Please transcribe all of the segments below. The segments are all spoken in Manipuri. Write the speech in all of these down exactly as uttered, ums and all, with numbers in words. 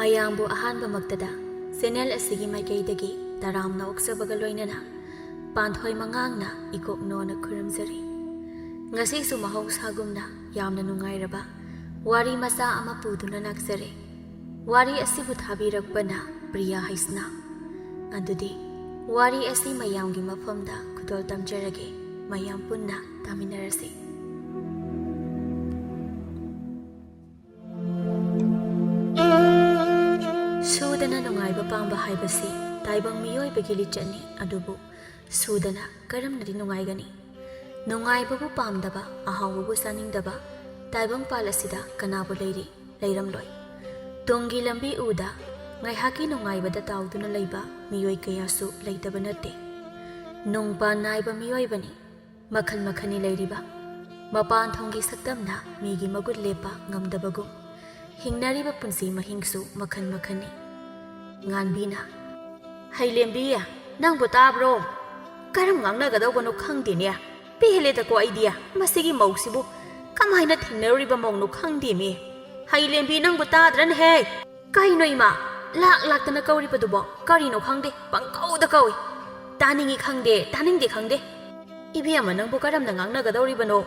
ꯃꯌꯥꯝꯕꯨ ꯑꯍꯥꯟꯕꯃꯛꯇꯗ ꯆꯦꯅꯦꯜ ꯑꯁꯤꯒꯤ ꯃꯥꯏꯀꯩꯗꯒꯤ ꯇꯔꯥꯝꯅ ꯑꯣꯛꯆꯕꯒ ꯂꯣꯏꯅꯅ ꯄꯥꯟꯊꯣꯏ ꯃꯉꯥꯡꯅ ꯏꯀꯣꯛꯅꯣꯅ ꯈꯨꯔꯨꯝꯖꯔꯤ꯫ ꯉꯁꯤꯁꯨ ꯃꯍꯧꯁꯥꯒꯨꯝꯅ ꯌꯥꯝꯅ ꯅꯨꯡꯉꯥꯏꯔꯕ ꯋꯥꯔꯤ ꯃꯆꯥ ꯑꯃ ꯄꯨꯗꯨꯅ ꯂꯥꯛꯆꯔꯦ꯫ ꯋꯥꯔꯤ ꯑꯁꯤꯕꯨ ꯊꯥꯕꯤꯔꯛꯄꯅ ꯄ꯭ꯔꯤꯌꯥ ꯍꯩꯁꯅꯥꯝ꯫ ꯑꯗꯨꯗꯤ ꯋꯥꯔꯤ ꯑꯁꯤ ꯃꯌꯥꯝꯒꯤ ꯃꯐꯝꯗ ꯈꯨꯗꯣꯜ ꯇꯝꯖꯔꯒꯦ꯫ ꯃꯌꯥꯝ ꯄꯨꯟꯅ ꯇꯥꯃꯤꯟꯅꯔꯁꯤ꯫ ꯁꯨꯗꯅ ꯅꯨꯡꯉꯥꯏꯕ ꯄꯥꯝꯕ ꯍꯥꯏꯕꯁꯤ ꯇꯥꯏꯕꯪ ꯃꯤꯑꯣꯏꯕꯒꯤ ꯂꯤꯆꯠꯅꯤ꯫ ꯑꯗꯨꯕꯨ ꯁꯨꯗꯅ ꯀꯔꯝꯅꯗꯤ ꯅꯨꯡꯉꯥꯏꯒꯅꯤ? ꯅꯨꯡꯉꯥꯏꯕꯕꯨ ꯄꯥꯝꯗꯕ, ꯑꯍꯥꯎꯕꯕꯨ ꯆꯥꯅꯤꯡꯗꯕ ꯇꯥꯏꯕꯪꯄꯥꯜ ꯑꯁꯤꯗ ꯀꯅꯥꯕꯨ ꯂꯩꯔꯤ? ꯂꯩꯔꯝꯂꯣꯏ꯫ ꯇꯨꯡꯒꯤ ꯂꯝꯕꯤ ꯎꯗ ꯉꯥꯏꯍꯥꯛꯀꯤ ꯅꯨꯡꯉꯥꯏꯕꯗ ꯇꯥꯎꯗꯨꯅ ꯂꯩꯕ ꯃꯤꯑꯣꯏ ꯀꯌꯥꯁꯨ ꯂꯩꯇꯕ ꯅꯠꯇꯦ꯫ ꯅꯨꯡꯄꯥꯟ ꯅꯥꯏꯕ ꯃꯤꯑꯣꯏꯕꯅꯤ꯫ ꯃꯈꯜ ꯃꯈꯜꯅꯤ ꯂꯩꯔꯤꯕ꯫ ꯃꯄꯥꯟ ꯊꯣꯡꯒꯤ ꯁꯛꯇꯝꯅ ꯃꯤꯒꯤ ꯃꯒꯨꯟ ꯂꯦꯞꯄ ꯉꯝꯗꯕꯒꯨꯝ, ꯍꯤꯡꯅꯔꯤꯕ ꯄꯨꯟꯁꯤ ꯃꯍꯤꯡꯁꯨ ꯃꯈꯜ ꯃꯈꯜꯅꯤ꯫ ꯉꯥꯟꯕꯤꯅ, "ꯍꯩꯂꯦꯝꯕꯤ, ꯅꯪꯕꯨ ꯇꯥꯕ꯭ꯔꯣ? ꯀꯔꯝ ꯉꯥꯡꯅꯒꯗꯧꯕꯅꯣ ꯈꯪꯗꯦꯅꯦ꯫ ꯄꯦꯜꯂꯦꯗꯀꯣ ꯑꯩꯗꯤ꯫ ꯃꯁꯤꯒꯤ ꯃꯧꯁꯤꯕꯨ ꯀꯃꯥꯏꯅ ꯊꯦꯡꯅꯔꯨꯔꯤꯕ ꯃꯧꯅꯣ ꯈꯪꯗꯦꯃꯤ꯫ ꯍꯩꯂꯦꯝꯕꯤ, ꯅꯪꯕꯨ ꯇꯥꯗ꯭ꯔꯅꯦꯍꯦ?" "ꯀꯩꯅꯣ ꯏꯃꯥ? ꯂꯥꯛ ꯂꯥꯛꯇꯅ ꯀꯧꯔꯤꯕꯗꯨꯕꯣ? ꯀꯔꯤꯅꯣ ꯈꯪꯗꯦ, ꯄꯪꯀꯧꯗ ꯀꯧꯏ꯫ ꯇꯥꯅꯤꯡꯏ ꯈꯪꯗꯦ, ꯇꯥꯅꯤꯡꯗꯦ ꯈꯪꯗꯦ꯫ ꯏꯕꯦꯝꯃ, ꯅꯪꯕꯨ ꯀꯔꯝꯅ ꯉꯥꯡꯅꯒꯗꯧꯔꯤꯕꯅꯣ?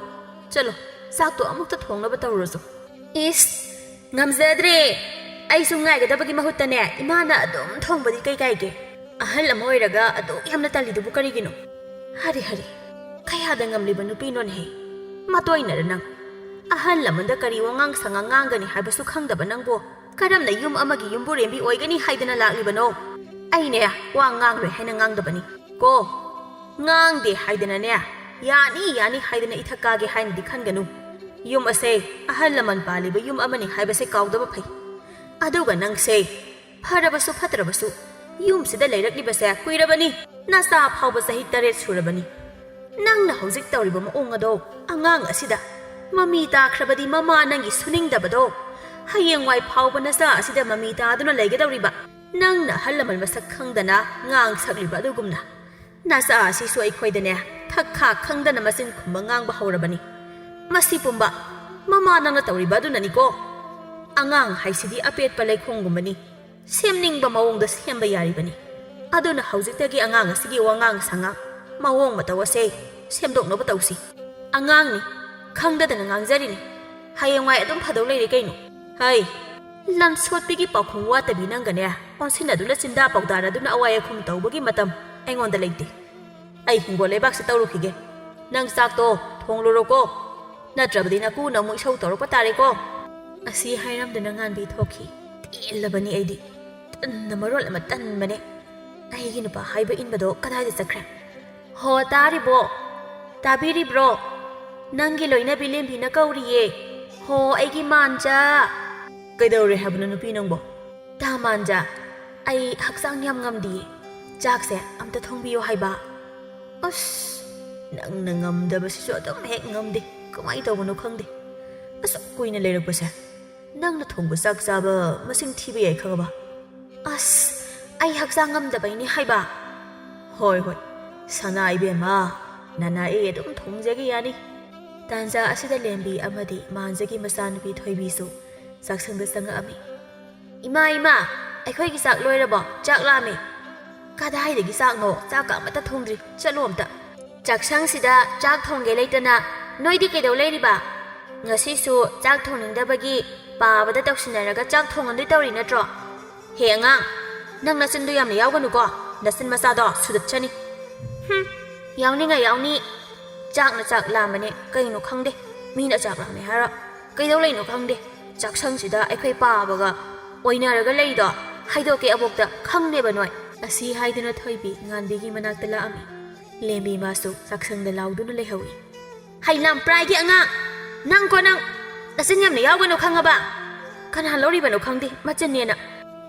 ꯆꯠꯂꯣ, ꯆꯥꯛꯇꯣ ꯑꯃꯨꯛꯇ ꯊꯣꯡꯅꯕ ꯇꯧꯔꯨꯔꯣꯁꯨ꯫" "ꯏꯁ, ꯉꯝꯖꯗ꯭ꯔꯦ꯫ ꯑꯩꯁꯨ ꯉꯥꯏꯒꯗꯕꯒꯤ ꯃꯍꯨꯠꯇꯅꯦ, ꯏꯃꯥꯅ ꯑꯗꯨꯝ ꯊꯣꯡꯕꯗꯤ ꯀꯩ ꯀꯥꯏꯒꯦ? ꯑꯍꯜ ꯑꯃ ꯑꯣꯏꯔꯒ ꯑꯗꯨꯛ ꯌꯥꯝꯅ ꯇꯜꯂꯤꯗꯨꯕꯨ ꯀꯔꯤꯒꯤꯅꯣ?" "ꯍꯔꯦ, ꯍꯔꯦ, ꯀꯌꯥꯗ ꯉꯝꯂꯤꯕ ꯅꯨꯄꯤꯅꯣꯅꯦꯍꯦ? ꯃꯇꯣꯏꯅꯔ ꯅꯪ꯫ ꯑꯍꯜ ꯂꯃꯟꯗ ꯀꯔꯤ ꯋꯥꯉꯥꯡ ꯁꯉꯥꯡ ꯉꯥꯡꯒꯅꯤ ꯍꯥꯏꯕꯁꯨ ꯈꯪꯗꯕ ꯅꯪꯕꯨ ꯀꯔꯝꯅ ꯌꯨꯝ ꯑꯃꯒꯤ ꯌꯨꯝꯕꯨꯔꯦꯝꯕꯤ ꯑꯣꯏꯒꯅꯤ ꯍꯥꯏꯗꯅ ꯂꯥꯛꯂꯤꯕꯅꯣ?" "ꯑꯩꯅꯦ, ꯋꯥ ꯉꯥꯡꯂꯣꯏ ꯍꯥꯏꯅ ꯉꯥꯡꯗꯕꯅꯤ ꯀꯣ꯫ ꯉꯥꯡꯗꯦ ꯍꯥꯏꯗꯅꯅꯦ, ꯌꯥꯅꯤ ꯌꯥꯅꯤ ꯍꯥꯏꯗꯅ ꯏꯊꯛ ꯀꯥꯒꯦ ꯍꯥꯏꯅꯗꯤ ꯈꯟꯒꯅꯨ꯫ ꯌꯨꯝ ꯑꯁꯦ ꯑꯍꯜ ꯂꯃꯟ ꯄꯥꯜꯂꯤꯕ ꯌꯨꯝ ꯑꯃꯅꯤ ꯍꯥꯏꯕꯁꯦ ꯀꯥꯎꯗꯕ ꯐꯩ꯫ ꯑꯗꯨꯒ ꯅꯪꯁꯦ, ꯐꯔꯕꯁꯨ ꯐꯠꯇ꯭ꯔꯕꯁꯨ, ꯌꯨꯝꯁꯤꯗ ꯂꯩꯔꯛꯂꯤꯕꯁꯦ ꯀꯨꯏꯔꯕꯅꯤ꯫ ꯅꯆꯥ ꯐꯥꯎꯕ ꯆꯍꯤ ꯇꯔꯦꯠ ꯁꯨꯔꯕꯅꯤ꯫ ꯅꯪꯅ ꯍꯧꯖꯤꯛ ꯇꯧꯔꯤꯕ ꯃꯑꯣꯡ ꯑꯗꯣ ꯑꯉꯥꯡ ꯑꯁꯤꯗ ꯃꯃꯤ ꯇꯥꯈ꯭ꯔꯕꯗꯤ ꯃꯃꯥ ꯅꯪꯒꯤ ꯁꯨꯅꯤꯡꯗꯕꯗꯣ ꯍꯌꯦꯡꯋꯥꯏ ꯐꯥꯎꯕ ꯅꯆꯥ ꯑꯁꯤꯗ ꯃꯃꯤ ꯇꯥꯗꯨꯅ ꯂꯩꯒꯗꯧꯔꯤꯕ꯫ ꯅꯪꯅ ꯑꯍꯜ ꯂꯃꯟ ꯃꯁꯛ ꯈꯪꯗꯅ ꯉꯥꯡ ꯁꯛꯂꯤꯕ ꯑꯗꯨꯒꯨꯝꯅ ꯅꯆꯥ ꯑꯁꯤꯁꯨ ꯑꯩꯈꯣꯏꯗꯅꯦ ꯊꯛ ꯈꯥ ꯈꯪꯗꯅ ꯃꯆꯤꯟ ꯈꯨꯝꯕ ꯉꯥꯡꯕ ꯍꯧꯔꯕꯅꯤ꯫ ꯃꯁꯤ ꯄꯨꯝꯕ ꯃꯃꯥ ꯅꯪꯅ ꯇꯧꯔꯤꯕ ꯑꯗꯨꯅꯅꯤꯀꯣ꯫ ꯑꯉꯥꯡ ꯍꯥꯏꯁꯤꯗꯤ ꯑꯄꯦꯠꯄ ꯂꯩꯈꯣꯝꯒꯨꯝꯕꯅꯤ꯫ ꯁꯦꯝꯅꯤꯡꯕ ꯃꯑꯣꯡꯗ ꯁꯦꯝꯕ ꯌꯥꯔꯤꯕꯅꯤ꯫ ꯑꯗꯨꯅ ꯍꯧꯖꯤꯛꯇꯒꯤ ꯑꯉꯥꯡ ꯑꯁꯤꯒꯤ ꯋꯥꯉꯥꯡ ꯁꯉꯥꯡ, ꯃꯑꯣꯡ ꯃꯇꯧ ꯑꯁꯦ ꯁꯦꯝꯗꯣꯛꯅꯕ ꯇꯧꯁꯤ꯫ ꯑꯉꯥꯡꯅꯤ, ꯈꯪꯗꯗꯅ ꯉꯥꯡꯖꯔꯤꯅꯤ꯫ ꯍꯌꯦꯡꯋꯥꯏ ꯑꯗꯨꯝ ꯐꯗꯧ ꯂꯩꯔꯦ ꯀꯩꯅꯣ꯫ ꯍꯩ, ꯂꯝ ꯁꯣꯠꯄꯤꯒꯤ ꯄꯥꯎꯈꯨꯝ ꯋꯥꯠꯇꯕꯤ ꯅꯪꯒꯅꯦ, ꯑꯣꯟꯁꯤꯟꯅꯗꯨꯅ ꯆꯤꯟꯗꯥ ꯄꯥꯎꯗꯥꯔꯗꯨꯅ ꯑꯋꯥꯏ ꯑꯈꯨꯝ ꯇꯧꯕꯒꯤ ꯃꯇꯝ ꯑꯩꯉꯣꯟꯗ ꯂꯩꯇꯦ꯫ ꯑꯩ ꯍꯤꯡꯒꯣꯜ ꯂꯩꯕꯥꯛꯁꯤ ꯇꯧꯔꯨꯈꯤꯒꯦ꯫ ꯅꯪ ꯆꯥꯛꯇꯣ ꯊꯣꯡꯂꯨꯔꯣꯀꯣ, ꯅꯠꯇ꯭ꯔꯕꯗꯤ ꯅꯀꯨꯅ ꯑꯃꯨꯛ ꯏꯁꯧ ꯇꯧꯔꯛꯄ ꯇꯥꯔꯦꯀꯣ꯫ ꯑꯁꯤ ꯍꯥꯏꯔꯝꯗꯨꯅ ꯉꯥꯟꯕꯤ ꯊꯣꯛꯈꯤ꯫ ꯇꯦꯜꯂꯕꯅꯤ ꯑꯩꯗꯤ꯫ ꯇꯟꯅ ꯃꯔꯣꯜ ꯑꯃ ꯇꯟꯕꯅꯦ꯫ ꯑꯩꯒꯤ ꯅꯨꯄꯥ ꯍꯥꯏꯕ ꯏꯟꯕꯗꯣ ꯀꯗꯥꯏꯗ ꯆꯠꯈ꯭ꯔꯦ? ꯍꯣ, ꯇꯥꯔꯤꯕꯣ? ꯇꯥꯕꯤꯔꯤꯕ꯭ꯔꯣ? ꯅꯪꯒꯤ ꯂꯣꯏꯅꯕꯤ ꯂꯦꯝꯕꯤꯅ ꯀꯧꯔꯤꯌꯦ꯫ ꯍꯣ, ꯑꯩꯒꯤ ꯃꯥꯟꯖꯥ꯫ ꯀꯩꯗꯧꯔꯦ ꯍꯥꯏꯕꯅꯣ ꯅꯨꯄꯤ ꯅꯪꯕꯣ? ꯇꯥ ꯃꯥꯟꯖꯥ, ꯑꯩ ꯍꯛꯆꯥꯡ ꯌꯥꯝ ꯉꯝꯗꯤꯌꯦ꯫ ꯆꯥꯛꯁꯦ ꯑꯝꯇ ꯊꯣꯡꯕꯤꯌꯣ ꯍꯥꯏꯕ꯫ ꯑꯁ, ꯅꯪꯅ ꯉꯝꯗꯕꯁꯤꯁꯨ ꯑꯗꯨꯝ ꯍꯦꯛ ꯉꯝꯗꯦ꯫ ꯀꯃꯥꯏ ꯇꯧꯕꯅꯣ ꯈꯪꯗꯦ꯫ ꯑꯁꯨꯛ ꯀꯨꯏꯅ ꯂꯩꯔꯛꯄꯁꯦ ꯅꯪꯅ ꯊꯣꯡꯕ ꯆꯥꯛ ꯆꯥꯕ ꯃꯁꯤꯡ ꯊꯤꯕ ꯌꯥꯏ ꯈꯪꯉꯕ? ꯑꯁ, ꯑꯩ ꯍꯛꯆꯥꯡ ꯉꯝꯗꯕꯩꯅꯦ ꯍꯥꯏꯕ꯫ ꯍꯣꯏ, ꯍꯣꯏ, ꯁꯅꯥ ꯏꯕꯦꯝꯃ, ꯅꯅꯥ ꯑꯩ ꯑꯗꯨꯝ ꯊꯣꯡꯖꯒꯦ ꯌꯥꯅꯤ꯫ ꯇꯥꯟꯖꯥ ꯑꯁꯤꯗ ꯂꯦꯝꯕꯤ ꯑꯃꯗꯤ ꯃꯥꯟꯖꯒꯤ ꯃꯆꯥꯅꯨꯄꯤ ꯊꯣꯏꯕꯤꯁꯨ ꯆꯥꯛꯁꯪꯗ ꯆꯪꯉꯛꯑꯝꯃꯤ꯫ ꯏꯃꯥ, ꯏꯃꯥ, ꯑꯩꯈꯣꯏꯒꯤ ꯆꯥꯛ ꯂꯣꯏꯔꯕꯣ? ꯆꯥꯛ ꯂꯥꯝꯃꯦ꯫ ꯀꯗꯥꯏꯗꯒꯤ ꯆꯥꯛꯅꯣ? ꯆꯥꯛꯀ ꯑꯃꯠꯇ ꯊꯣꯡꯗ꯭ꯔꯤ꯫ ꯆꯠꯂꯣ ꯑꯝꯇ꯫ ꯆꯥꯛꯁꯪꯁꯤꯗ ꯆꯥꯛ ꯊꯣꯡꯒꯦ ꯂꯩꯇꯅ ꯅꯣꯏꯗꯤ ꯀꯩꯗꯧ ꯂꯩꯔꯤꯕ? ꯉꯁꯤꯁꯨ ꯆꯥꯛ ꯊꯣꯡꯅꯤꯡꯗꯕꯒꯤ ꯄꯥꯕꯗ ꯇꯧꯁꯤꯟꯅꯔꯒ ꯆꯥꯛ ꯊꯣꯡꯉꯗꯣꯏ ꯇꯧꯔꯤ ꯅꯠꯇ꯭ꯔꯣ? ꯍꯦ ꯑꯉꯥꯡ, ꯅꯪ ꯅꯆꯤꯟꯗꯣ ꯌꯥꯝꯅ ꯌꯥꯎꯒꯅꯨꯀꯣ, ꯅꯆꯤꯟ ꯃꯆꯥꯗꯣ ꯁꯨꯗꯠꯆꯅꯤ꯫ ꯍꯨꯝ, ꯌꯥꯎꯅꯤꯡꯉ ꯌꯥꯎꯅꯤ꯫ ꯆꯥꯛꯅ ꯆꯥꯛ ꯂꯥꯝꯕꯅꯦ ꯀꯩꯅꯣ ꯈꯪꯗꯦ꯫ ꯃꯤꯅ ꯆꯥꯛ ꯂꯥꯝꯃꯦ ꯍꯥꯏꯔ ꯀꯩꯗꯧ ꯂꯩꯅꯣ ꯈꯪꯗꯦ꯫ ꯆꯥꯛꯁꯪꯁꯤꯗ ꯑꯩꯈꯣꯏ ꯄꯥꯕꯒ ꯑꯣꯏꯅꯔꯒ ꯂꯩꯗꯣ ꯍꯥꯏꯗꯣꯛꯀꯦ ꯑꯕꯣꯛꯇ ꯈꯪꯗꯦꯕ ꯅꯣꯏ꯫ ꯑꯁꯤ ꯍꯥꯏꯗꯨꯅ ꯊꯣꯏꯕꯤ ꯉꯥꯟꯕꯤꯒꯤ ꯃꯅꯥꯛꯇ ꯂꯥꯛꯑꯝꯃꯤ꯫ ꯂꯦꯝꯕꯤ ꯃꯥꯁꯨ ꯆꯥꯛꯁꯪꯗ ꯂꯥꯎꯗꯨꯅ ꯂꯩꯍꯧꯏ꯫ ꯍꯩ ꯂꯥꯝꯄ꯭ꯔꯥꯏꯒꯤ ꯑꯉꯥꯡ! ꯅꯪꯀꯣ ꯅꯪ! ꯅꯆꯤꯟ ꯌꯥꯝꯅ ꯌꯥꯎꯒꯅꯨ ꯈꯪꯉꯕ? ꯀꯅꯥ ꯂꯧꯔꯤꯕꯅꯣ ꯈꯪꯗꯦ ꯃꯆꯤꯟꯅꯦꯅ꯫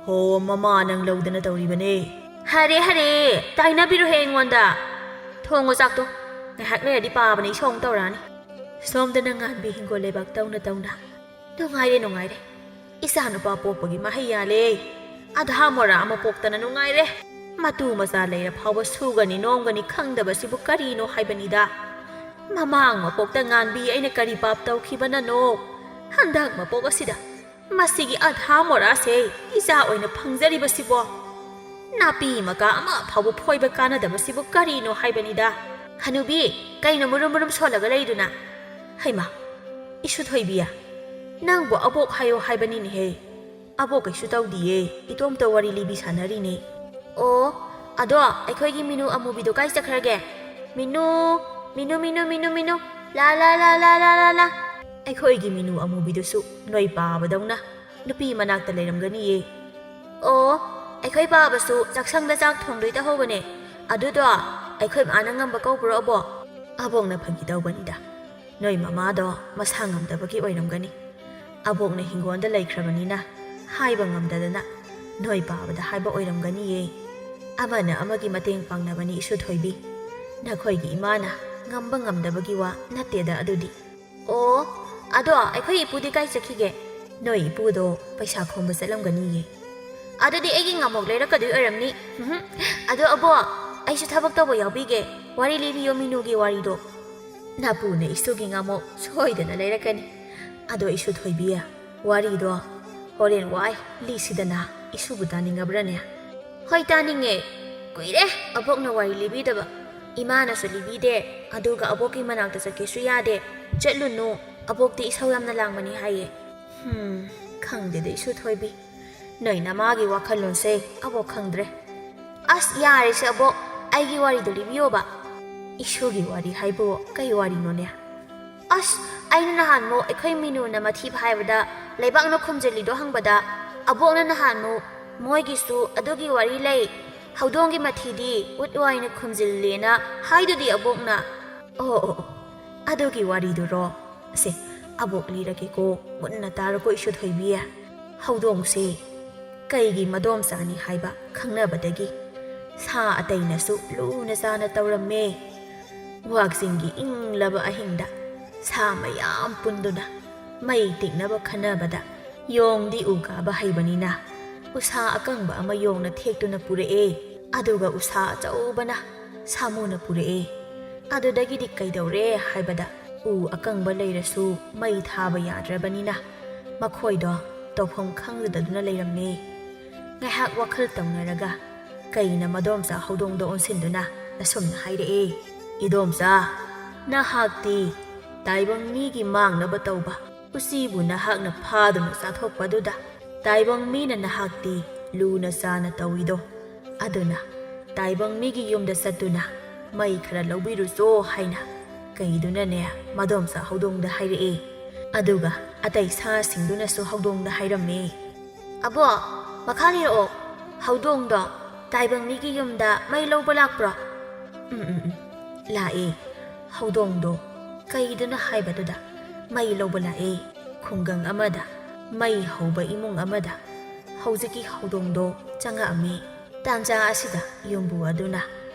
ꯍꯣ ꯃꯃꯥ ꯅꯪ ꯂꯧꯗꯅ ꯇꯧꯔꯤꯕꯅꯦ꯫ ꯍꯔꯦ ꯍꯔꯦ! ꯇꯥꯏꯅꯕꯤꯔꯨꯍꯦ ꯑꯩꯉꯣꯟꯗ! ꯊꯣꯡꯉꯣ ꯆꯥꯛꯇꯣ꯫ ꯉꯥꯏꯍꯥꯛ ꯂꯩꯔꯗꯤ ꯄꯥꯕꯅ ꯏꯁꯧ ꯑꯃꯨꯛ ꯇꯧꯔꯛꯑꯅꯤ꯫ ꯁꯣꯝꯗꯅ ꯉꯥꯟꯕꯤ ꯍꯤꯡꯒꯣꯜ ꯂꯩꯕꯥꯛ ꯇꯧꯅ ꯇꯧꯅ꯫ ꯅꯨꯡꯉꯥꯏꯔꯦ, ꯅꯨꯡꯉꯥꯏꯔꯦ꯫ ꯏꯆꯥ ꯅꯨꯄꯥ ꯄꯣꯛꯄꯒꯤ ꯃꯍꯩ ꯌꯥꯜꯂꯦ꯫ ꯑꯙꯥ ꯃꯣꯔꯥ ꯑꯃ ꯄꯣꯛꯇꯅ ꯅꯨꯡꯉꯥꯏꯔꯦ꯫ ꯃꯇꯨ ꯃꯆꯥ ꯂꯩꯔ ꯐꯥꯎꯕ ꯁꯨꯒꯅꯤ ꯅꯣꯝꯒꯅꯤ ꯈꯪꯗꯕꯁꯤꯕꯨ ꯀꯔꯤꯅꯣ ꯍꯥꯏꯕꯅꯤꯗ꯫ ꯃꯃꯥꯡ ꯃꯄꯣꯛꯇ ꯉꯥꯟꯕꯤ ꯑꯩꯅ ꯀꯔꯤ ꯄꯥꯞ ꯇꯧꯈꯤꯕꯅꯅꯣ? ꯍꯟꯗꯛ ꯃꯄꯣꯛ ꯑꯁꯤꯗ ꯃꯁꯤꯒꯤ ꯑꯙꯥ ꯃꯣꯔꯥꯁꯦ ꯏꯆꯥ ꯑꯣꯏꯅ ꯐꯪꯖꯔꯤꯕꯁꯤꯕꯣ? ꯅꯥꯄꯤ ꯃꯀꯥ ꯑꯃ ꯐꯥꯎꯕ ꯐꯣꯏꯕ ꯀꯥꯟꯅꯗꯕꯁꯤꯕꯨ ꯀꯔꯤꯅꯣ ꯍꯥꯏꯕꯅꯤꯗ꯫ ꯍꯅꯨꯕꯤ, ꯀꯩꯅꯣ ꯃꯨꯔꯨꯝ ꯃꯨꯔꯨꯝ ꯁꯣꯜꯂꯒ ꯂꯩꯗꯨꯅ? ꯍꯩꯃꯥ, ꯏꯁꯨ ꯊꯣꯏꯕꯤ, ꯅꯪꯕꯨ ꯑꯕꯣꯛ ꯍꯥꯏꯌꯣ ꯍꯥꯏꯕꯅꯤꯅꯦꯍꯦ꯫ ꯑꯕꯣꯛ ꯀꯩꯁꯨ ꯇꯧꯗꯤꯌꯦ, ꯏꯇꯣꯝꯇ ꯋꯥꯔꯤ ꯂꯤꯕꯤ ꯁꯥꯟꯅꯔꯤꯅꯦ꯫ ꯑꯣ, ꯑꯗꯣ ꯑꯩꯈꯣꯏꯒꯤ ꯃꯤꯅꯨ ꯑꯃꯨꯕꯤꯗꯣ ꯀꯥꯏ ꯆꯠꯈ꯭ꯔꯒꯦ? ꯃꯤꯅꯨ, ꯃꯤꯅꯨ, ꯃꯤꯅꯨ, ꯃꯤꯅꯨ, ꯃꯤꯅꯨ, ꯂꯥ, ꯂꯥ, ꯂꯥ꯫ ꯑꯩꯈꯣꯏꯒꯤ ꯃꯤꯅꯨ ꯑꯃꯨꯕꯤꯗꯨꯁꯨ ꯅꯣꯏ ꯄꯥꯕꯗꯧꯅ ꯅꯨꯄꯤ ꯃꯅꯥꯛꯇ ꯂꯩꯔꯝꯒꯅꯤꯌꯦ꯫ ꯑꯣ, ꯑꯩꯈꯣꯏ ꯄꯥꯕꯁꯨ ꯆꯥꯛꯁꯪꯗ ꯆꯥꯛ ꯊꯣꯡꯗꯣꯏ ꯇꯧꯍꯧꯕꯅꯦ꯫ ꯑꯗꯨꯗꯣ ꯑꯩꯈꯣꯏ ꯃꯥꯅ ꯉꯝꯕ ꯀꯧꯕ꯭ꯔꯣ, ꯑꯕꯣꯛ? ꯑꯕꯣꯛꯅ ꯐꯥꯒꯤ ꯇꯧꯕꯅꯤꯗ꯫ ꯅꯣꯏ ꯃꯃꯥꯗꯣ ꯃꯁꯥ ꯉꯝꯗꯕꯒꯤ ꯑꯣꯏꯔꯝꯒꯅꯤ꯫ ꯑꯕꯣꯛꯅ ꯍꯤꯡꯒꯣꯜꯗ ꯂꯩꯈ꯭ꯔꯕꯅꯤꯅ ꯍꯥꯏꯕ ꯉꯝꯗꯗꯅ ꯅꯣꯏ ꯄꯥꯕꯗ ꯍꯥꯏꯕ ꯑꯣꯏꯔꯝꯒꯅꯤꯌꯦ꯫ ꯑꯃꯅ ꯑꯃꯒꯤ ꯃꯇꯦꯡ ꯄꯥꯡꯅꯕꯅꯤ, ꯏꯁꯨ ꯊꯣꯏꯕꯤ꯫ ꯅꯈꯣꯏꯒꯤ ꯏꯃꯥꯅ ꯉꯝꯕ ꯉꯝꯗꯕꯒꯤ ꯋꯥ ꯅꯠꯇꯦꯗ ꯑꯗꯨꯗꯤ꯫ ꯑꯣ, ꯑꯗꯣ ꯑꯩꯈꯣꯏ ꯏꯄꯨꯗꯤ ꯀꯥꯏ ꯆꯠꯈꯤꯒꯦ? ꯅꯣꯏ ꯏꯄꯨꯗꯣ ꯄꯩꯁꯥ ꯈꯣꯝꯕ ꯆꯠꯂꯝꯒꯅꯤꯌꯦ꯫ ꯑꯗꯨꯗꯤ ꯑꯩꯒꯤ ꯉꯥꯃꯣꯛ ꯂꯩꯔꯛꯀꯗꯣꯏ ꯑꯣꯏꯔꯝꯅꯤ꯫ ꯎꯝꯍꯨꯝ꯫ ꯑꯗꯣ ꯑꯕꯣꯛ, ꯑꯩꯁꯨ ꯊꯕꯛ ꯇꯧꯕ ꯌꯥꯎꯕꯤꯒꯦ꯫ ꯋꯥꯔꯤ ꯂꯤꯕꯤꯌꯣ ꯃꯤꯅꯨꯒꯤ ꯋꯥꯔꯤꯗꯣ꯫ ꯅꯄꯨꯅ ꯏꯁꯨꯒꯤ ꯉꯥꯃꯣꯛ ꯁꯣꯏꯗꯅ ꯂꯩꯔꯛꯀꯅꯤ꯫ ꯑꯗꯣ ꯏꯁꯨ ꯊꯣꯏꯕꯤ, ꯋꯥꯔꯤꯗꯣ ꯍꯣꯔꯦꯟ ꯋꯥꯏ ꯂꯤꯁꯤꯗꯅ, ꯏꯁꯨꯕꯨ ꯇꯥꯅꯤꯡꯉꯕ꯭ꯔꯅꯦ? ꯍꯣꯏ, ꯇꯥꯅꯤꯡꯉꯦ꯫ ꯀꯨꯏꯔꯦ ꯑꯕꯣꯛꯅ ꯋꯥꯔꯤ ꯂꯤꯕꯤꯗꯕ꯫ ꯏꯃꯥꯅꯁꯨ ꯂꯤꯕꯤꯗꯦ, ꯑꯗꯨꯒ ꯑꯕꯣꯛꯀꯤ ꯃꯅꯥꯛꯇ ꯆꯠꯀꯦꯁꯨ ꯌꯥꯗꯦ꯫ ꯆꯠꯂꯨꯅꯨ, ꯑꯕꯣꯛꯇꯤ ꯏꯁꯧ ꯌꯥꯝꯅ ꯂꯥꯡꯕꯅꯤ ꯍꯥꯏꯌꯦ꯫ ꯍꯝ, ꯈꯪꯗꯦꯗ ꯏꯁꯨ ꯊꯣꯏꯕꯤ꯫ ꯅꯣꯏ ꯅꯃꯥꯒꯤ ꯋꯥꯈꯜꯂꯣꯟꯁꯦ ꯑꯕꯣꯛ ꯈꯪꯗ꯭ꯔꯦ꯫ ꯑꯁ, ꯌꯥꯔꯦꯁꯦ ꯑꯕꯣꯛ, ꯑꯩꯒꯤ ꯋꯥꯔꯤꯗꯣ ꯂꯤꯕꯤꯌꯣꯕ꯫ ꯏꯁꯨꯒꯤ ꯋꯥꯔꯤ ꯍꯥꯏꯕꯨ ꯀꯩ ꯋꯥꯔꯤꯅꯣꯅꯦ? ꯑꯁ, ꯑꯩꯅ ꯅꯍꯥꯟꯃꯨꯛ ꯑꯩꯈꯣꯏ ꯃꯤꯅꯨꯅ ꯃꯊꯤ ꯐꯥꯏꯕꯗ ꯂꯩꯕꯥꯛꯅ ꯈꯨꯝꯖꯤꯜꯂꯤꯗꯣ ꯍꯪꯕꯗ, ꯑꯕꯣꯛꯅ ꯅꯍꯥꯟꯃꯨꯛ "ꯃꯣꯏꯒꯤꯁꯨ ꯑꯗꯨꯒꯤ ꯋꯥꯔꯤ ꯂꯩ, ꯍꯧꯗꯣꯡꯒꯤ ꯃꯊꯤꯗꯤ ꯎꯠ ꯋꯥꯏꯅ ꯈꯨꯝꯖꯤꯜꯂꯦꯅ" ꯍꯥꯏꯗꯨꯗꯤ ꯑꯕꯣꯛꯅ꯫ ꯑꯣ, ꯑꯣ, ꯑꯣ, ꯑꯗꯨꯒꯤ ꯋꯥꯔꯤꯗꯨꯔꯣ? ꯁꯦ, ꯑꯕꯣꯛ ꯂꯤꯔꯒꯦꯀꯣ, ꯃꯨꯟꯅ ꯇꯥꯔꯣꯀꯣ ꯏꯁꯨ ꯊꯣꯏꯕꯤ꯫ ꯍꯧꯗꯣꯡꯁꯦ ꯀꯩꯒꯤ ꯃꯗꯣꯝꯆꯥꯅꯤ ꯍꯥꯏꯕ ꯈꯪꯅꯕꯗꯒꯤ ꯁꯥ ꯑꯇꯩꯅꯁꯨ ꯂꯨꯅ ꯆꯥꯅ ꯇꯧꯔꯝꯃꯦ꯫ ꯋꯥꯛꯆꯤꯡꯒꯤ ꯏꯪꯂꯕ ꯑꯍꯤꯡꯗ ꯁꯥ ꯃꯌꯥꯝ ꯄꯨꯟꯗꯨꯅ ꯃꯩ ꯇꯤꯛꯅꯕ ꯈꯟꯅꯕꯗ, ꯌꯣꯡꯗꯤ ꯎ ꯀꯥꯕ ꯍꯩꯕꯅꯤꯅ ꯎꯁꯥ ꯑꯀꯪꯕ ꯑꯃ ꯌꯣꯡꯅ ꯊꯦꯛꯇꯨꯅ ꯄꯨꯔꯛꯑꯦ꯫ ꯑꯗꯨꯒ ꯎꯁꯥ ꯑꯆꯧꯕꯅ ꯁꯥꯃꯨꯅ ꯄꯨꯔꯛꯑꯦ꯫ ꯑꯗꯨꯗꯒꯤꯗꯤ ꯀꯩꯗꯧꯔꯦ ꯍꯥꯏꯕꯗ, ꯎ ꯑꯀꯪꯕ ꯂꯩꯔꯁꯨ ꯃꯩ ꯊꯥꯕ ꯌꯥꯗ꯭ꯔꯕꯅꯤꯅ ꯃꯈꯣꯏꯗꯣ ꯇꯧꯐꯝ ꯈꯪꯗꯗꯨꯅ ꯂꯩꯔꯝꯃꯤ꯫ ꯉꯥꯏꯍꯥꯛ ꯋꯥꯈꯜ ꯇꯧꯅꯔꯒ ꯀꯩꯅ ꯃꯗꯣꯝꯆꯥ ꯍꯧꯗꯣꯡꯗ ꯑꯣꯟꯁꯤꯟꯗꯨꯅ ꯑꯁꯨꯝꯅ ꯍꯥꯏꯔꯛꯏ, "ꯏꯗꯣꯝꯆꯥ, ꯅꯍꯥꯛꯇꯤ ꯇꯥꯏꯕꯪ ꯃꯤꯒꯤ ꯃꯥꯡꯅꯕ ꯇꯧꯕ ꯎꯆꯤꯕꯨ ꯅꯍꯥꯛꯅ ꯐꯥꯗꯨꯅ ꯆꯥꯊꯣꯛꯄꯗꯨꯗ ꯇꯥꯏꯕꯪ ꯃꯤꯅ ꯅꯍꯥꯛꯇꯤ ꯂꯨꯅ ꯆꯥꯅ ꯇꯧꯏꯗꯣ꯫ ꯑꯗꯨꯅ ꯇꯥꯏꯕꯪ ꯃꯤꯒꯤ ꯌꯨꯝꯗ ꯆꯠꯇꯨꯅ ꯃꯩ ꯈꯔ ꯂꯧꯕꯤꯔꯨꯆꯣ" ꯍꯥꯏꯅ ꯀꯩꯗꯨꯅꯅꯦ ꯃꯗꯣꯝꯆꯥ ꯍꯧꯗꯣꯡꯗ ꯍꯥꯏꯔꯛꯏ꯫ ꯑꯗꯨꯒ ꯑꯇꯩ ꯁꯥꯁꯤꯡꯗꯨꯅꯁꯨ ꯍꯧꯗꯣꯡꯗ ꯍꯥꯏꯔꯝꯃꯤ, "ꯑꯕꯣ, ꯃꯈꯥ ꯂꯤꯔꯛꯑꯣ꯫ ꯍꯧꯗꯣꯡꯗꯣ ꯇꯥꯏꯕꯪ ꯃꯤꯒꯤ ꯌꯨꯝꯗ ꯃꯩ ꯂꯧꯕ ꯂꯥꯛꯄ꯭ꯔꯣ?" "ꯎꯝ, ꯎꯝ, ꯎꯝ, ꯂꯥꯛꯑꯦ꯫ ꯍꯧꯗꯣꯡꯗꯣ ꯀꯩꯗꯨꯅ ꯍꯥꯏꯕꯗꯨꯗ ꯃꯩ ꯂꯧꯕ ꯂꯥꯛꯑꯦ꯫ ꯈꯨꯡꯒꯪ ꯑꯃꯗ ꯃꯩ ꯍꯧꯕ ꯏꯃꯨꯡ ꯑꯃꯗ ꯍꯧꯖꯤꯛꯀꯤ ꯍꯧꯗꯣꯡꯗꯣ ꯆꯪꯉꯛꯑꯝꯃꯤ꯫ ꯇꯥꯟꯖꯥ ꯑꯁꯤꯗ ꯌꯨꯝꯕꯨ ꯑꯗꯨꯅ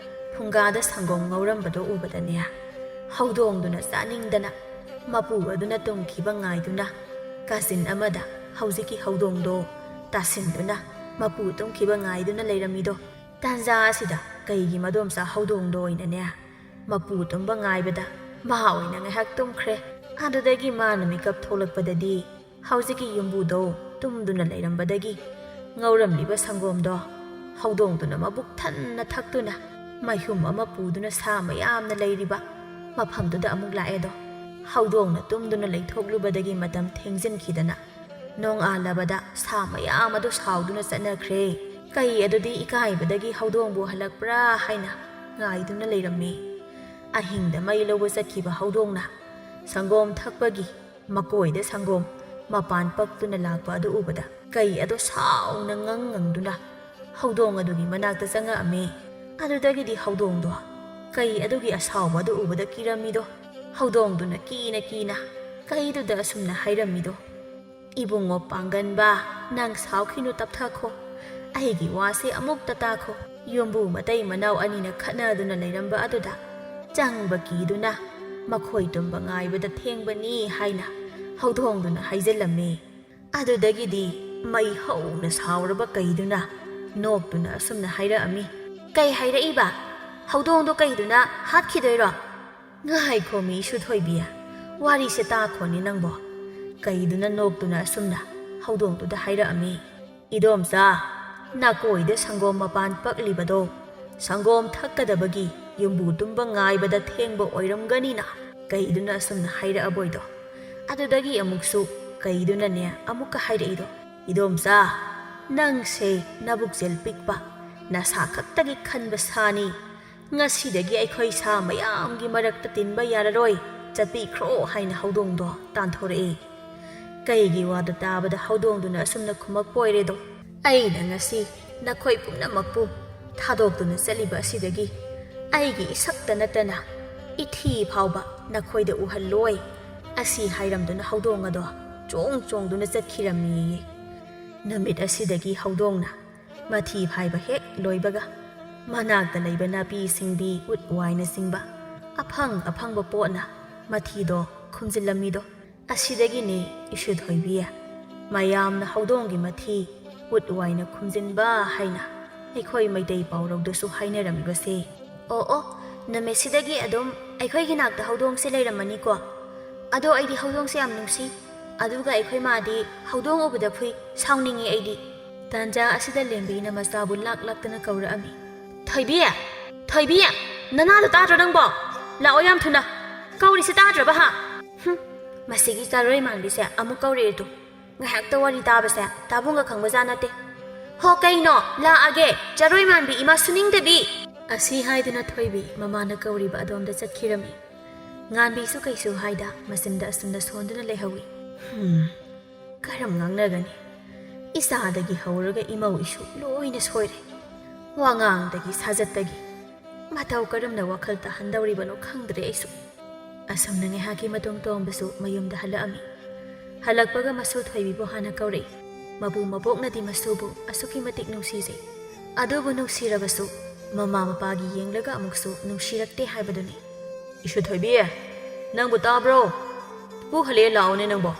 ꯐꯨꯡꯒꯥꯗ ꯁꯪꯒꯣꯝ ꯉꯧꯔꯝꯕꯗꯨ ꯎꯕꯗꯅꯦ, ꯍꯧꯗꯣꯡꯗꯨꯅ ꯆꯥꯅꯤꯡꯗꯅ ꯃꯄꯨ ꯑꯗꯨꯅ ꯇꯨꯝꯈꯤꯕ ꯉꯥꯏꯗꯨꯅ ꯀꯥꯆꯤꯟ ꯑꯃꯗ ꯍꯧꯖꯤꯛꯀꯤ ꯍꯧꯗꯣꯡꯗꯣ ꯇꯥꯁꯤꯟꯗꯨꯅ ꯃꯄꯨ ꯇꯨꯝꯈꯤꯕ ꯉꯥꯏꯗꯨꯅ ꯂꯩꯔꯝꯃꯤꯗꯣ꯫ ꯇꯥꯟꯖꯥ ꯑꯁꯤꯗ ꯀꯩꯒꯤ ꯃꯗꯣꯝꯆꯥ ꯍꯧꯗꯣꯡꯗꯣ ꯑꯣꯏꯅꯅꯦ ꯃꯄꯨ ꯇꯨꯝꯕ ꯉꯥꯏꯕꯗ ꯃꯍꯥ ꯑꯣꯏꯅ ꯉꯥꯏꯍꯥꯛ ꯇꯨꯝꯈ꯭ꯔꯦ꯫ ꯑꯗꯨꯗꯒꯤ ꯃꯥꯅ ꯃꯤꯀꯞ ꯊꯣꯛꯂꯛꯄꯗꯗꯤ ꯍꯧꯖꯤꯛꯀꯤ ꯌꯨꯝꯕꯨꯗꯣ ꯇꯨꯝꯗꯨꯅ ꯂꯩꯔꯝꯕꯗꯒꯤ ꯉꯧꯔꯝꯂꯤꯕ ꯁꯪꯒꯣꯝꯗꯣ ꯍꯧꯗꯣꯡꯗꯨꯅ ꯃꯕꯨꯛ ꯊꯟꯅ ꯊꯛꯇꯨꯅ ꯃꯩꯍꯨꯝ ꯑꯃ ꯄꯨꯗꯨꯅ ꯁꯥ ꯃꯌꯥꯝꯅ ꯂꯩꯔꯤꯕ ꯃꯐꯝꯗꯨꯗ ꯑꯃꯨꯛ ꯂꯥꯛꯑꯦꯗꯣ꯫ ꯍꯧꯗꯣꯡꯅ ꯇꯨꯝꯗꯨꯅ ꯂꯩꯊꯣꯛꯂꯨꯕꯗꯒꯤ ꯃꯇꯝ ꯊꯦꯡꯖꯤꯟꯈꯤꯗꯅ ꯅꯣꯡꯉꯥꯜꯂꯕꯗ ꯁꯥ ꯃꯌꯥꯝ ꯑꯗꯨ ꯁꯥꯎꯗꯨꯅ ꯆꯠꯅꯈ꯭ꯔꯦ꯫ ꯀꯩ ꯑꯗꯨꯗꯤ ꯏꯀꯥꯏꯕꯗꯒꯤ ꯍꯧꯗꯣꯡꯕꯨ ꯍꯜꯂꯛꯄ꯭ꯔꯥ ꯍꯥꯏꯅ ꯉꯥꯏꯗꯨꯅ ꯂꯩꯔꯝꯃꯤ꯫ ꯑꯍꯤꯡꯗ ꯃꯩ ꯂꯧꯕ ꯆꯠꯈꯤꯕ ꯍꯧꯗꯣꯡꯅ ꯁꯪꯒꯣꯝ ꯊꯛꯄꯒꯤ ꯃꯀꯣꯏꯗ ꯁꯪꯒꯣꯝ ꯃꯄꯥꯟ ꯄꯛꯇꯨꯅ ꯂꯥꯛꯄ ꯑꯗꯨ ꯎꯕꯗ ꯀꯩ ꯑꯗꯨ ꯁꯥꯎꯅ ꯉꯪ ꯉꯪꯗꯨꯅ ꯍꯧꯗꯣꯡ ꯑꯗꯨꯒꯤ ꯃꯅꯥꯛꯇ ꯆꯪꯉꯛꯑꯝꯃꯤ꯫ ꯑꯗꯨꯗꯒꯤꯗꯤ ꯍꯧꯗꯣꯡꯗꯣ ꯀꯩ ꯑꯗꯨꯒꯤ ꯑꯁꯥꯎꯕ ꯑꯗꯨ ꯎꯕꯗ ꯀꯤꯔꯝꯃꯤꯗꯣ꯫ ꯍꯧꯗꯣꯡꯗꯨꯅ ꯀꯤꯅ ꯀꯤꯅ ꯀꯩꯗꯨꯗ ꯑꯁꯨꯝꯅ ꯍꯥꯏꯔꯝꯃꯤꯗꯣ, "ꯏꯕꯨꯡꯉꯣ ꯄꯥꯡꯒꯟꯕ, ꯅꯪ ꯁꯥꯎꯈꯤꯅꯨ, ꯇꯞꯊꯈꯣ꯫ ꯑꯩꯒꯤ ꯋꯥꯁꯦ ꯑꯃꯨꯛꯇ ꯇꯥꯈꯣ꯫ ꯌꯨꯝꯕꯨ ꯃꯇꯩ ꯃꯅꯥꯎ ꯑꯅꯤꯅ ꯈꯠꯅꯗꯨꯅ ꯂꯩꯔꯝꯕ ꯑꯗꯨꯗ ꯆꯪꯕ ꯀꯤꯗꯨꯅ ꯃꯈꯣꯏ ꯇꯨꯝꯕ ꯉꯥꯏꯕꯗ ꯊꯦꯡꯕꯅꯤ" ꯍꯥꯏꯅ ꯍꯧꯗꯣꯡꯗꯨꯅ ꯍꯥꯏꯖꯤꯜꯂꯝꯃꯤ꯫ ꯑꯗꯨꯗꯒꯤꯗꯤ ꯃꯩ ꯍꯧꯅ ꯁꯥꯎꯔꯕ ꯀꯩꯗꯨꯅ ꯅꯣꯛꯇꯨꯅ ꯑꯁꯨꯝꯅ ꯍꯥꯏꯔꯛꯑꯝꯃꯤ, "ꯀꯩ ꯍꯥꯏꯔꯛꯏꯕ? ꯍꯧꯗꯣꯡꯗꯣ ꯀꯩꯗꯨꯅ ꯍꯥꯠꯈꯤꯗꯣꯏꯔꯣ?" "ꯉꯥꯏꯈꯣ ꯃꯤ ꯏꯁꯨ ꯊꯣꯏꯕꯤ, ꯋꯥꯔꯤꯁꯦ ꯇꯥꯈꯣꯅꯦ ꯅꯪꯕꯣ꯫" ꯀꯩꯗꯨꯅ ꯅꯣꯛꯇꯨꯅ ꯑꯁꯨꯝꯅ ꯍꯧꯗꯣꯡꯗꯨꯗ ꯍꯥꯏꯔꯛꯑꯝꯃꯤ, "ꯏꯗꯣꯝꯆꯥ, ꯅꯀꯣꯏꯗ ꯁꯪꯒꯣꯝ ꯃꯄꯥꯟ ꯄꯛꯂꯤꯕꯗꯣ ꯁꯪꯒꯣꯝ ꯊꯛꯀꯗꯕꯒꯤ ꯌꯨꯝꯕꯨ ꯇꯨꯝꯕ ꯉꯥꯏꯕꯗ ꯊꯦꯡꯕ ꯑꯣꯏꯔꯝꯒꯅꯤꯅ ꯀꯩꯗꯨꯅ ꯑꯁꯨꯝꯅ ꯍꯥꯏꯔꯛꯑꯕꯣꯏꯗꯣ꯫ ꯑꯗꯨꯗꯒꯤ ꯑꯃꯨꯛꯁꯨ ꯀꯩꯗꯨꯅꯅꯦ ꯑꯃꯨꯛꯀ ꯍꯥꯏꯔꯛꯏꯗꯣ, 'ꯏꯗꯣꯝꯆꯥ, ꯅꯪꯁꯦ ꯅꯕꯨꯛꯆꯦꯜ ꯄꯤꯛꯄ, ꯅꯁꯥ ꯈꯛꯇꯒꯤ ꯈꯟꯕ ꯁꯥꯅꯤ꯫ ꯉꯁꯤꯗꯒꯤ ꯑꯩꯈꯣꯏ ꯁꯥ ꯃꯌꯥꯝꯒꯤ ꯃꯔꯛꯇ ꯇꯤꯟꯕ ꯌꯥꯔꯔꯣꯏ, ꯆꯠꯄꯤꯈ꯭ꯔꯣ' ꯍꯥꯏꯅ ꯍꯧꯗꯣꯡꯗꯣ ꯇꯥꯟꯊꯣꯔꯛꯏ꯫ ꯀꯩꯒꯤ ꯋꯥꯗꯣ ꯇꯥꯕꯗ ꯍꯧꯗꯣꯡꯗꯨꯅ ꯑꯁꯨꯝꯅ ꯈꯨꯝꯃꯛꯄ ꯑꯣꯏꯔꯦꯗꯣ, "ꯑꯩꯅ ꯉꯁꯤ ꯅꯈꯣꯏ ꯄꯨꯝꯅꯃꯛꯄꯨ ꯊꯥꯗꯣꯛꯇꯨꯅ ꯆꯠꯂꯤꯕ ꯑꯁꯤꯗꯒꯤ ꯑꯩꯒꯤ ꯏꯁꯛꯇ ꯅꯠꯇꯅ ꯏꯊꯤ ꯐꯥꯎꯕ ꯅꯈꯣꯏꯗ ꯎꯍꯜꯂꯣꯏ" ꯑꯁꯤ ꯍꯥꯏꯔꯝꯗꯨꯅ ꯍꯧꯗꯣꯡ ꯑꯗꯣ ꯆꯣꯡ ꯆꯣꯡꯗꯨꯅ ꯆꯠꯈꯤꯔꯝꯃꯤꯌꯦ꯫ ꯅꯨꯃꯤꯠ ꯑꯁꯤꯗꯒꯤ ꯍꯧꯗꯣꯡꯅ ꯃꯊꯤ ꯐꯥꯏꯕ ꯍꯦꯛ ꯂꯣꯏꯕꯒ ꯃꯅꯥꯛꯇ ꯂꯩꯕ ꯅꯥꯄꯤ ꯁꯤꯡꯕꯤ, ꯎꯠ ꯋꯥꯏꯅꯆꯤꯡꯕ ꯑꯐꯪ ꯑꯐꯪꯕ ꯄꯣꯠꯅ ꯃꯊꯤꯗꯣ ꯈꯨꯝꯖꯤꯜꯂꯝꯃꯤꯗꯣ꯫ ꯑꯁꯤꯗꯒꯤꯅꯦ ꯏꯁꯨ ꯊꯣꯏꯕꯤ, ꯃꯌꯥꯝꯅ ꯍꯧꯗꯣꯡꯒꯤ ꯃꯊꯤ ꯎꯠ ꯋꯥꯏꯅ ꯈꯨꯝꯖꯤꯟꯕ ꯍꯥꯏꯅ ꯑꯩꯈꯣꯏ ꯃꯩꯇꯩ ꯄꯥꯎꯔꯧꯗꯁꯨ ꯍꯥꯏꯅꯔꯝꯃꯤꯕꯁꯦ꯫ ꯑꯣ ꯑꯣ, ꯅꯨꯃꯤꯠꯁꯤꯗꯒꯤ ꯑꯗꯨꯝ ꯑꯩꯈꯣꯏꯒꯤ ꯅꯥꯛꯇ ꯍꯧꯗꯣꯡꯁꯦ ꯂꯩꯔꯝꯃꯅꯤꯀꯣ꯫ ꯑꯗꯣ ꯑꯩꯗꯤ ꯍꯧꯗꯣꯡꯁꯦ ꯌꯥꯝ ꯅꯨꯡꯁꯤ꯫ ꯑꯗꯨꯒ ꯑꯩꯈꯣꯏ ꯃꯥꯗꯤ ꯍꯧꯗꯣꯡ ꯎꯕꯗ ꯐꯨꯏ, ꯁꯥꯎꯅꯤꯡꯉꯤ ꯑꯩꯗꯤ꯫ ꯇꯥꯟꯖꯥ ꯑꯁꯤꯗ ꯂꯦꯝꯕꯤꯅ ꯃꯆꯥꯕꯨ ꯂꯥꯛ ꯂꯥꯛꯇꯅ ꯀꯧꯔꯛꯑꯝꯃꯤ꯫ "ꯊꯣꯏꯕꯤ! ꯊꯣꯏꯕꯤ! ꯅꯅꯥꯗꯣ ꯇꯥꯗ꯭ꯔꯣ ꯅꯪꯕꯣ? ꯂꯥꯛꯑꯣ ꯌꯥꯝ ꯊꯨꯅ꯫ ꯀꯧꯔꯤꯁꯦ ꯇꯥꯗ꯭ꯔꯕ ꯍꯥ? ꯍꯨꯝ, ꯃꯁꯤꯒꯤ ꯆꯥꯔꯣꯏ ꯃꯥꯟꯕꯤꯁꯦ ꯑꯃꯨꯛ ꯀꯧꯔꯛꯑꯦ ꯇꯨ꯫ ꯉꯥꯏꯍꯥꯛꯇ ꯋꯥꯔꯤ ꯇꯥꯕꯁꯦ ꯇꯥꯕꯨꯡꯒ ꯈꯪꯕꯖꯥꯠ ꯅꯠꯇꯦ꯫ ꯍꯣ ꯀꯩꯅꯣ, ꯂꯥꯛꯑꯒꯦ, ꯆꯥꯔꯣꯏ ꯃꯥꯟꯕꯤ ꯏꯃꯥ ꯁꯨꯅꯤꯡꯗꯕꯤ!" ꯑꯁꯤ ꯍꯥꯏꯗꯨꯅ ꯊꯣꯏꯕꯤ ꯃꯃꯥꯅ ꯀꯧꯔꯤꯕ ꯑꯗꯣꯝꯗ ꯆꯠꯈꯤꯔꯝꯃꯤ꯫ ꯉꯥꯟꯕꯤꯁꯨ ꯀꯩꯁꯨ ꯍꯥꯏꯗ ꯃꯆꯤꯟꯗ ꯑꯁꯨꯝꯅ ꯁꯣꯟꯗꯨꯅ ꯂꯩꯍꯧꯏ꯫ ꯍꯨꯝ, ꯀꯔꯝ ꯉꯥꯡꯅꯒꯅꯤ? ꯏꯆꯥꯗꯒꯤ ꯍꯧꯔꯒ ꯏꯃꯧ ꯏꯁꯨ ꯂꯣꯏꯅ ꯁꯣꯏꯔꯦ꯫ ꯋꯥꯉꯥꯡꯗꯒꯤ ꯁꯥꯖꯠꯇꯒꯤ ꯃꯇꯧ ꯀꯔꯝꯅ ꯋꯥꯈꯜ ꯇꯥꯍꯟꯗꯧꯔꯤꯕꯅꯣ ꯈꯪꯗ꯭ꯔꯦ ꯑꯩꯁꯨ꯫ ꯑꯁꯨꯝꯅ ꯉꯥꯏꯍꯥꯛꯀꯤ ꯃꯇꯨꯡ ꯇꯣꯝꯕꯁꯨ ꯃꯌꯨꯝꯗ ꯍꯜꯂꯛꯑꯝꯃꯤ꯫ ꯍꯜꯂꯛꯄꯒ ꯃꯁꯨ ꯊꯣꯏꯕꯤꯕꯨ ꯍꯥꯟꯅ ꯀꯧꯔꯛꯏ꯫ ꯃꯄꯨ ꯃꯕꯣꯛꯅꯗꯤ ꯃꯁꯨꯕꯨ ꯑꯁꯨꯛꯀꯤ ꯃꯇꯤꯛ ꯅꯨꯡꯁꯤꯖꯩ꯫ ꯑꯗꯨꯕꯨ ꯅꯨꯡꯁꯤꯔꯕꯁꯨ ꯃꯃꯥ ꯃꯄꯥꯒꯤ ꯌꯦꯡꯂꯒ ꯑꯃꯨꯛꯁꯨ ꯅꯨꯡꯁꯤꯔꯛꯇꯦ ꯍꯥꯏꯕꯗꯨꯅꯤ꯫ "ꯏꯁꯨ ꯊꯣꯏꯕꯤ, ꯅꯪꯕꯨ ꯇꯥꯕ꯭ꯔꯣ? ꯄꯨ ꯍꯜꯂꯛꯑꯦ, ꯂꯥꯛꯑꯣꯅꯦ ꯅꯪꯕꯣ꯫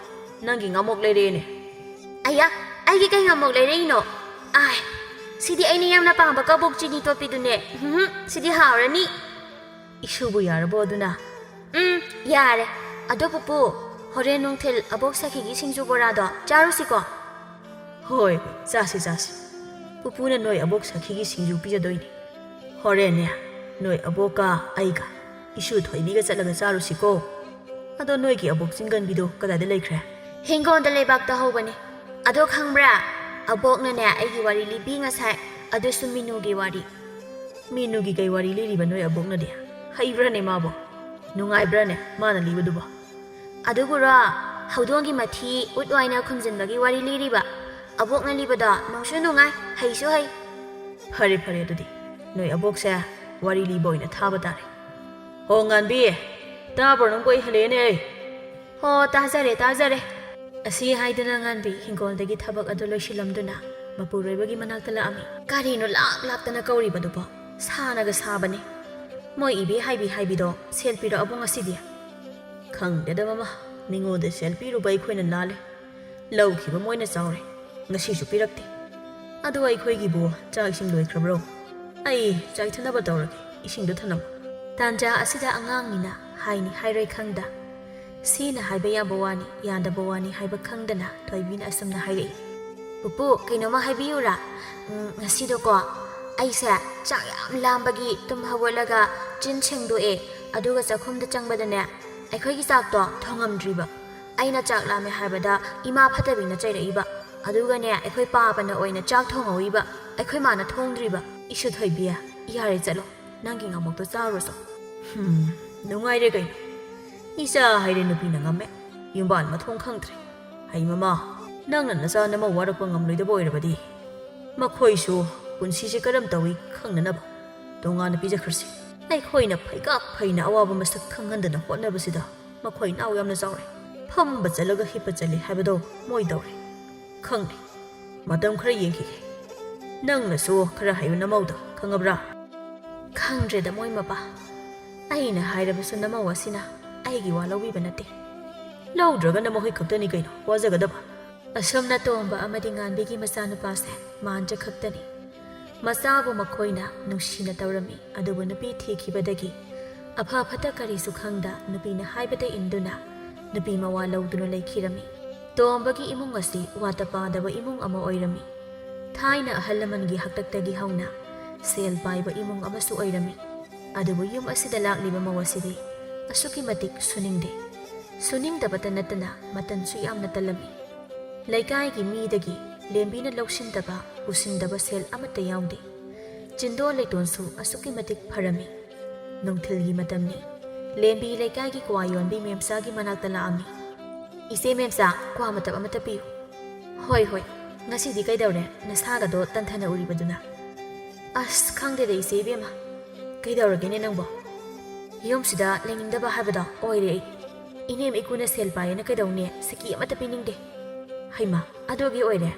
ꯅꯪꯒꯤ ꯉꯥꯃꯣꯛ ꯂꯩꯔꯛꯑꯦꯅꯦ꯫" "ꯑꯌꯥ, ꯑꯩꯒꯤ ꯀꯩ ꯉꯥꯃꯣꯛ ꯂꯩꯔꯛꯏꯅꯣ? ꯑꯥꯏ, ꯁꯤꯗꯤ ꯑꯩꯅ ꯌꯥꯝꯅ ꯄꯥꯝꯕ ꯀꯕꯣꯛ ꯆꯤꯅꯤ ꯇꯣꯠꯄꯤꯗꯨꯅꯦ꯫ ꯎꯝꯍꯨꯝ, ꯁꯤꯗꯤ ꯍꯥꯎꯔꯅꯤ꯫" "ꯏꯁꯨꯕꯨ ꯌꯥꯔꯕꯣ ꯑꯗꯨꯅ?" "ꯎꯝ, ꯌꯥꯔꯦ꯫ ꯑꯗꯣ ꯄꯨꯄꯨ, ꯍꯣꯔꯦꯟ ꯅꯨꯡꯊꯤꯜ ꯑꯕꯣꯛ ꯁꯈꯤꯒꯤ ꯁꯤꯡꯖꯨ ꯕꯣꯔꯥꯗꯣ ꯆꯥꯔꯨꯁꯤꯀꯣ? ꯍꯣꯏ, ꯆꯥꯁꯤ, ꯆꯥꯁꯤ꯫ ꯄꯨꯄꯨꯅ ꯅꯣꯏ ꯑꯕꯣꯛ ꯁꯈꯤꯒꯤ ꯁꯤꯡꯖꯨ ꯄꯤꯖꯗꯣꯏꯅꯤ꯫ ꯍꯣꯔꯦꯟꯅꯦ, ꯅꯣꯏ ꯑꯕꯣꯛꯀ ꯑꯩꯒ ꯏꯁꯨ ꯊꯣꯏꯕꯤꯒ ꯆꯠꯂꯒ ꯆꯥꯔꯨꯁꯤꯀꯣ꯫ ꯑꯗꯣ ꯅꯣꯏꯒꯤ ꯑꯕꯣꯛ ꯆꯤꯡꯒꯟꯕꯤꯗꯣ ꯀꯗꯥꯏꯗ ꯂꯩꯈ꯭ꯔꯦ? ꯍꯤꯡꯒꯣꯜꯗ ꯂꯩꯕꯥꯛꯇ ꯍꯧꯕꯅꯦ꯫ ꯑꯗꯣ ꯈꯪꯕ꯭ꯔꯥ? ꯑꯕꯣꯛꯅꯅꯦ ꯑꯩꯒꯤ ꯋꯥꯔꯤ ꯂꯤꯕꯤ ꯉꯁꯥꯏ, ꯑꯗꯨꯁꯨ ꯃꯤꯅꯨꯒꯤ ꯋꯥꯔꯤ꯫ ꯃꯤꯅꯨꯒꯤ ꯀꯩ ꯋꯥꯔꯤ ꯂꯤꯔꯤꯕ ꯅꯣꯏ ꯑꯕꯣꯛꯅꯗꯤ? ꯍꯩꯕ꯭ꯔꯅꯦ ꯃꯥꯕꯣ? ꯅꯨꯡꯉꯥꯏꯕ꯭ꯔꯅꯦ ꯃꯥꯅ ꯂꯤꯕꯗꯨꯕꯣ? ꯑꯗꯨꯕꯨꯔꯣ, ꯍꯧꯗꯣꯡꯒꯤ ꯃꯊꯤ ꯎꯠ ꯋꯥꯏꯅ ꯈꯨꯝꯖꯤꯟꯕꯒꯤ ꯋꯥꯔꯤ ꯂꯤꯔꯤꯕ꯫ ꯑꯕꯣꯛꯅ ꯂꯤꯕꯗꯣ ꯅꯨꯡꯁꯨ ꯅꯨꯡꯉꯥꯏ, ꯍꯩꯁꯨ ꯍꯩ꯫ ꯐꯔꯦ, ꯐꯔꯦ, ꯑꯗꯨꯗꯤ ꯅꯣꯏ ꯑꯕꯣꯛꯁꯦ ꯋꯥꯔꯤ ꯂꯤꯕ ꯑꯣꯏꯅ ꯊꯥꯕ ꯇꯥꯔꯦ꯫ ꯍꯣ ꯉꯥꯟꯕꯤ, ꯇꯥꯕ꯭ꯔꯣ? ꯅꯪꯕꯨ ꯑꯩ ꯍꯜꯂꯛꯑꯦꯅꯦ ꯑꯩ꯫ ꯍꯣ, ꯇꯥꯖꯔꯦ, ꯇꯥꯖꯔꯦ꯫ ꯑꯁꯤ ꯍꯥꯏꯗꯨꯅ ꯉꯥꯟꯕꯤ ꯍꯤꯡꯒꯣꯜꯗꯒꯤ ꯊꯕꯛ ꯑꯗꯨ ꯂꯣꯏꯁꯤꯜꯂꯝꯗꯨꯅ ꯃꯄꯨꯔꯣꯏꯕꯒꯤ ꯃꯅꯥꯛꯇ ꯂꯥꯛꯑꯝꯃꯤ꯫ ꯀꯔꯤꯅꯣ ꯂꯥꯛ ꯂꯥꯛꯇꯅ ꯀꯧꯔꯤꯕꯗꯨꯕꯣ? ꯁꯥꯅꯒ ꯁꯥꯕꯅꯦ꯫ ꯃꯣꯏ ꯏꯕꯤ ꯍꯥꯏꯕꯤ ꯍꯥꯏꯕꯤꯗꯣ ꯁꯦꯜ ꯄꯤꯔꯛꯑꯕꯣ ꯉꯁꯤꯗꯤ? ꯈꯪꯗꯦꯗ ꯃꯃꯥ, ꯃꯤꯉꯣꯟꯗ ꯁꯦꯜ ꯄꯤꯔꯨꯕ ꯑꯩꯈꯣꯏꯅ ꯂꯥꯜꯂꯦ꯫ ꯂꯧꯈꯤꯕ ꯃꯣꯏꯅ ꯆꯥꯎꯔꯦ, ꯉꯁꯤꯁꯨ ꯄꯤꯔꯛꯇꯦ꯫ ꯑꯗꯣ ꯑꯩꯈꯣꯏꯒꯤꯕꯨ ꯆꯥꯛ ꯏꯁꯤꯡ ꯂꯣꯏꯈ꯭ꯔꯕ꯭ꯔꯣ? ꯑꯩ ꯆꯥꯏꯊꯅꯕ ꯇꯧꯔꯒꯦ, ꯏꯁꯤꯡꯗꯣ ꯊꯅꯝꯃꯨ꯫ ꯇꯥꯟꯖꯥ ꯑꯁꯤꯗ ꯑꯉꯥꯡꯅꯤꯅ ꯍꯥꯏꯅꯤ ꯍꯥꯏꯔꯣꯏ ꯈꯪꯗ, ꯁꯤꯅ ꯍꯥꯏꯕ ꯌꯥꯕ ꯋꯥꯅꯤ, ꯌꯥꯗꯕ ꯋꯥꯅꯤ ꯍꯥꯏꯕ ꯈꯪꯗꯅ ꯊꯣꯏꯕꯤꯅ ꯑꯁꯨꯝꯅ ꯍꯥꯏꯔꯛꯏ, "ꯄꯨꯄꯨ, ꯀꯩꯅꯣꯝꯃ ꯍꯥꯏꯕꯤꯌꯨꯔꯥ? ꯎꯝ, ꯉꯁꯤꯗꯣꯀꯣ, ꯑꯩꯁꯦ ꯆꯥꯛ ꯌꯥꯝ ꯂꯥꯝꯕꯒꯤ ꯇꯨꯝ ꯍꯧꯒꯠꯂꯒ ꯆꯤꯟ ꯁꯦꯡꯗꯣꯛꯑꯦ, ꯑꯗꯨꯒ ꯆꯥꯛꯈꯨꯝꯗ ꯆꯪꯕꯗꯅꯦ, ꯑꯩꯈꯣꯏꯒꯤ ꯆꯥꯛꯇꯣ ꯊꯣꯡꯉꯝꯗ꯭ꯔꯤꯕ꯫ ꯑꯩꯅ ꯆꯥꯛ ꯂꯥꯝꯃꯦ ꯍꯥꯏꯕꯗ ꯏꯃꯥ ꯐꯠꯇꯕꯤꯅ ꯆꯩꯔꯛꯏꯕ, ꯑꯗꯨꯒꯅꯦ, ꯑꯩꯈꯣꯏ ꯄꯥꯕꯅ ꯑꯣꯏꯅ ꯆꯥꯛ ꯊꯣꯡꯍꯧꯏꯕ, ꯑꯩꯈꯣꯏ ꯃꯥꯅ ꯊꯣꯡꯗ꯭ꯔꯤꯕ꯫" "ꯏꯁꯨ ꯊꯣꯏꯕꯤ, ꯌꯥꯔꯦ ꯆꯠꯂꯣ, ꯅꯪꯒꯤ ꯉꯥꯃꯣꯛꯇꯣ ꯆꯥꯔꯨꯔꯣ ꯆꯣ꯫" ꯍꯨꯝ, ꯅꯨꯡꯉꯥꯏꯔꯦ ꯀꯩꯅꯣ꯫ ꯏꯆꯥ ꯍꯥꯏꯔꯦ ꯅꯨꯄꯤꯅ ꯉꯝꯃꯦ, ꯌꯨꯝꯕꯥꯟ ꯃꯊꯣꯡ ꯈꯪꯗ꯭ꯔꯦ꯫ ꯍꯩ ꯃꯃꯥ, ꯅꯪꯅ ꯅꯆꯥ ꯅꯃꯧ ꯋꯥꯔꯛꯄ ꯉꯝꯂꯣꯏꯗꯕ ꯑꯣꯏꯔꯕꯗꯤ, ꯃꯈꯣꯏꯁꯨ ꯄꯨꯟꯁꯤꯁꯦ ꯀꯔꯝ ꯇꯧꯏ ꯈꯪꯅꯅꯕ ꯇꯣꯉꯥꯟꯅ ꯄꯤꯖꯈ꯭ꯔꯁꯤ꯫ ꯑꯩꯈꯣꯏꯅ ꯐꯩꯒꯥꯛ ꯐꯩꯅ ꯑꯋꯥꯕ ꯃꯁꯛ ꯈꯪꯍꯟꯗꯅ ꯍꯣꯠꯅꯕꯁꯤꯗ ꯃꯈꯣꯏ ꯅꯥꯎ ꯌꯥꯝꯅ ꯆꯥꯎꯔꯦ꯫ ꯐꯝꯕ ꯆꯠꯂꯒ ꯍꯤꯞꯄ ꯆꯠꯂꯤ ꯍꯥꯏꯕꯗꯣ ꯃꯣꯏ ꯇꯧꯔꯦ꯫ ꯈꯪꯗꯦ, ꯃꯇꯝ ꯈꯔ ꯌꯦꯡꯈꯤꯒꯦ꯫ ꯅꯪꯅꯁꯨ ꯈꯔ ꯍꯥꯏꯌꯨ ꯅꯃꯧꯗ, ꯈꯪꯉꯕ꯭ꯔꯥ? ꯈꯪꯗ꯭ꯔꯦꯗ ꯃꯣꯏ ꯃꯄꯥ꯫ ꯑꯩꯅ ꯍꯥꯏꯔꯕꯁꯨ ꯅꯃꯧ ꯑꯁꯤꯅ ꯑꯩꯒꯤ ꯋꯥ ꯂꯧꯕꯤꯕ ꯅꯠꯇꯦ꯫ ꯂꯧꯗ꯭ꯔꯒꯅ ꯃꯈꯣꯏ ꯈꯛꯇꯅꯤ ꯀꯩꯅꯣ ꯋꯥꯖꯒꯗꯕ꯫ ꯑꯁꯨꯝꯅ ꯇꯣꯝꯕ ꯑꯃꯗꯤ ꯉꯥꯟꯕꯤꯒꯤ ꯃꯆꯥꯅꯨꯄꯥꯁꯦ ꯃꯥꯟꯖ ꯈꯛꯇꯅꯤ꯫ ꯃꯆꯥꯕꯨ ꯃꯈꯣꯏꯅ ꯅꯨꯡꯁꯤꯅ ꯇꯧꯔꯝꯃꯤ, ꯑꯗꯨꯕꯨ ꯅꯨꯄꯤ ꯊꯤꯈꯤꯕꯗꯒꯤ ꯑꯐ ꯐꯠꯇ ꯀꯔꯤꯁꯨ ꯈꯪꯗ ꯅꯨꯄꯤꯅ ꯍꯥꯏꯕꯗ ꯏꯟꯗꯨꯅ ꯅꯨꯄꯤ ꯃꯋꯥ ꯂꯧꯗꯨꯅ ꯂꯩꯈꯤꯔꯝꯃꯤ꯫ ꯇꯣꯝꯕꯒꯤ ꯏꯃꯨꯡ ꯑꯁꯤ ꯋꯥꯠꯇ ꯄꯥꯗꯕ ꯏꯃꯨꯡ ꯑꯃ ꯑꯣꯏꯔꯝꯃꯤ꯫ ꯊꯥꯏꯅ ꯑꯍꯜ ꯂꯃꯟꯒꯤ ꯍꯥꯛꯇꯛꯇꯒꯤ ꯍꯧꯅ ꯁꯦꯜ ꯄꯥꯏꯕ ꯏꯃꯨꯡ ꯑꯃꯁꯨ ꯑꯣꯏꯔꯝꯃꯤ꯫ ꯑꯗꯨꯕꯨ ꯌꯨꯝ ꯑꯁꯤꯗ ꯂꯥꯛꯂꯤꯕ ꯃꯧ ꯑꯁꯤꯗꯤ ꯑꯁꯨꯛꯀꯤ ꯃꯇꯤꯛ ꯁꯨꯅꯤꯡꯗꯦ꯫ ꯁꯨꯅꯤꯡꯗꯕꯇ ꯅꯠꯇꯅ ꯃꯇꯟꯁꯨ ꯌꯥꯝꯅ ꯇꯜꯂꯝꯃꯤ꯫ ꯂꯩꯀꯥꯏꯒꯤ ꯃꯤꯗꯒꯤ ꯂꯦꯝꯕꯤꯅ ꯂꯧꯁꯤꯟꯗꯕ, ꯄꯨꯁꯤꯟꯗꯕ ꯁꯦꯜ ꯑꯃꯠꯇ ꯌꯥꯎꯗꯦ꯫ ꯆꯤꯟꯗꯣꯟ ꯂꯩꯇꯣꯟꯁꯨ ꯑꯁꯨꯛꯀꯤ ꯃꯇꯤꯛ ꯐꯔꯝꯃꯤ꯫ ꯅꯨꯡꯊꯤꯜꯒꯤ ꯃꯇꯝꯅꯤ꯫ ꯂꯦꯝꯕꯤ ꯂꯩꯀꯥꯏꯒꯤ ꯀ꯭ꯋꯥ ꯌꯣꯟꯕꯤ ꯃꯦꯝꯆꯥꯒꯤ ꯃꯅꯥꯛꯇ ꯂꯥꯛꯑꯝꯃꯤ꯫ "ꯏꯆꯦ ꯃꯦꯝꯆꯥ, ꯀ꯭ꯋꯥ ꯃꯇꯞ ꯑꯃꯇ ꯄꯤꯌꯨ꯫" "ꯍꯣꯏ, ꯍꯣꯏ, ꯉꯁꯤꯗꯤ ꯀꯩꯗꯧꯔꯦ? ꯅꯁꯥꯒꯗꯣ ꯇꯟꯊꯅ ꯎꯔꯤꯕꯗꯨꯅ?" "ꯑꯁ, ꯈꯪꯗꯦꯗ ꯏꯆꯦ ꯏꯕꯦꯝꯃ, ꯀꯩꯗꯧꯔꯒꯦꯅꯦ ꯅꯪꯕꯣ? ꯌꯨꯝꯁꯤꯗ ꯂꯩꯅꯤꯡꯗꯕ ꯍꯥꯏꯕꯗꯣ ꯑꯣꯏꯔꯦ ꯑꯩ꯫ ꯏꯅꯦꯝ ꯏꯀꯨꯅ ꯁꯦꯜ ꯄꯥꯏꯌꯦꯅ ꯀꯩꯗꯧꯅꯦ ꯁꯤꯀꯤ ꯑꯃꯠꯇ ꯄꯤꯅꯤꯡꯗꯦ꯫" "ꯍꯩꯃꯥ, ꯑꯗꯨꯒꯤ ꯑꯣꯏꯔꯦ?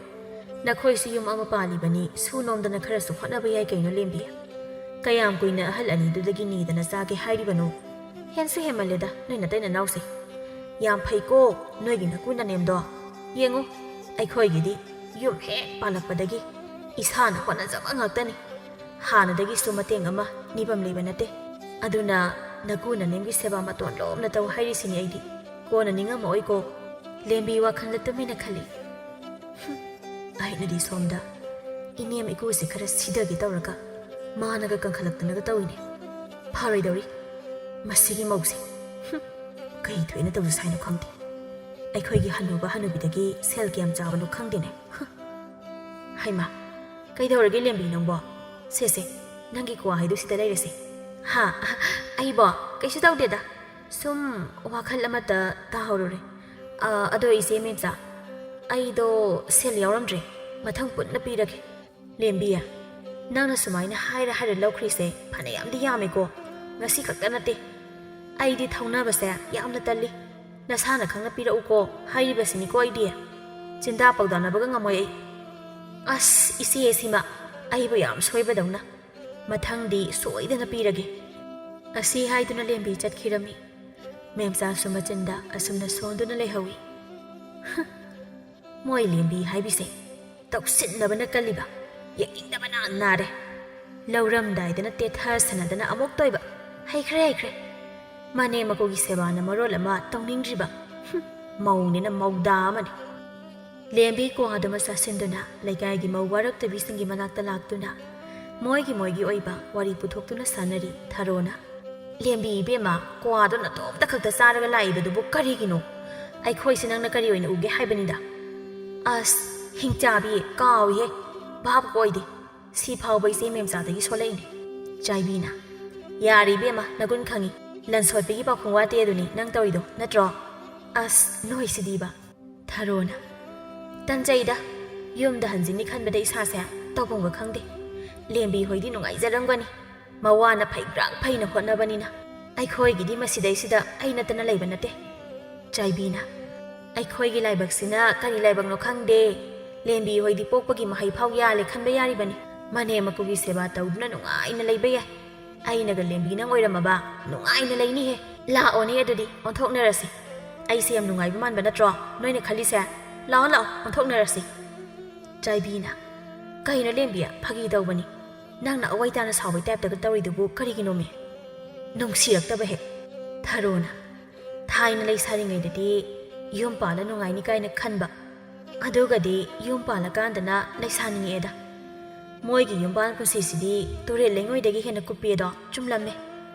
ꯅꯈꯣꯏꯁꯨ ꯌꯨꯝ ꯑꯃ ꯄꯥꯜꯂꯤꯕꯅꯤ, ꯁꯨ ꯅꯣꯝꯗꯅ ꯈꯔꯁꯨ ꯍꯣꯠꯅꯕ ꯌꯥꯏ ꯀꯩꯅꯣ ꯂꯦꯝꯕꯤ꯫ ꯀꯌꯥꯝ ꯀꯨꯏꯅ ꯑꯍꯜ ꯑꯅꯤꯗꯨꯗꯒꯤ ꯅꯤꯗꯅ ꯆꯥꯒꯦ ꯍꯥꯏꯔꯤꯕꯅꯣ? ꯍꯦꯟꯁꯨ ꯍꯦꯟꯃꯜꯂꯦꯗ ꯅꯣꯏ ꯅꯇꯩ ꯅꯅꯥꯎꯁꯦ꯫ ꯌꯥꯝ ꯐꯩꯀꯣ ꯅꯣꯏꯒꯤ ꯅꯀꯨ ꯅꯅꯦꯝꯗꯣ꯫ ꯌꯦꯡꯉꯨ, ꯑꯩꯈꯣꯏꯒꯤꯗꯤ ꯌꯨꯝ ꯍꯦꯛ ꯄꯥꯜꯂꯛꯄꯗꯒꯤ ꯏꯁꯥꯅ ꯍꯣꯠꯅꯖꯕ ꯉꯥꯛꯇꯅꯤ꯫ ꯍꯥꯟꯅꯗꯒꯤꯁꯨ ꯃꯇꯦꯡ ꯑꯃ ꯅꯤꯐꯝ ꯂꯩꯕ ꯅꯠꯇꯦ꯫ ꯑꯗꯨꯅ ꯅꯀꯨ ꯅꯅꯦꯝꯒꯤ ꯁꯦꯕꯥ ꯃꯇꯣꯟ ꯂꯣꯝꯅ ꯇꯧ ꯍꯥꯏꯔꯤꯁꯤꯅꯤ ꯑꯩꯗꯤ꯫ ꯀꯣꯟꯅ ꯅꯤꯡꯉꯝꯃꯛꯑꯣꯏꯀꯣ꯫" ꯂꯦꯝꯕꯤ ꯋꯥꯈꯜꯗ ꯇꯨꯃꯤꯟꯅ ꯈꯜꯂꯤ꯫ "ꯍꯨꯝ, ꯑꯩꯅꯗꯤ ꯁꯣꯝꯗ ꯏꯅꯦꯝ ꯏꯀꯨꯁꯦ ꯈꯔ ꯁꯤꯗꯒꯦ ꯇꯧꯔꯒ ꯃꯥꯅꯒ ꯀꯟꯈꯠꯂꯛꯇꯅꯒ ꯇꯧꯏꯅꯦ꯫ ꯐꯔꯣꯏꯗꯧꯔꯤ ꯃꯁꯤꯒꯤ ꯃꯧꯁꯦ꯫ ꯍꯨꯝ, ꯀꯩ ꯊꯣꯛꯑꯦꯅ ꯇꯧꯖꯁꯦ ꯍꯥꯏꯅꯣ ꯈꯪꯗꯦ꯫ ꯑꯩꯈꯣꯏꯒꯤ ꯍꯅꯨꯕ ꯍꯅꯨꯕꯤꯗꯒꯤ ꯁꯦꯜ ꯀꯌꯥꯝ ꯆꯥꯕꯅꯣ ꯈꯪꯗꯦꯅꯦ꯫ ꯍꯨꯝ꯫ ꯍꯩꯃꯥ, ꯀꯩꯗꯧꯔꯒꯦ ꯂꯦꯝꯕꯤ ꯅꯪꯕꯣ? ꯁꯦ, ꯁꯦ, ꯅꯪꯒꯤ ꯀ꯭ꯋꯥ ꯍꯩꯗꯨ ꯁꯤꯗ ꯂꯩꯔꯦꯁꯦ꯫" "ꯍꯥ? ꯑꯩꯕꯣ? ꯀꯩꯁꯨ ꯇꯧꯗꯦꯗ꯫ ꯁꯨꯝ ꯋꯥꯈꯜ ꯑꯃꯠꯇ ꯇꯥꯍꯧꯔꯨꯔꯦ꯫ ꯑ, ꯑꯗꯣ ꯏꯆꯦ ꯃꯦꯝꯆꯥ, ꯑꯩꯗꯣ ꯁꯦꯜ ꯌꯥꯎꯔꯝꯗ꯭ꯔꯦ꯫ ꯃꯊꯪ ꯄꯨꯟꯅ ꯄꯤꯔꯒꯦ꯫" "ꯂꯦꯝꯕꯤ, ꯅꯪꯅ ꯁꯨꯃꯥꯏꯅ ꯍꯥꯏꯔ ꯍꯥꯏꯔ ꯂꯧꯈ꯭ꯔꯤꯁꯦ ꯐꯅꯌꯥꯝꯗꯤ ꯌꯥꯝꯃꯦꯀꯣ꯫ ꯉꯁꯤ ꯈꯛꯇ ꯅꯠꯇꯦ꯫ ꯑꯩꯗꯤ ꯊꯧꯅꯕꯁꯦ ꯌꯥꯝꯅ ꯇꯜꯂꯤ꯫ ꯅꯁꯥꯅ ꯈꯪꯅ ꯄꯤꯔꯛꯎꯀꯣ ꯍꯥꯏꯔꯤꯕꯁꯤꯅꯤꯀꯣ ꯑꯩꯗꯤ꯫ ꯆꯤꯟꯗꯥ ꯄꯥꯎꯗꯥꯅꯕꯒ ꯉꯝꯃꯣꯏ ꯑꯩ꯫" "ꯑꯁ, ꯏꯆꯦ ꯁꯤꯃ ꯑꯩꯕꯨ ꯌꯥꯝ ꯁꯣꯏꯕꯗꯧꯅ꯫ ꯃꯊꯪꯗꯤ ꯁꯣꯏꯗꯅ ꯄꯤꯔꯒꯦ꯫" ꯑꯁꯤ ꯍꯥꯏꯗꯨꯅ ꯂꯦꯝꯕꯤ ꯆꯠꯈꯤꯔꯝꯃꯤ꯫ ꯃꯦꯝꯆꯥꯁꯨ ꯃꯆꯤꯟꯗ ꯑꯁꯨꯝꯅ ꯁꯣꯟꯗꯨꯅ ꯂꯩꯍꯧꯏ꯫ ꯍꯨꯝ, ꯃꯣꯏ ꯂꯦꯝꯕꯤ ꯍꯥꯏꯕꯤꯁꯦ ꯇꯧꯁꯤꯟꯅꯕꯅ ꯀꯜꯂꯤꯕ, ꯌꯦꯡꯅꯤꯡꯗꯕꯅ ꯅꯥꯔꯦ꯫ ꯂꯧꯔꯝꯗꯥꯏꯗꯅ ꯇꯦꯊꯁꯅꯗꯅ ꯑꯃꯨꯛ ꯇꯣꯏꯕ꯫ ꯍꯩꯈ꯭ꯔꯦ, ꯍꯩꯈ꯭ꯔꯦ꯫ ꯃꯅꯦꯝ ꯃꯀꯨꯒꯤ ꯁꯦꯕꯥꯅ ꯃꯔꯣꯜ ꯑꯃ ꯇꯧꯅꯤꯡꯗ꯭ꯔꯤꯕ꯫ ꯍꯨꯝ, ꯃꯧꯅꯤꯅ ꯃꯧꯗꯥ ꯑꯃꯅꯤ꯫ ꯂꯦꯝꯕꯤ ꯀ꯭ꯋꯥꯗꯨꯃ ꯆꯥꯁꯤꯟꯗꯨꯅ ꯂꯩꯀꯥꯏꯒꯤ ꯃꯧ ꯋꯥꯔꯛꯇꯕꯤꯁꯤꯡꯒꯤ ꯃꯅꯥꯛꯇ ꯂꯥꯛꯇꯨꯅ ꯃꯣꯏꯒꯤ ꯃꯣꯏꯒꯤ ꯑꯣꯏꯕ ꯋꯥꯔꯤ ꯄꯨꯊꯣꯛꯇꯨꯅ ꯁꯥꯟꯅꯔꯤ ꯊꯔꯣꯅ꯫ "ꯂꯦꯝꯕꯤ ꯏꯕꯦꯝꯃ, ꯀ꯭ꯋꯥꯗꯣ ꯅꯇꯣꯝꯇ ꯈꯛꯇ ꯆꯥꯔꯒ ꯂꯥꯛꯏꯕꯗꯨꯕꯨ ꯀꯔꯤꯒꯤꯅꯣ? ꯑꯩꯈꯣꯏꯁꯦ ꯅꯪꯅ ꯀꯔꯤ ꯑꯣꯏꯅ ꯎꯒꯦ ꯍꯥꯏꯕꯅꯤꯗ?" "ꯑꯁ, ꯍꯤꯡꯆꯥꯕꯤ, ꯀꯥꯎꯏꯍꯦ, ꯚꯥꯞꯀ ꯑꯣꯏꯗꯦ꯫ ꯁꯤ ꯐꯥꯎꯕ ꯏꯆꯦ ꯃꯦꯝꯆꯥꯗꯒꯤ ꯁꯣꯜꯂꯛꯏꯅꯦ꯫" ꯆꯥꯏꯕꯤꯅ, "ꯌꯥꯔꯦ ꯏꯕꯦꯝꯃ, ꯅꯒꯨꯟ ꯈꯪꯉꯤ꯫ ꯂꯟ ꯁꯣꯠꯄꯒꯤ ꯄꯥꯎꯈꯨꯝ ꯋꯥꯠꯇꯦ ꯑꯗꯨꯅꯤ ꯅꯪ ꯇꯧꯔꯤꯗꯣ, ꯅꯠꯇ꯭ꯔꯣ? ꯑꯁ, ꯅꯣꯏꯁꯤꯗꯤꯕ꯫" ꯊꯔꯣꯅ, "ꯇꯟꯖꯩꯗ, ꯌꯨꯝꯗ ꯍꯟꯖꯤꯟꯅꯤ ꯈꯟꯕꯗ ꯏꯁꯥꯁꯦ ꯇꯧꯐꯝꯒ ꯈꯪꯗꯦ꯫ ꯂꯦꯝꯕꯤ ꯍꯣꯏꯗꯤ ꯅꯨꯡꯉꯥꯏꯖꯔꯝꯒꯅꯤ꯫ ꯃꯋꯥꯅ ꯐꯩꯒ꯭ꯔꯥꯛ ꯐꯩꯅ ꯍꯣꯠꯅꯕꯅꯤꯅ꯫ ꯑꯩꯈꯣꯏꯒꯤꯗꯤ ꯃꯁꯤꯗꯩꯁꯤꯗ ꯑꯩ ꯅꯠꯇꯅ ꯂꯩꯕ ꯅꯠꯇꯦ꯫" ꯆꯥꯏꯕꯤꯅ, "ꯑꯩꯈꯣꯏꯒꯤ ꯂꯥꯏꯕꯛꯁꯤꯅ ꯀꯔꯤ ꯂꯥꯏꯕꯛꯅꯣ ꯈꯪꯗꯦ꯫ ꯂꯦꯝꯕꯤ ꯍꯣꯏꯗꯤ ꯄꯣꯛꯄꯒꯤ ꯃꯍꯩ ꯐꯥꯎ ꯌꯥꯜꯂꯦ ꯈꯟꯕ ꯌꯥꯔꯤꯕꯅꯤ꯫ ꯃꯅꯦꯝ ꯃꯀꯨꯒꯤ ꯁꯦꯕꯥ ꯇꯧꯗꯨꯅ ꯅꯨꯡꯉꯥꯏꯅ ꯂꯩꯕ ꯌꯥꯏ꯫ ꯑꯩꯅꯒ ꯂꯦꯝꯕꯤ ꯅꯪ ꯑꯣꯏꯔꯝꯃꯕ ꯅꯨꯡꯉꯥꯏꯅ ꯂꯩꯅꯤꯍꯦ꯫ ꯂꯥꯛꯑꯣꯅꯦ ꯑꯗꯨꯗꯤ ꯑꯣꯟꯊꯣꯛꯅꯔꯁꯤ꯫ ꯑꯩꯁꯦ ꯌꯥꯝ ꯅꯨꯡꯉꯥꯏꯕ ꯃꯥꯟꯕ ꯅꯠꯇ꯭ꯔꯣ ꯅꯣꯏꯅ ꯈꯜꯂꯤꯁꯦ? ꯂꯥꯛꯑꯣ ꯂꯥꯛꯑꯣ ꯑꯣꯟꯊꯣꯛꯅꯔꯁꯤ꯫" ꯆꯥꯏꯕꯤꯅ, "ꯀꯩꯅꯣ ꯂꯦꯝꯕꯤ, ꯐꯥꯒꯤ ꯇꯧꯕꯅꯤ꯫ ꯅꯪꯅ ꯑꯋꯥꯏ ꯇꯥꯅ ꯁꯥꯎꯕꯩ ꯇꯥꯏꯞꯇꯒ ꯇꯧꯔꯤꯗꯨꯕꯨ ꯀꯔꯤꯒꯤꯅꯣꯃꯤ? ꯅꯨꯡꯁꯤꯔꯛꯇꯕ ꯍꯦꯛ꯫" ꯊꯔꯣꯅ, "ꯊꯥꯏꯅ ꯂꯩꯁꯥꯔꯤꯉꯩꯗꯗꯤ ꯌꯨꯝ ꯄꯥꯜꯂ ꯅꯨꯡꯉꯥꯏꯅꯤ ꯀꯥꯏꯅ ꯈꯟꯕ꯫ ꯑꯗꯨꯒꯗꯤ ꯌꯨꯝ ꯄꯥꯜꯂꯀꯥꯟꯗꯅ ꯂꯩꯁꯥꯅꯤꯡꯉꯛꯑꯦꯗ꯫ ꯃꯣꯏꯒꯤ ꯌꯨꯝꯕꯥꯜ ꯄꯨꯟꯁꯤꯁꯤꯗꯤ ꯇꯨꯔꯦꯜ ꯂꯩꯉꯣꯏꯗꯒꯤ ꯍꯦꯟꯅ ꯀꯨꯞꯄꯦꯗꯣ ꯆꯨꯝꯂꯝꯃꯦ꯫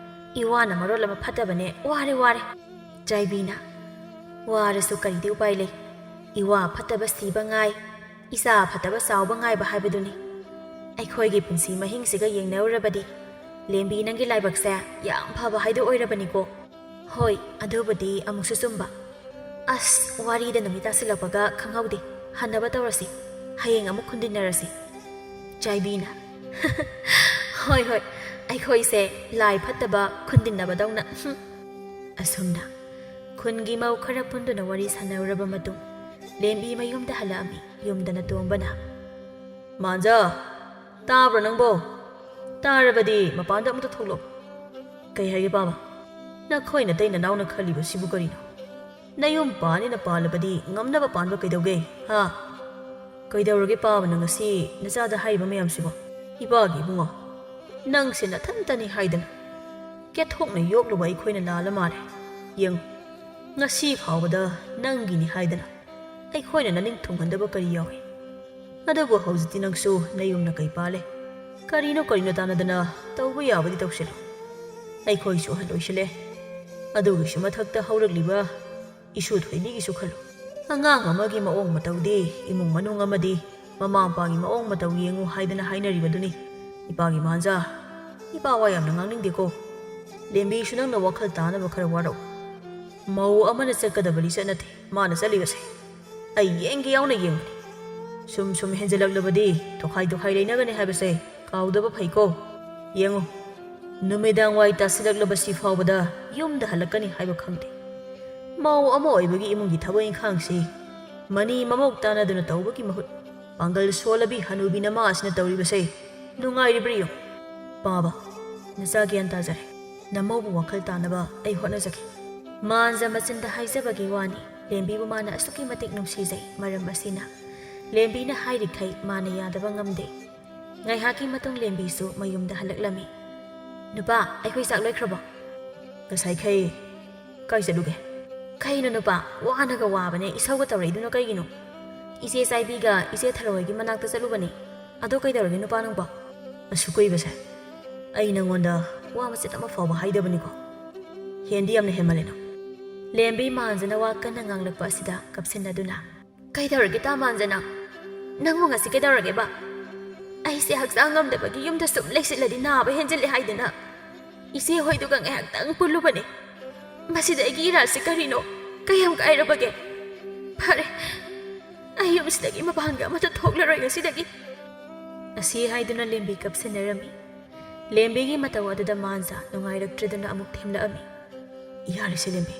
ꯏꯋꯥꯅ ꯃꯔꯣꯜ ꯑꯃ ꯐꯠꯇꯕꯅꯦ, ꯋꯥꯔꯦ ꯋꯥꯔꯦ꯫" ꯆꯥꯏꯕꯤꯅ, "ꯋꯥꯔꯁꯨ ꯀꯔꯤꯗꯤ ꯎꯄꯥꯏ ꯂꯩ? ꯏꯋꯥ ꯐꯠꯇꯕ ꯁꯤꯕ ꯉꯥꯏ, ꯏꯆꯥ ꯐꯠꯇꯕ ꯆꯥꯎꯕ ꯉꯥꯏꯕ ꯍꯥꯏꯕꯗꯨꯅꯤ꯫ ꯑꯩꯈꯣꯏꯒꯤ ꯄꯨꯟꯁꯤ ꯃꯍꯤꯡꯁꯤꯒ ꯌꯦꯡꯅꯔꯨꯔꯕꯗꯤ ꯂꯦꯝꯕꯤ ꯅꯪꯒꯤ ꯂꯥꯏꯕꯛꯁꯦ ꯌꯥꯝ ꯐꯕ ꯍꯥꯏꯗꯣ ꯑꯣꯏꯔꯕꯅꯤꯀꯣ꯫" "ꯍꯣꯏ, ꯑꯗꯨꯕꯨꯗꯤ ꯑꯃꯨꯛꯁꯨ ꯆꯨꯝꯕ꯫ ꯑꯁ, ꯋꯥꯔꯤꯗ ꯅꯨꯃꯤꯠ ꯇꯥꯁꯤꯜꯂꯛꯄꯒ ꯈꯪꯍꯧꯗꯦ꯫ ꯍꯟꯅꯕ ꯇꯧꯔꯁꯤ꯫ ꯍꯌꯦꯡ ꯑꯃꯨꯛ ꯈꯨꯟꯗꯤꯟꯅꯔꯁꯤ꯫" ꯆꯥꯏꯕꯤꯅ, "ꯍꯣꯏ, ꯍꯣꯏ, ꯑꯩꯈꯣꯏꯁꯦ ꯂꯥꯏ ꯐꯠꯇꯕ ꯈꯨꯟꯗꯤꯟꯅꯕꯗꯧꯅ꯫" ꯍꯨꯝ꯫ ꯑꯁꯨꯝꯅ ꯈꯨꯟꯒꯤ ꯃꯧ ꯈꯔ ꯄꯨꯟꯗꯨꯅ ꯋꯥꯔꯤ ꯁꯥꯟꯅꯔꯨꯔꯕ ꯃꯇꯨꯡ, ꯂꯦꯝꯕꯤ ꯃꯌꯨꯝꯗ ꯍꯜꯂꯛꯑꯝꯃꯤ꯫ ꯌꯨꯝꯗꯅ ꯇꯣꯝꯕꯅ, "ꯃꯥꯟꯖ, ꯇꯥꯕ꯭ꯔꯣ ꯅꯪꯕꯣ? ꯇꯥꯔꯕꯗꯤ ꯃꯄꯥꯟꯗ ꯑꯃꯨꯛꯇ ꯊꯣꯛꯂꯛꯑꯣ꯫" "ꯀꯩ ꯍꯥꯏꯒꯦ ꯄꯥꯕ? ꯅꯈꯣꯏ ꯅꯇꯩ ꯅꯅꯥꯎꯅ ꯈꯜꯂꯤꯕꯁꯤꯕꯨ ꯀꯔꯤꯅꯣ? ꯅꯌꯨꯝ ꯄꯥꯟꯅꯤꯅ ꯄꯥꯜꯂꯕꯗꯤ ꯉꯝꯅꯕ ꯄꯥꯟꯕ ꯀꯩꯗꯧꯒꯦ, ꯍꯥ? ꯀꯩꯗꯧꯔꯒꯦ ꯄꯥꯕ ꯅꯪ ꯉꯁꯤ ꯅꯆꯥꯗ ꯍꯥꯏꯔꯤꯕ ꯃꯌꯥꯝꯁꯤꯕꯣ? ꯏꯄꯥꯒꯤ ꯏꯕꯨꯡꯉꯣ, ꯅꯪꯁꯦ ꯅꯊꯟꯇꯅꯤ ꯍꯥꯏꯗꯅ꯫ ꯀꯦꯊꯣꯛꯅ ꯌꯣꯛꯂꯨꯕ ꯑꯩꯈꯣꯏꯅ ꯂꯥꯜꯂ ꯃꯥꯜꯂꯦ꯫ ꯌꯦꯡꯉꯨ, ꯉꯁꯤ ꯐꯥꯎꯕꯗ ꯅꯪꯒꯤꯅꯤ ꯍꯥꯏꯗꯅ ꯑꯩꯈꯣꯏꯅ ꯅꯅꯤꯡ ꯊꯨꯡꯍꯟꯗꯕ ꯀꯔꯤ ꯌꯥꯎꯏ? ꯑꯗꯨꯕꯨ ꯍꯧꯖꯤꯛꯇꯤ ꯅꯪꯁꯨ ꯅꯌꯨꯝꯅ ꯀꯩ ꯄꯥꯜꯂꯦ꯫ ꯀꯔꯤꯅꯣ ꯀꯔꯤꯅꯣ ꯇꯥꯟꯅꯗꯅ ꯇꯧꯕ ꯌꯥꯕꯗꯤ ꯇꯧꯁꯤꯜꯂꯨ꯫ ꯑꯩꯈꯣꯏꯁꯨ ꯑꯍꯜ ꯑꯣꯏꯁꯤꯜꯂꯦ꯫ ꯑꯗꯨꯒꯤꯁꯨ ꯃꯊꯛꯇ ꯍꯧꯔꯛꯂꯤꯕ ꯏꯁꯨ ꯊꯣꯏꯕꯤꯒꯤꯁꯨ ꯈꯜꯂꯨ꯫ ꯑꯉꯥꯡ ꯑꯃꯒꯤ ꯃꯑꯣꯡ ꯃꯇꯧꯗꯤ ꯏꯃꯨꯡ ꯃꯅꯨꯡ ꯑꯃꯗꯤ ꯃꯃꯥ ꯃꯄꯥꯒꯤ ꯃꯑꯣꯡ ꯃꯇꯧ ꯌꯦꯡꯉꯨ ꯍꯥꯏꯗꯅ ꯍꯥꯏꯅꯔꯤꯕꯗꯨꯅꯤ꯫ ꯏꯄꯥꯒꯤ ꯃꯥꯟꯖꯥ, ꯏꯄꯥ ꯋꯥ ꯌꯥꯝꯅ ꯉꯥꯡꯅꯤꯡꯗꯦꯀꯣ꯫ ꯂꯦꯝꯕꯤꯁꯨ ꯅꯪꯅ ꯋꯥꯈꯜ ꯇꯥꯅꯕ ꯈꯔ ꯋꯥꯔꯛꯎ꯫ ꯃꯧ ꯑꯃꯅ ꯆꯠꯀꯗꯕ ꯂꯤꯆꯠ ꯅꯠꯇꯦ ꯃꯥꯅ ꯆꯠꯂꯤꯕꯁꯦ꯫ ꯑꯩ ꯌꯦꯡꯒꯦ ꯌꯥꯎꯅ ꯌꯦꯡꯕꯅꯤ꯫ ꯁꯨꯝ ꯁꯨꯝ ꯍꯦꯟꯖꯜꯂꯛꯂꯕꯗꯤ ꯇꯣꯈꯥꯏ ꯇꯣꯈꯥꯏ ꯂꯩꯅꯒꯅꯤ ꯍꯥꯏꯕꯁꯦ ꯀꯥꯎꯗꯕ ꯐꯩꯀꯣ꯫ ꯌꯦꯡꯉꯨ, ꯅꯨꯃꯤꯗꯥꯡ ꯋꯥꯏ ꯇꯥꯁꯤꯜꯂꯛꯂꯕꯁꯤ ꯐꯥꯎꯕꯗ ꯌꯨꯝꯗ ꯍꯜꯂꯛꯀꯅꯤ ꯍꯥꯏꯕ ꯈꯪꯗꯦ꯫ ꯃꯧ ꯑꯃ ꯑꯣꯏꯕꯒꯤ ꯏꯃꯨꯡꯒꯤ ꯊꯕꯛ ꯏꯪꯈꯥꯡꯁꯤ ꯃꯅꯤ ꯃꯃꯧ ꯇꯥꯟꯅꯗꯨꯅ ꯇꯧꯕꯒꯤ ꯃꯍꯨꯠ ꯄꯥꯡꯒꯜ ꯁꯣꯜꯂꯕꯤ ꯍꯅꯨꯕꯤ ꯅꯃꯥ ꯑꯁꯤꯅ ꯇꯧꯔꯤꯕꯁꯦ ꯅꯨꯡꯉꯥꯏꯔꯤꯕ꯭ꯔꯥ ꯌꯦꯡꯉꯨ꯫ ꯄꯥꯕ, ꯅꯆꯥ ꯒ꯭ꯌꯥꯟ ꯇꯥꯖꯔꯦ꯫ ꯅꯃꯧꯕꯨ ꯋꯥꯈꯜ ꯇꯥꯅꯕ ꯑꯩ ꯍꯣꯠꯅꯖꯒꯦ꯫ ꯃꯥꯟꯖ ꯃꯆꯤꯟꯗ ꯍꯥꯏꯖꯕꯒꯤ ꯋꯥꯅꯤ, ꯂꯦꯝꯕꯤꯕꯨ ꯃꯥꯅ ꯑꯁꯨꯛꯀꯤ ꯃꯇꯤꯛ ꯅꯨꯡꯁꯤꯖꯩ꯫ ꯃꯔꯝ ꯑꯁꯤꯅ ꯂꯦꯝꯕꯤꯅ ꯍꯥꯏꯔꯤꯈꯩ ꯃꯥꯅ ꯌꯥꯗꯕ ꯉꯝꯗꯦ꯫ ꯉꯥꯏꯍꯥꯛꯀꯤ ꯃꯇꯨꯡ ꯂꯦꯝꯕꯤꯁꯨ ꯃꯌꯨꯝꯗ ꯍꯜꯂꯛꯂꯝꯃꯤ꯫ "ꯅꯨꯄꯥ, ꯑꯩꯈꯣꯏ ꯆꯥꯛ ꯂꯣꯏꯈ꯭ꯔꯕꯣ?" "ꯉꯁꯥꯏꯈꯩ ꯀꯥꯏ ꯆꯠꯂꯨꯒꯦ?" "ꯀꯩꯅꯣ ꯅꯨꯄꯥ, ꯋꯥꯅꯒ ꯋꯥꯕꯅꯦ, ꯏꯁꯧꯒ ꯇꯧꯔꯛꯏꯗꯨꯅ ꯀꯩꯒꯤꯅꯣ?" "ꯏꯆꯦ ꯆꯥꯏꯕꯤꯒ ꯏꯆꯦ ꯊꯔꯣꯏꯒꯤ ꯃꯅꯥꯛꯇ ꯆꯠꯂꯨꯕꯅꯦ꯫ ꯑꯗꯣ ꯀꯩꯗꯧꯔꯒꯦ ꯅꯨꯄꯥ ꯅꯪꯕꯣ?" "ꯑꯁꯨꯛ ꯀꯨꯏꯕꯁꯦ ꯑꯩ ꯅꯪꯉꯣꯟꯗ ꯋꯥ ꯃꯆꯦꯠ ꯑꯃ ꯐꯥꯎꯕ ꯍꯥꯏꯗꯕꯅꯤꯀꯣ꯫ ꯍꯦꯟꯗꯤ ꯌꯥꯝꯅ ꯍꯦꯟꯃꯜꯂꯦ ꯅꯪ꯫" ꯂꯦꯝꯕꯤ ꯃꯥꯟꯖꯅ ꯋꯥ ꯀꯟꯅ ꯉꯥꯡꯂꯛꯄ ꯑꯁꯤꯗ ꯀꯞꯁꯤꯟꯅꯗꯨꯅ, "ꯀꯩꯗꯧꯔꯒꯦ ꯇꯥ ꯃꯥꯟꯖꯅ? ꯅꯪꯕꯨ ꯉꯁꯤ ꯀꯩꯗꯧꯔꯒꯦꯕ? ꯑꯩꯁꯦ ꯍꯛꯆꯥꯡ ꯉꯝꯗꯕꯒꯤ ꯌꯨꯝꯗ ꯁꯨꯝ ꯂꯩꯁꯤꯜꯂꯗꯤ ꯅꯥꯕ ꯍꯦꯟꯖꯤꯜꯂꯦ ꯍꯥꯏꯗꯅ ꯏꯆꯦ ꯍꯣꯏꯗꯨꯒ ꯉꯥꯏꯍꯥꯛꯇꯪ ꯄꯨꯜꯂꯨꯕꯅꯦ꯫ ꯃꯁꯤꯗ ꯑꯩꯒꯤ ꯏꯔꯥꯜꯁꯦ ꯀꯔꯤꯅꯣ? ꯀꯌꯥꯝ ꯀꯥꯏꯔꯕꯒꯦ? ꯐꯔꯦ, ꯑꯩ ꯌꯨꯝꯁꯤꯗꯒꯤ ꯃꯄꯥꯟꯒ ꯑꯃꯠꯇ ꯊꯣꯛꯂꯔꯣꯏ ꯉꯁꯤꯗꯒꯤ꯫" ꯑꯁꯤ ꯍꯥꯏꯗꯨꯅ ꯂꯦꯝꯕꯤ ꯀꯞꯁꯤꯟꯅꯔꯝꯃꯤ꯫ ꯂꯦꯝꯕꯤꯒꯤ ꯃꯇꯧ ꯑꯗꯨꯗ ꯃꯥꯟꯖ ꯅꯨꯡꯉꯥꯏꯔꯛꯇ꯭ꯔꯗꯨꯅ ꯑꯃꯨꯛ ꯊꯦꯝꯂꯛꯑꯝꯃꯤ꯫ "ꯌꯥꯔꯦꯁꯦ ꯂꯦꯝꯕꯤ,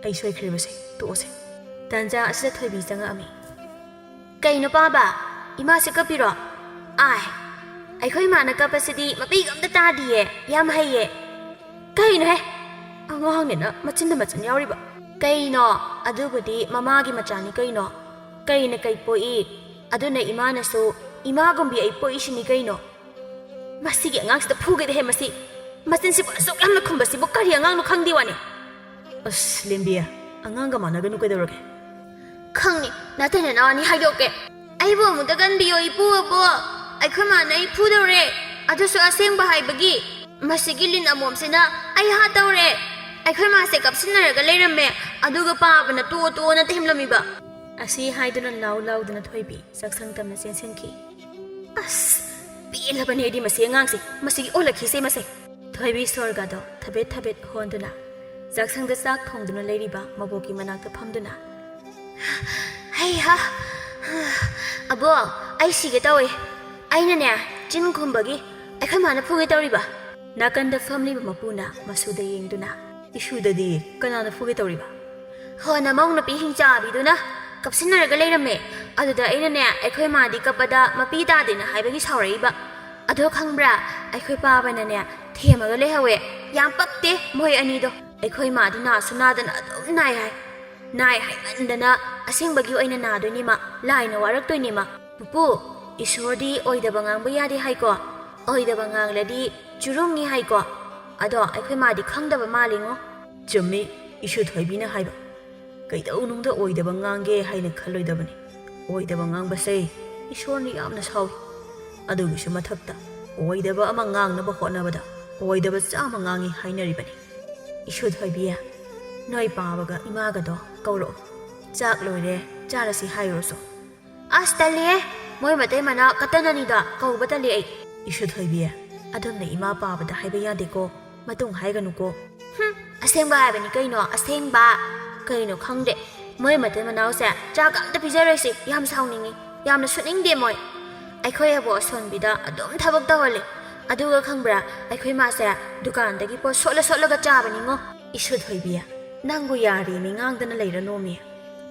ꯑꯩ ꯁꯣꯏꯈ꯭ꯔꯦꯕꯁꯦ, ꯇꯣꯛꯑꯁꯦ꯫" ꯇꯥꯟꯖꯥ ꯑꯁꯤꯗ ꯊꯣꯏꯕꯤ ꯆꯪꯉꯛꯑꯝꯃꯤ꯫ "ꯀꯩꯅꯣ ꯄꯥꯕ? ꯏꯃꯥꯁꯦ ꯀꯞꯄꯤꯔꯣ? ꯑꯥꯏ, ꯑꯩꯈꯣꯏ ꯏꯃꯥꯅ ꯀꯞꯄꯁꯤꯗꯤ ꯃꯄꯤꯒ ꯑꯝꯇ ꯇꯥꯗꯤꯌꯦ, ꯌꯥꯝ ꯍꯩꯌꯦ꯫" "ꯀꯩꯅꯣꯍꯦ? ꯑꯉꯥꯡꯅꯤꯅ ꯃꯆꯤꯟꯗ ꯃꯆꯤꯟ ꯌꯥꯎꯔꯤꯕ꯫ ꯀꯩꯅꯣ? ꯑꯗꯨꯕꯨꯗꯤ ꯃꯃꯥꯒꯤ ꯃꯆꯥꯅꯤ ꯀꯩꯅꯣ꯫ ꯀꯩꯅ ꯀꯩ ꯄꯣꯛꯏ? ꯑꯗꯨꯅ ꯏꯃꯥꯅꯁꯨ ꯏꯃꯥꯒꯨꯝꯕꯤ ꯑꯩ ꯄꯣꯛꯏꯁꯤꯅꯤ ꯀꯩꯅꯣ꯫" "ꯃꯁꯤꯒꯤ ꯑꯉꯥꯡꯁꯤꯗ ꯐꯨꯒꯦꯗꯍꯦ ꯃꯁꯤ꯫ ꯃꯆꯤꯟꯁꯤꯕꯨ ꯑꯁꯨꯛ ꯌꯥꯝꯅ ꯈꯨꯝꯕꯁꯤꯕꯨ ꯀꯔꯤ ꯑꯉꯥꯡꯅꯣ ꯈꯪꯗꯦ ꯋꯥꯅꯤ꯫ ꯑꯁ, ꯂꯦꯝꯕꯤ, ꯑꯉꯥꯡꯒ ꯃꯥꯟꯅꯒꯅꯨ, ꯀꯩꯗꯧꯔꯒꯦ? ꯈꯪꯅꯤ, ꯅꯇꯩ ꯅꯅꯥꯎ ꯑꯅꯤ ꯍꯥꯏꯗꯣꯛꯀꯦ꯫ ꯑꯩꯕꯨ ꯑꯃꯨꯛꯇ ꯀꯟꯕꯤꯌꯣ, ꯏꯄꯨ ꯑꯕꯣꯛ꯫ ꯑꯩꯈꯣꯏ ꯃꯥꯅ ꯑꯩ ꯐꯨꯗꯧꯔꯦ, ꯑꯗꯨꯁꯨ ꯑꯁꯦꯡꯕ ꯍꯥꯏꯕꯒꯤ꯫ ꯃꯁꯤꯒꯤ ꯂꯤꯟ ꯑꯃꯣꯝꯁꯤꯅ ꯑꯩ ꯍꯥꯠꯇꯧꯔꯦ꯫ ꯑꯩꯈꯣꯏ ꯃꯥꯁꯦ ꯀꯞꯁꯤꯟꯅꯔꯒ ꯂꯩꯔꯝꯃꯦ, ꯑꯗꯨꯒ ꯄꯥꯕꯅ "ꯇꯣꯛꯑꯣ, ꯇꯣꯛꯑꯣꯅ" ꯊꯦꯝꯂꯝꯃꯤꯕ꯫ ꯑꯁꯤ ꯍꯥꯏꯗꯨꯅ ꯂꯥꯎ ꯂꯥꯎꯗꯨꯅ ꯊꯣꯏꯕꯤ ꯆꯥꯛꯁꯪ ꯇꯝꯅ ꯆꯦꯟꯁꯤꯟꯈꯤ꯫ ꯑꯁ, ꯄꯦꯜꯂꯕꯅꯦ ꯑꯩꯗꯤ ꯃꯁꯤ ꯑꯉꯥꯡꯁꯦ, ꯃꯁꯤꯒꯤ ꯑꯣꯜꯂꯛꯈꯤꯁꯦ ꯃꯁꯦ꯫ ꯊꯣꯏꯕꯤ ꯁꯣꯔꯒꯗꯣ ꯊꯕꯦꯠ ꯊꯕꯦꯠ ꯍꯣꯟꯗꯨꯅ ꯆꯥꯛꯁꯪꯗ ꯆꯥꯛ ꯊꯣꯡꯗꯨꯅ ꯂꯩꯔꯤꯕ ꯃꯕꯣꯛꯀꯤ ꯃꯅꯥꯛꯇ ꯐꯝꯗꯨꯅ, "ꯍꯩꯍꯥ, ꯑꯕꯣꯛ, ꯑꯩ ꯁꯤꯒꯦ ꯇꯧꯋꯦ꯫ ꯑꯩꯅꯅꯦ, ꯆꯤꯟ ꯈꯨꯝꯕꯒꯤ ꯑꯩꯈꯣꯏ ꯃꯥꯅ ꯐꯨꯒꯦ ꯇꯧꯔꯤꯕ꯫" ꯅꯥꯀꯟꯗ ꯐꯝꯂꯤꯕ ꯃꯄꯨꯅ ꯃꯁꯨꯗ ꯌꯦꯡꯗꯨꯅ, "ꯏꯁꯨꯗꯗꯤ ꯀꯅꯥꯅ ꯐꯨꯒꯦ ꯇꯧꯔꯤꯕ?" "ꯍꯣ, ꯅꯃꯧ ꯅꯨꯄꯤ ꯍꯤꯡꯆꯥꯕꯤꯗꯨꯅ ꯀꯞꯁꯤꯟꯅꯔꯒ ꯂꯩꯔꯝꯃꯦ꯫ ꯑꯗꯨꯗ ꯑꯩꯅꯅꯦ, ꯑꯩꯈꯣꯏ ꯃꯥꯗꯤ ꯀꯞꯄꯗ ꯃꯄꯤ ꯇꯥꯗꯦꯅ ꯍꯥꯏꯕꯒꯤ ꯁꯥꯎꯔꯛꯏꯕ꯫ ꯑꯗꯣ ꯈꯪꯕ꯭ꯔꯥ, ꯑꯩꯈꯣꯏ ꯄꯥꯕꯅꯅꯦ, ꯊꯦꯝꯃꯒ ꯂꯩꯍꯧꯋꯦ꯫ ꯌꯥꯝ ꯄꯛꯇꯦ ꯃꯣꯏ ꯑꯅꯤꯗꯣ꯫ ꯑꯩꯈꯣꯏ ꯃꯥꯗꯤ ꯅꯥꯁꯨ ꯅꯥꯗꯅ ꯑꯗꯨꯝ ꯅꯥꯏ ꯍꯥꯏ꯫ ꯅꯥꯏ ꯍꯥꯏꯃꯟꯗꯅ ꯑꯁꯦꯡꯕꯒꯤ ꯑꯣꯏꯅ ꯅꯥꯗꯣꯏꯅꯤꯃ, ꯂꯥꯏꯅ ꯋꯥꯔꯛꯇꯣꯏꯅꯤꯃ꯫ ꯄꯨꯄꯨ, ꯏꯁꯣꯔꯗꯤ ꯑꯣꯏꯗꯕ ꯉꯥꯡꯕ ꯌꯥꯗꯦ ꯍꯥꯏꯀꯣ? ꯑꯣꯏꯗꯕ ꯉꯥꯡꯂꯗꯤ ꯆꯨꯔꯨꯝꯉꯤ ꯍꯥꯏꯀꯣ? ꯑꯗꯣ ꯑꯩꯈꯣꯏ ꯃꯥꯗꯤ ꯈꯪꯗꯕ ꯃꯥꯜꯂꯤꯉꯣ꯫" "ꯆꯨꯝꯃꯤ, ꯏꯁꯨ ꯊꯣꯏꯕꯤꯅ ꯍꯥꯏꯕ꯫ ꯀꯩꯗꯧꯅꯨꯡꯗ ꯑꯣꯏꯗꯕ ꯉꯥꯡꯒꯦ ꯍꯥꯏꯅ ꯈꯜꯂꯣꯏꯗꯕꯅꯤ꯫ ꯑꯣꯏꯗꯕ ꯉꯥꯡꯕꯁꯦ ꯏꯁꯣꯔꯅ ꯌꯥꯝꯅ ꯁꯥꯎꯏ꯫ ꯑꯗꯨꯒꯤꯁꯨ ꯃꯊꯛꯇ ꯑꯣꯏꯗꯕ ꯑꯃ ꯉꯥꯡꯅꯕ ꯍꯣꯠꯅꯕꯗ ꯑꯣꯏꯗꯕ ꯆꯥꯝꯃ ꯉꯥꯡꯉꯤ ꯍꯥꯏꯅꯔꯤꯕꯅꯤ꯫ ꯏꯁꯨ ꯊꯣꯏꯕꯤ, ꯅꯣꯏ ꯄꯥꯕꯒ ꯏꯃꯥꯒꯗꯣ ꯀꯧꯔꯛꯑꯣ꯫ ꯆꯥꯛ ꯂꯣꯏꯔꯦ, ꯆꯥꯔꯁꯤ ꯍꯥꯏꯔꯨꯔꯣꯁꯨ꯫" "ꯑꯁ, ꯇꯜꯂꯤꯍꯦ꯫ ꯃꯣꯏ ꯃꯇꯩ ꯃꯅꯥꯎ ꯀꯇꯟ ꯑꯅꯤꯗꯣ ꯀꯧꯕ ꯇꯜꯂꯤ ꯑꯩ꯫" "ꯏꯁꯨ ꯊꯣꯏꯕꯤ, ꯑꯗꯨꯝꯅ ꯏꯃꯥ ꯄꯥꯕꯗ ꯍꯥꯏꯕ ꯌꯥꯗꯦꯀꯣ꯫ ꯃꯇꯨꯡ ꯍꯥꯏꯒꯅꯨꯀꯣ꯫" "ꯍꯨꯝ, ꯑꯁꯦꯡꯕ ꯍꯥꯏꯕꯅꯤ ꯀꯩꯅꯣ, ꯑꯁꯦꯡꯕ꯫ ꯀꯩꯅꯣ ꯈꯪꯗꯦ꯫ ꯃꯣꯏ ꯃꯇꯩ ꯃꯅꯥꯎꯁꯦ ꯆꯥꯛ ꯑꯝꯇ ꯄꯤꯖꯔꯣꯏꯁꯤ꯫ ꯌꯥꯝ ꯁꯥꯎꯅꯤꯡꯉꯤ꯫ ꯌꯥꯝꯅ ꯁꯨꯠꯅꯤꯡꯗꯦ ꯃꯣꯏ꯫ ꯑꯩꯈꯣꯏ ꯑꯕꯣꯛ ꯑꯁꯣꯟꯕꯤꯗ ꯑꯗꯨꯝ ꯊꯕꯛ ꯇꯧꯍꯜꯂꯤ꯫ ꯑꯗꯨꯒ ꯈꯪꯕ꯭ꯔꯥ, ꯑꯩꯈꯣꯏ ꯃꯥꯁꯦ ꯗꯨꯀꯥꯟꯗꯒꯤ ꯄꯣꯠ ꯁꯣꯠꯂ ꯁꯣꯠꯂꯒ ꯆꯥꯕꯅꯤꯉꯣ꯫" "ꯏꯁꯨ ꯊꯣꯏꯕꯤ, ꯅꯪꯕꯨ ꯌꯥꯔꯦꯃꯤ, ꯉꯥꯡꯗꯅ ꯂꯩꯔꯅꯣꯃꯤ꯫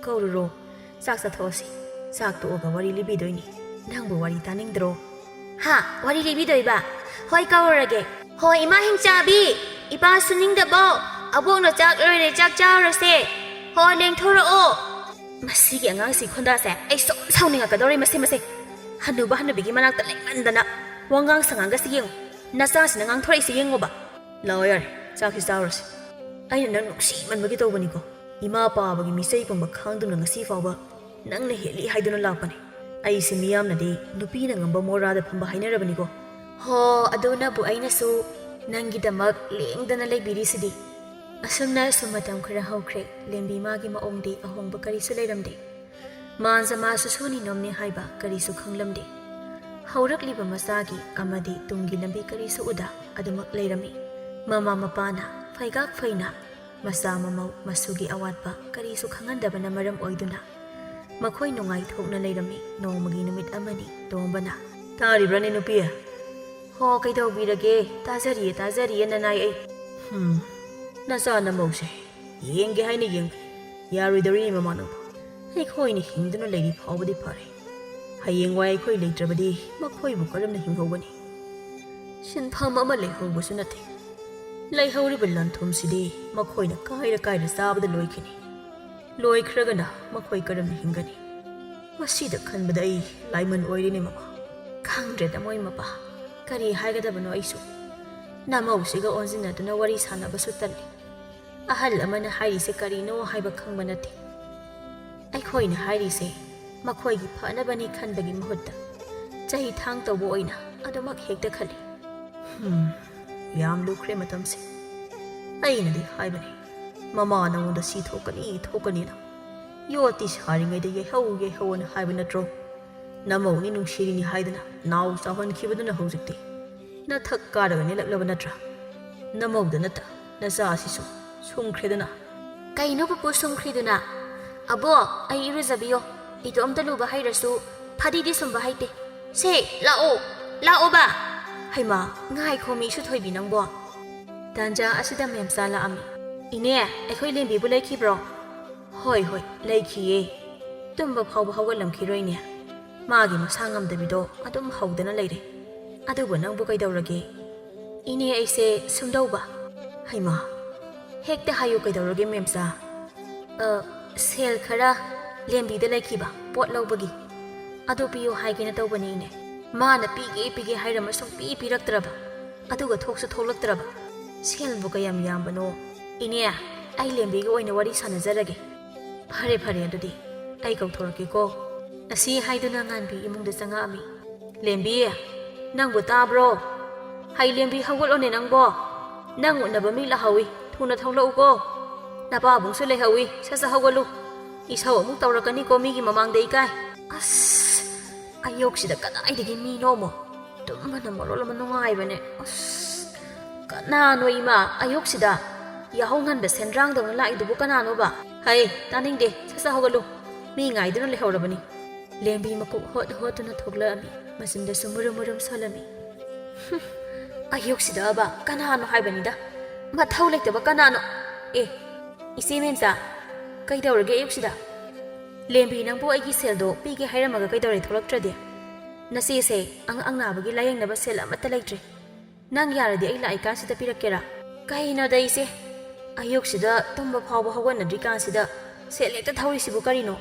ꯀꯧꯔꯨꯔꯣ꯫ ꯆꯥꯛ ꯆꯥꯊꯣꯛꯑꯁꯤ꯫ ꯆꯥꯛ ꯇꯣꯛꯑꯒ ꯋꯥꯔꯤ ꯂꯤꯕꯤꯗꯣꯏꯅꯤ꯫ ꯅꯪꯕꯨ ꯋꯥꯔꯤ ꯇꯥꯅꯤꯡꯗ꯭ꯔꯣ?" "ꯍꯥ? ꯋꯥꯔꯤ ꯂꯤꯕꯤꯗꯣꯏꯕ? ꯍꯣꯏ, ꯀꯧꯔꯒꯦ꯫ ꯍꯣ, ꯏꯃꯥ ꯍꯤꯡꯆꯥꯕꯤ, ꯏꯄꯥ ꯁꯨꯅꯤꯡꯗꯕꯧ, ꯑꯕꯣꯛꯅ ꯆꯥꯛ ꯂꯣꯏꯔꯦ, ꯆꯥꯛ ꯆꯥꯔꯨꯔꯁꯦ꯫ ꯍꯣ, ꯂꯦꯡꯊꯣꯔꯛꯑꯣ꯫" ꯃꯁꯤꯒꯤ ꯑꯉꯥꯡꯁꯤ ꯈꯣꯟꯗꯥꯁꯦ ꯑꯩ ꯁꯨꯝ ꯁꯥꯎꯅꯤꯡꯉꯛꯀꯗꯧꯔꯦ, ꯃꯁꯤ, ꯃꯁꯤ꯫ ꯍꯅꯨꯕ ꯍꯅꯨꯕꯤꯒꯤ ꯃꯅꯥꯛꯇ ꯂꯩꯃꯟꯗꯅ꯫ ꯋꯥꯉꯥꯡ ꯁꯉꯥꯡꯒꯁꯤ ꯌꯦꯡꯉꯨ꯫ ꯅꯆꯥꯁꯤꯅ ꯉꯥꯡꯊꯣꯔꯛꯏꯁꯦ ꯌꯦꯡꯉꯣꯕ꯫ ꯂꯥꯛꯑꯣ ꯌꯥꯔꯦ, ꯆꯥꯛꯁꯤ ꯆꯥꯔꯨꯔꯁꯤ꯫ ꯑꯩꯅ ꯅꯪ ꯅꯨꯡꯁꯤꯃꯟꯕꯒꯤ ꯇꯧꯕꯅꯤꯀꯣ꯫ ꯏꯃꯥ ꯄꯥꯕꯒꯤ ꯃꯤꯆꯩ ꯄꯨꯝꯕ ꯈꯥꯡꯗꯨꯅ ꯉꯁꯤ ꯐꯥꯎꯕ ꯅꯪꯅ ꯍꯦꯜꯂꯤ ꯍꯥꯏꯗꯨꯅ ꯂꯥꯛꯄꯅꯤ꯫ ꯑꯩꯁꯦ ꯃꯤꯌꯥꯝꯅꯗꯤ ꯅꯨꯄꯤꯅ ꯉꯝꯕ ꯃꯣꯔꯥꯗ ꯐꯝꯕ ꯍꯥꯏꯅꯔꯕꯅꯤꯀꯣ꯫ ꯍꯣ, ꯑꯗꯨꯅꯕꯨ ꯑꯩꯅꯁꯨ ꯅꯪꯒꯤꯗꯃꯛ ꯂꯦꯡꯗꯅ ꯂꯩꯕꯤꯔꯤꯁꯤꯗꯤ꯫ ꯑꯁꯨꯝꯅ ꯁꯨꯝ ꯃꯇꯝ ꯈꯔ ꯍꯧꯈ꯭ꯔꯦ, ꯂꯦꯝꯕꯤ ꯃꯥꯒꯤ ꯃꯑꯣꯡꯗꯤ ꯑꯍꯣꯡꯕ ꯀꯔꯤꯁꯨ ꯂꯩꯔꯝꯗꯦ꯫ ꯃꯥꯟꯖ ꯃꯥꯁꯨ ꯁꯣꯟꯅꯤ ꯅꯣꯝꯅꯤ ꯍꯥꯏꯕ ꯀꯔꯤꯁꯨ ꯈꯪꯂꯝꯗꯦ꯫ ꯍꯧꯔꯛꯂꯤꯕ ꯃꯆꯥꯒꯤ ꯑꯃꯗꯤ ꯇꯨꯡꯒꯤ ꯂꯝꯕꯤ ꯀꯔꯤꯁꯨ ꯎꯗ ꯑꯗꯨꯃꯛ ꯂꯩꯔꯝꯃꯤ꯫ ꯃꯃꯥ ꯃꯄꯥꯅ ꯐꯩꯒꯥꯛ ꯐꯩꯅ ꯃꯆꯥ ꯃꯃꯧ ꯃꯁꯨꯒꯤ ꯑꯋꯥꯠꯄ ꯀꯔꯤꯁꯨ ꯈꯪꯍꯟꯗꯕꯅ ꯃꯔꯝ ꯑꯣꯏꯗꯨꯅ ꯃꯈꯣꯏ ꯅꯨꯡꯉꯥꯏꯊꯣꯛꯅ ꯂꯩꯔꯝꯃꯤ꯫ ꯅꯣꯡꯃꯒꯤ ꯅꯨꯃꯤꯠ ꯑꯃꯅꯤ ꯇꯣꯝꯕꯅ, "ꯇꯥꯔꯤꯕ꯭ꯔꯥꯅꯦ ꯅꯨꯄꯤ?" "ꯍꯣ, ꯀꯩꯗꯧꯕꯤꯔꯒꯦ? ꯇꯥꯖꯔꯤꯌꯦ, ꯇꯥꯖꯔꯤꯌꯦ ꯅꯅꯥꯏ ꯑꯩ꯫" "ꯍꯨꯝ, ꯅꯆꯥ ꯅꯃꯧꯁꯦ ꯌꯦꯡꯒꯦ ꯍꯥꯏꯅ ꯌꯦꯡꯕꯅꯤ, ꯌꯥꯔꯣꯏꯗꯧꯔꯤꯅꯤ ꯃꯃꯥ ꯅꯪꯕꯨ꯫ ꯑꯩꯈꯣꯏꯅ ꯍꯤꯡꯗꯨꯅ ꯂꯩꯔꯤ ꯐꯥꯎꯕꯗꯤ ꯐꯔꯦ, ꯍꯌꯦꯡꯋꯥꯏ ꯑꯩꯈꯣꯏ ꯂꯩꯇ꯭ꯔꯕꯗꯤ ꯃꯈꯣꯏꯕꯨ ꯀꯔꯝꯅ ꯍꯤꯡꯍꯧꯒꯅꯤ? ꯁꯤꯟꯐꯝ ꯑꯃ ꯂꯩꯍꯧꯕꯁꯨ ꯅꯠꯇꯦ꯫ ꯂꯩꯍꯧꯔꯤꯕ ꯂꯟ ꯊꯨꯝꯁꯤꯗꯤ ꯃꯈꯣꯏꯅ ꯀꯥꯏꯔ ꯀꯥꯏꯔ ꯆꯥꯕꯗ ꯂꯣꯏꯈꯤꯅꯤ꯫ ꯂꯣꯏꯈ꯭ꯔꯒꯅ ꯃꯈꯣꯏ ꯀꯔꯝꯅ ꯍꯤꯡꯒꯅꯤ? ꯃꯁꯤꯗ ꯈꯟꯕꯗ ꯑꯩ ꯂꯥꯏꯃꯟ ꯑꯣꯏꯔꯤꯅꯦ ꯃꯃꯥ꯫" ꯈꯪꯗ꯭ꯔꯦꯗ ꯃꯣꯏ ꯃꯄꯥ, ꯀꯔꯤ ꯍꯥꯏꯒꯗꯕꯅꯣ ꯑꯩꯁꯨ꯫ ꯅꯃꯧꯁꯤꯒ ꯑꯣꯟꯁꯤꯟꯅꯗꯨꯅ ꯋꯥꯔꯤ ꯁꯥꯟꯅꯕꯁꯨ ꯇꯜꯂꯤ꯫ ꯑꯍꯜ ꯑꯃꯅ ꯍꯥꯏꯔꯤꯁꯦ ꯀꯔꯤꯅꯣ ꯍꯥꯏꯕ ꯈꯪꯕ ꯅꯠꯇꯦ꯫ ꯑꯩꯈꯣꯏꯅ ꯍꯥꯏꯔꯤꯁꯦ ꯃꯈꯣꯏꯒꯤ ꯐꯅꯕꯅꯤ ꯈꯟꯕꯒꯤ ꯃꯍꯨꯠꯇ ꯆꯍꯤ ꯊꯥꯡ ꯇꯧꯕ ꯑꯣꯏꯅ ꯑꯗꯨꯃꯛ ꯍꯦꯛꯇ ꯈꯜꯂꯤ꯫ ꯍꯨꯝ, ꯌꯥꯝ ꯂꯨꯈ꯭ꯔꯦ ꯃꯇꯝꯁꯦ꯫ ꯑꯩꯅꯗꯤ ꯍꯥꯏꯕꯅꯤ, ꯃꯃꯥ ꯅꯉꯣꯟꯗ ꯁꯤ ꯊꯣꯛꯀꯅꯤ, ꯊꯣꯛꯀꯅꯤꯅ꯫ ꯌꯣꯠꯇꯤ ꯁꯥꯔꯤꯉꯩꯗ ꯌꯩꯍꯧ, ꯌꯩꯍꯧꯑꯅ ꯍꯥꯏꯕ ꯅꯠꯇ꯭ꯔꯣ? ꯅꯃꯧꯅꯤ ꯅꯨꯡꯁꯤꯔꯤꯅꯤ ꯍꯥꯏꯗꯅ ꯅꯥꯎ ꯆꯥꯎꯍꯟꯈꯤꯕꯗꯨꯅ ꯍꯧꯖꯤꯛꯇꯤ ꯅꯊꯛ ꯀꯥꯔꯒ ꯅꯦꯜꯂꯛꯂꯕ ꯅꯠꯇ꯭ꯔꯥ? ꯅꯃꯧꯗ ꯅꯠꯇ ꯅꯆꯥꯁꯤꯁꯨ ꯁꯨꯝꯈ꯭ꯔꯦꯗꯅ꯫ ꯀꯩꯅꯣ ꯄꯨꯄꯨ ꯁꯨꯝꯈ꯭ꯔꯤꯗꯨꯅ? ꯑꯕꯣ, ꯑꯩ ꯏꯔꯨꯖꯕꯤꯌꯣ꯫ ꯏꯇꯣꯝꯇ ꯂꯨꯕ ꯍꯩꯔꯁꯨ ꯐꯗꯤꯗꯤ ꯁꯨꯝꯕ ꯍꯩꯇꯦ꯫ ꯁꯦ, ꯂꯥꯛꯑꯣ, ꯂꯥꯛꯑꯣꯕ꯫ ꯍꯩꯃꯥ, ꯉꯥꯏꯈꯣ ꯃꯤ ꯁꯨꯊꯣꯏꯕꯤ ꯅꯪꯕꯣ꯫ ꯇꯥꯟꯖꯥ ꯑꯁꯤꯗ ꯃꯦꯝꯆꯥ ꯂꯥꯛꯑꯝꯃꯤ꯫ ꯏꯅꯦ, ꯑꯩꯈꯣꯏ ꯂꯦꯝꯕꯤꯕꯨ ꯂꯩꯈꯤꯕ꯭ꯔꯣ? ꯍꯣꯏ, ꯍꯣꯏ, ꯂꯩꯈꯤꯌꯦ꯫ ꯇꯨꯝꯕ ꯐꯥꯎꯕ ꯍꯧꯒꯠꯂꯝꯈꯤꯔꯣꯏꯅꯦ꯫ ꯃꯥꯒꯤ ꯃꯁꯥ ꯉꯝꯗꯕꯤꯗꯣ ꯑꯗꯨꯝ ꯍꯧꯗꯅ ꯂꯩꯔꯦ꯫ ꯑꯗꯨꯕꯨ ꯅꯪꯕꯨ ꯀꯩꯗꯧꯔꯒꯦ? ꯏꯅꯦ, ꯑꯩꯁꯦ ꯁꯨꯝꯗꯧꯕ꯫ ꯍꯩꯃꯥ, ꯍꯦꯛꯇ ꯍꯥꯏꯌꯨ ꯀꯩꯗꯧꯔꯒꯦ ꯃꯦꯝꯆꯥ? ꯑ, ꯁꯦꯜ ꯈꯔ ꯂꯦꯝꯕꯤꯗ ꯂꯩꯈꯤꯕ ꯄꯣꯠ ꯂꯧꯕꯒꯤ꯫ ꯑꯗꯨ ꯄꯤꯌꯨ ꯍꯥꯏꯒꯦꯅ ꯇꯧꯕꯅꯦ ꯏꯅꯦ꯫ ꯃꯥꯅ ꯄꯤꯒꯦ ꯄꯤꯒꯦ ꯍꯥꯏꯔꯝꯃ ꯁꯨꯡꯄꯤ ꯄꯤꯔꯛꯇ꯭ꯔꯕ꯫ ꯑꯗꯨꯒ ꯊꯣꯛꯁꯨ ꯊꯣꯛꯂꯛꯇ꯭ꯔꯕ꯫ ꯁꯦꯜꯕꯨ ꯀꯌꯥꯝ ꯌꯥꯝꯕꯅꯣ? ꯏꯅꯦ, ꯑꯩ ꯂꯦꯝꯕꯤꯒ ꯑꯣꯏꯅ ꯋꯥꯔꯤ ꯁꯥꯟꯅꯖꯔꯒꯦ꯫ ꯐꯔꯦ ꯐꯔꯦ, ꯑꯗꯨꯗꯤ ꯑꯩ ꯀꯧꯊꯣꯔꯛꯀꯦꯀꯣ꯫ ꯑꯁꯤ ꯍꯥꯏꯗꯨꯅ ꯉꯥꯟꯕꯤ ꯏꯃꯨꯡꯗ ꯆꯪꯉꯛꯑꯝꯃꯤ꯫ "ꯂꯦꯝꯕꯤ, ꯅꯪꯕꯨ ꯇꯥꯕ꯭ꯔꯣ? ꯍꯩ ꯂꯦꯝꯕꯤ, ꯍꯧꯒꯠꯂꯣꯅꯦ ꯅꯪꯕꯣ꯫ ꯅꯪ ꯎꯅꯕ ꯃꯤ ꯂꯥꯛꯍꯧꯏ, ꯊꯨꯅ ꯊꯣꯛꯂꯛꯎꯀꯣ꯫ ꯅꯄꯥꯕꯨꯡꯁꯨ ꯂꯩꯍꯧꯏ, ꯁꯠ ꯁꯠ ꯍꯧꯒꯠꯂꯨ꯫ ꯏꯁꯧ ꯑꯃꯨꯛ ꯇꯧꯔꯛꯀꯅꯤꯀꯣ ꯃꯤꯒꯤ ꯃꯃꯥꯡꯗ ꯏꯀꯥꯏ꯫ ꯑꯁ, ꯑꯌꯨꯛꯁꯤꯗ ꯀꯗꯥꯏꯗꯒꯤ ꯃꯤꯅꯣꯃꯣ? ꯇꯨꯝꯕꯅ ꯃꯔꯣꯜ ꯑꯃ ꯅꯨꯡꯉꯥꯏꯕꯅꯦ꯫ ꯑꯁ, ꯀꯅꯥꯅꯣ ꯏꯃꯥ ꯑꯌꯨꯛꯁꯤꯗ ꯌꯥꯍꯧ ꯉꯟꯕ ꯁꯦꯟꯗ꯭ꯔꯥꯡꯗꯧꯅ ꯂꯥꯛꯏꯗꯨꯕꯨ ꯀꯅꯥꯅꯣꯕ? ꯍꯩ, ꯇꯥꯅꯤꯡꯗꯦ, ꯁꯠ ꯁꯠ ꯍꯧꯒꯠꯂꯨ꯫ ꯃꯤ ꯉꯥꯏꯗꯨꯅ ꯂꯩꯍꯧꯔꯕꯅꯤ꯫" ꯂꯦꯝꯕꯤ ꯃꯀꯣꯛ ꯍꯣꯠ ꯍꯣꯠꯇꯨꯅ ꯊꯣꯛꯂꯛꯑꯝꯃꯤ꯫ ꯃꯆꯤꯟꯗꯁꯨ ꯃꯨꯔꯨꯝ ꯃꯨꯔꯨꯝ ꯁꯣꯜꯂꯝꯃꯤ꯫ "ꯍꯨꯝ, ꯑꯌꯨꯛꯁꯤꯗꯕ ꯀꯅꯥꯅꯣ ꯍꯥꯏꯕꯅꯤꯗ꯫ ꯃꯊꯧ ꯂꯩꯇꯕ ꯀꯅꯥꯅꯣ? ꯑꯦ, ꯏꯆꯦ ꯃꯦꯝꯆꯥ, ꯀꯩꯗꯧꯔꯒꯦ ꯑꯌꯨꯛꯁꯤꯗ? ꯂꯦꯝꯕꯤ, ꯅꯪꯕꯨ ꯑꯩꯒꯤ ꯁꯦꯜꯗꯣ ꯄꯤꯒꯦ ꯍꯥꯏꯔꯝꯃꯒ ꯀꯩꯗꯧꯔꯦ ꯊꯣꯛꯂꯛꯇ꯭ꯔꯗꯤ? ꯅꯆꯦꯁꯦ ꯑꯉꯥꯡ ꯑꯅꯥꯕꯒꯤ ꯂꯥꯌꯦꯡꯅꯕ ꯁꯦꯜ ꯑꯃꯠꯇ ꯂꯩꯇ꯭ꯔꯦ꯫ ꯅꯪ ꯌꯥꯔꯗꯤ ꯑꯩ ꯂꯥꯛꯏꯀꯥꯟꯁꯤꯗ ꯄꯤꯔꯛꯀꯦꯔꯥ?" "ꯀꯩꯅꯣꯗ ꯏꯆꯦ, ꯑꯌꯨꯛꯁꯤꯗ ꯇꯨꯝꯕ ꯐꯥꯎꯕ ꯍꯧꯒꯠꯅꯗ꯭ꯔꯤꯀꯥꯟꯁꯤꯗ ꯁꯦꯜ ꯍꯦꯛꯇ ꯊꯧꯔꯤꯁꯤꯕꯨ ꯀꯔꯤꯅꯣ?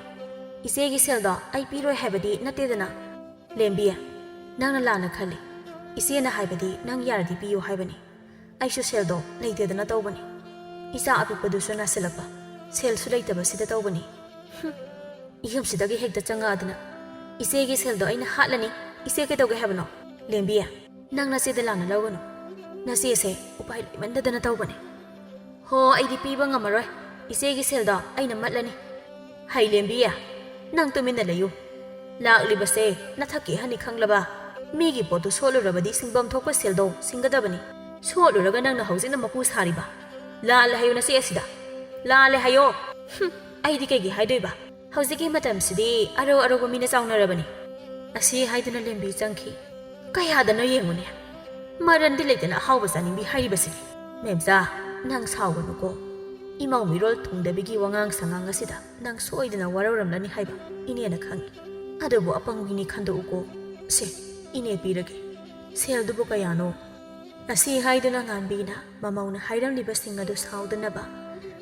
ꯏꯆꯦꯒꯤ ꯁꯦꯜꯗꯣ ꯑꯩ ꯄꯤꯔꯣꯏ ꯍꯥꯏꯕꯗꯤ ꯅꯠꯇꯦꯗꯅ꯫" "ꯂꯦꯝꯕꯤ, ꯅꯪꯅ ꯂꯥꯟꯅ ꯈꯜꯂꯤ꯫ ꯏꯆꯦꯅ ꯍꯥꯏꯕꯗꯤ ꯅꯪ ꯌꯥꯔꯗꯤ ꯄꯤꯌꯨ ꯍꯥꯏꯕꯅꯤ꯫ ꯑꯩꯁꯨ ꯁꯦꯜꯗꯣ ꯂꯩꯇꯗꯅ ꯇꯧꯕꯅꯤ꯫ ꯏꯆꯥ ꯑꯄꯤꯛꯄꯗꯨꯁꯨ ꯅꯥꯁꯤꯜꯂꯛꯄ, ꯁꯦꯜꯁꯨ ꯂꯩꯇꯕꯁꯤꯗ ꯇꯧꯕꯅꯤ꯫" "ꯍꯨꯝ, ꯌꯨꯝꯁꯤꯗꯒꯤ ꯍꯦꯛꯇ ꯆꯪꯉꯛꯑꯗꯅ꯫ ꯏꯆꯦꯒꯤ ꯁꯦꯜꯗꯣ ꯑꯩꯅ ꯍꯥꯠꯂꯅꯤ꯫ ꯏꯆꯦ ꯀꯩꯗꯧꯒꯦ ꯍꯥꯏꯕꯅꯣ?" "ꯂꯦꯝꯕꯤ, ꯅꯪ ꯅꯆꯦꯗ ꯂꯥꯟꯅ ꯂꯧꯒꯅꯨ꯫ ꯅꯆꯦꯁꯦ ꯎꯄꯥꯏ ꯂꯩꯃꯟꯗꯗꯅ ꯇꯧꯕꯅꯤ꯫" "ꯍꯣ, ꯑꯩꯗꯤ ꯄꯤꯕ ꯉꯝꯃꯔꯣꯏ꯫ ꯏꯆꯦꯒꯤ ꯁꯦꯜꯗꯣ ꯑꯩꯅ ꯃꯠꯂꯅꯤ꯫" "ꯍꯩ ꯂꯦꯝꯕꯤ, ꯅꯪ ꯇꯨꯃꯤꯟꯅ ꯂꯩꯌꯨ꯫ ꯂꯥꯛꯂꯤꯕꯁꯦ ꯅꯊꯛꯀꯤ ꯑꯍꯟꯅꯤ ꯈꯪꯂꯕ? ꯃꯤꯒꯤ ꯄꯣꯠꯇꯨ ꯁꯣꯠꯂꯨꯔꯕꯗꯤ ꯁꯤꯡꯐꯝ ꯊꯣꯛꯄ ꯁꯦꯜꯗꯣ ꯁꯤꯡꯒꯗꯕꯅꯤ꯫ ꯁꯣꯠꯂꯨꯔꯒ ꯅꯪꯅ ꯍꯧꯖꯤꯛꯅ ꯃꯄꯨ ꯁꯥꯔꯤꯕ? ꯂꯥꯜꯂꯦ ꯍꯥꯏꯌꯨ ꯅꯆꯦ ꯑꯁꯤꯗ꯫ ꯂꯥꯜꯂꯦ ꯍꯥꯏꯌꯣ꯫" "ꯍꯨꯝ, ꯑꯩꯗꯤ ꯀꯩꯒꯤ ꯍꯥꯏꯗꯣꯏꯕ? ꯍꯧꯖꯤꯛꯀꯤ ꯃꯇꯝꯁꯤꯗꯤ ꯑꯔꯧ ꯑꯔꯧꯕ ꯃꯤꯅ ꯆꯥꯎꯅꯔꯕꯅꯤ꯫" ꯑꯁꯤ ꯍꯥꯏꯗꯨꯅ ꯂꯦꯝꯕꯤ ꯆꯪꯈꯤ꯫ "ꯀꯌꯥꯗꯅꯣ ꯌꯦꯡꯉꯨꯅꯦ꯫ ꯃꯔꯟꯗꯤ ꯂꯩꯇꯅ ꯑꯍꯥꯎꯕ ꯆꯥꯅꯤꯡꯕꯤ ꯍꯥꯏꯔꯤꯕꯁꯤꯅꯤ꯫" "ꯃꯦꯝꯆꯥ, ꯅꯪ ꯁꯥꯎꯒꯅꯨꯀꯣ꯫ ꯏꯃꯧ ꯃꯤꯔꯣꯜ ꯊꯨꯡꯗꯕꯤꯒꯤ ꯋꯥꯉꯥꯡ ꯁꯉꯥꯡ ꯑꯁꯤꯗ ꯅꯪ ꯁꯣꯏꯗꯅ ꯋꯥꯔꯧꯔꯝꯂꯅꯤ ꯍꯥꯏꯕ ꯏꯅꯦꯅ ꯈꯪꯏ꯫ ꯑꯗꯨꯕꯨ ꯑꯄꯪꯕꯤꯅꯤ ꯈꯟꯗꯣꯛꯎꯀꯣ꯫ ꯁꯦ, ꯏꯅꯦ ꯄꯤꯔꯒꯦ꯫ ꯁꯦꯜꯗꯨꯕꯨ ꯀꯌꯥꯅꯣ?" ꯑꯁꯤ ꯍꯥꯏꯗꯨꯅ ꯉꯥꯟꯕꯤꯅ ꯃꯃꯧꯅ ꯍꯥꯏꯔꯝꯂꯤꯕꯁꯤꯡ ꯑꯗꯨ ꯁꯥꯎꯗꯅꯕ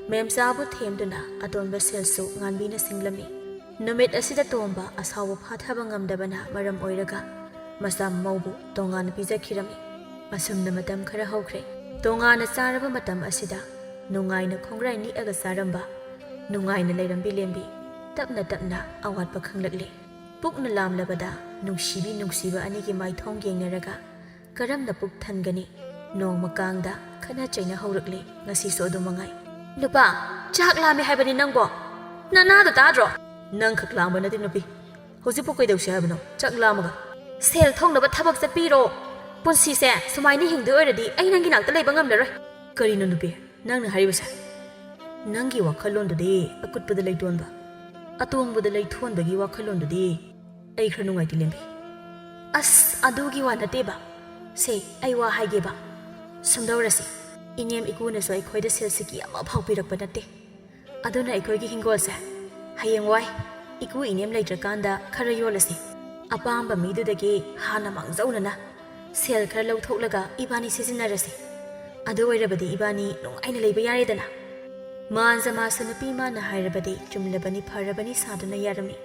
ꯃꯦꯝꯆꯥꯕꯨ ꯊꯦꯝꯗꯨꯅ ꯑꯇꯣꯟꯕ ꯁꯦꯜꯁꯨ ꯉꯥꯟꯕꯤꯅ ꯁꯤꯡꯂꯝꯃꯤ꯫ ꯅꯨꯃꯤꯠ ꯑꯁꯤꯗ ꯇꯣꯝꯕ ꯑꯁꯥꯎꯕ ꯐꯥꯊꯕ ꯉꯝꯗꯕꯅ ꯃꯔꯝ ꯑꯣꯏꯔꯒ ꯃꯆꯥ ꯃꯃꯧꯕꯨ ꯇꯣꯉꯥꯟꯅ ꯄꯤꯖꯈꯤꯔꯝꯃꯤ꯫ ꯑꯁꯨꯝꯅ ꯃꯇꯝ ꯈꯔ ꯍꯧꯈ꯭ꯔꯦ꯫ ꯇꯣꯉꯥꯟꯅ ꯆꯥꯔꯕ ꯃꯇꯝ ꯑꯁꯤꯗ ꯅꯨꯡꯉꯥꯏꯅ ꯈꯣꯡꯒ꯭ꯔꯥꯏ ꯅꯤꯛꯑꯒ ꯆꯥꯔꯝꯕ ꯅꯨꯡꯉꯥꯏꯅ ꯂꯩꯔꯝꯕꯤ ꯂꯦꯝꯕꯤ ꯇꯞꯅ ꯇꯞꯅ ꯑꯋꯥꯠꯄ ꯈꯪꯂꯛꯂꯦ꯫ ꯄꯨꯛꯅ ꯂꯥꯝꯂꯕꯗ ꯅꯨꯡꯁꯤꯕꯤ ꯅꯨꯡꯁꯤꯕ ꯑꯅꯤꯒꯤ ꯃꯥꯏꯊꯣꯡ ꯌꯦꯡꯅꯔꯒ ꯀꯔꯝꯅ ꯄꯨꯛ ꯊꯟꯒꯅꯤ? ꯅꯣꯡꯃ ꯀꯥꯡꯗ ꯈꯠꯅ ꯆꯩꯅ ꯍꯧꯔꯛꯂꯦ꯫ ꯉꯁꯤꯁꯨ ꯑꯗꯨ ꯃꯉꯥꯏ꯫ "ꯅꯨꯄꯥ, ꯆꯥꯛ ꯂꯥꯝꯃꯦ ꯍꯥꯏꯕꯅꯤ ꯅꯪꯕꯣ꯫ ꯅꯅꯥꯗꯣ ꯇꯥꯗ꯭ꯔꯣ?" "ꯅꯪ ꯈꯛ ꯂꯥꯝꯕ ꯅꯠꯇꯦ ꯅꯨꯄꯤ꯫ ꯍꯧꯖꯤꯛꯄꯨ ꯀꯩꯗꯧꯁꯤ ꯍꯥꯏꯕꯅꯣ ꯆꯥꯛ ꯂꯥꯝꯃꯒ?" "ꯁꯦꯜ ꯊꯣꯛꯅꯕ ꯊꯕꯛ ꯆꯠꯄꯤꯔꯣ꯫ ꯄꯨꯟꯁꯤꯁꯦ ꯁꯨꯃꯥꯏꯅ ꯍꯤꯡꯗꯣꯏ ꯑꯣꯏꯔꯗꯤ ꯑꯩ ꯅꯪꯒꯤ ꯅꯥꯛꯇ ꯂꯩꯕ ꯉꯝꯂꯔꯣꯏ꯫" "ꯀꯔꯤꯅꯣ ꯅꯨꯄꯤ ꯅꯪꯅ ꯍꯥꯏꯔꯤꯕꯁꯦ? ꯅꯪꯒꯤ ꯋꯥꯈꯜꯂꯣꯟꯗꯨꯗꯤ ꯑꯀꯨꯠꯄꯗ ꯂꯩꯇꯣꯟꯕ, ꯑꯇꯣꯡꯕꯗ ꯂꯩꯊꯣꯟꯕꯒꯤ ꯋꯥꯈꯜꯂꯣꯟꯗꯨꯗꯤ ꯑꯩ ꯈꯔ ꯅꯨꯡꯉꯥꯏꯇꯦ ꯂꯦꯝꯕꯤ꯫" "ꯑꯁ, ꯑꯗꯨꯒꯤ ꯋꯥ ꯅꯠꯇꯦꯕ꯫ ꯁꯦ, ꯑꯩ ꯋꯥ ꯍꯥꯏꯒꯦꯕ꯫ ꯁꯨꯝꯗꯧꯔꯁꯤ, ꯏꯅꯦꯝ ꯏꯀꯨꯅꯁꯨ ꯑꯩꯈꯣꯏꯗ ꯁꯦꯜ ꯁꯤꯀꯤ ꯑꯃꯐꯥꯎ ꯄꯤꯔꯛꯄ ꯅꯠꯇꯦ꯫ ꯑꯗꯨꯅ ꯑꯩꯈꯣꯏꯒꯤ ꯍꯤꯡꯒꯣꯜꯁꯦ ꯍꯌꯦꯡꯋꯥꯏ ꯏꯀꯨ ꯏꯅꯦꯝ ꯂꯩꯇ꯭ꯔꯀꯥꯟꯗ ꯈꯔ ꯌꯣꯜꯂꯁꯤ꯫ ꯑꯄꯥꯝꯕ ꯃꯤꯗꯨꯗꯒꯤ ꯍꯥꯟꯅ ꯃꯥꯡꯖꯧꯅꯅ ꯁꯦꯜ ꯈꯔ ꯂꯧꯊꯣꯛꯂꯒ ꯏꯕꯥꯅꯤ ꯁꯤꯖꯤꯟꯅꯔꯁꯤ꯫ ꯑꯗꯨ ꯑꯣꯏꯔꯕꯗꯤ ꯏꯕꯥꯅꯤ ꯅꯨꯡꯉꯥꯏꯅ ꯂꯩꯕ ꯌꯥꯔꯦꯗꯅ꯫" ꯃꯥꯟꯖ ꯃꯥꯁ ꯅꯨꯄꯤ ꯃꯥꯅ ꯍꯥꯏꯔꯕꯗꯤ ꯆꯨꯝꯂꯕꯅꯤ ꯐꯔꯕꯅꯤ ꯁꯥꯗꯨꯅ ꯌꯥꯔꯝꯃꯤ꯫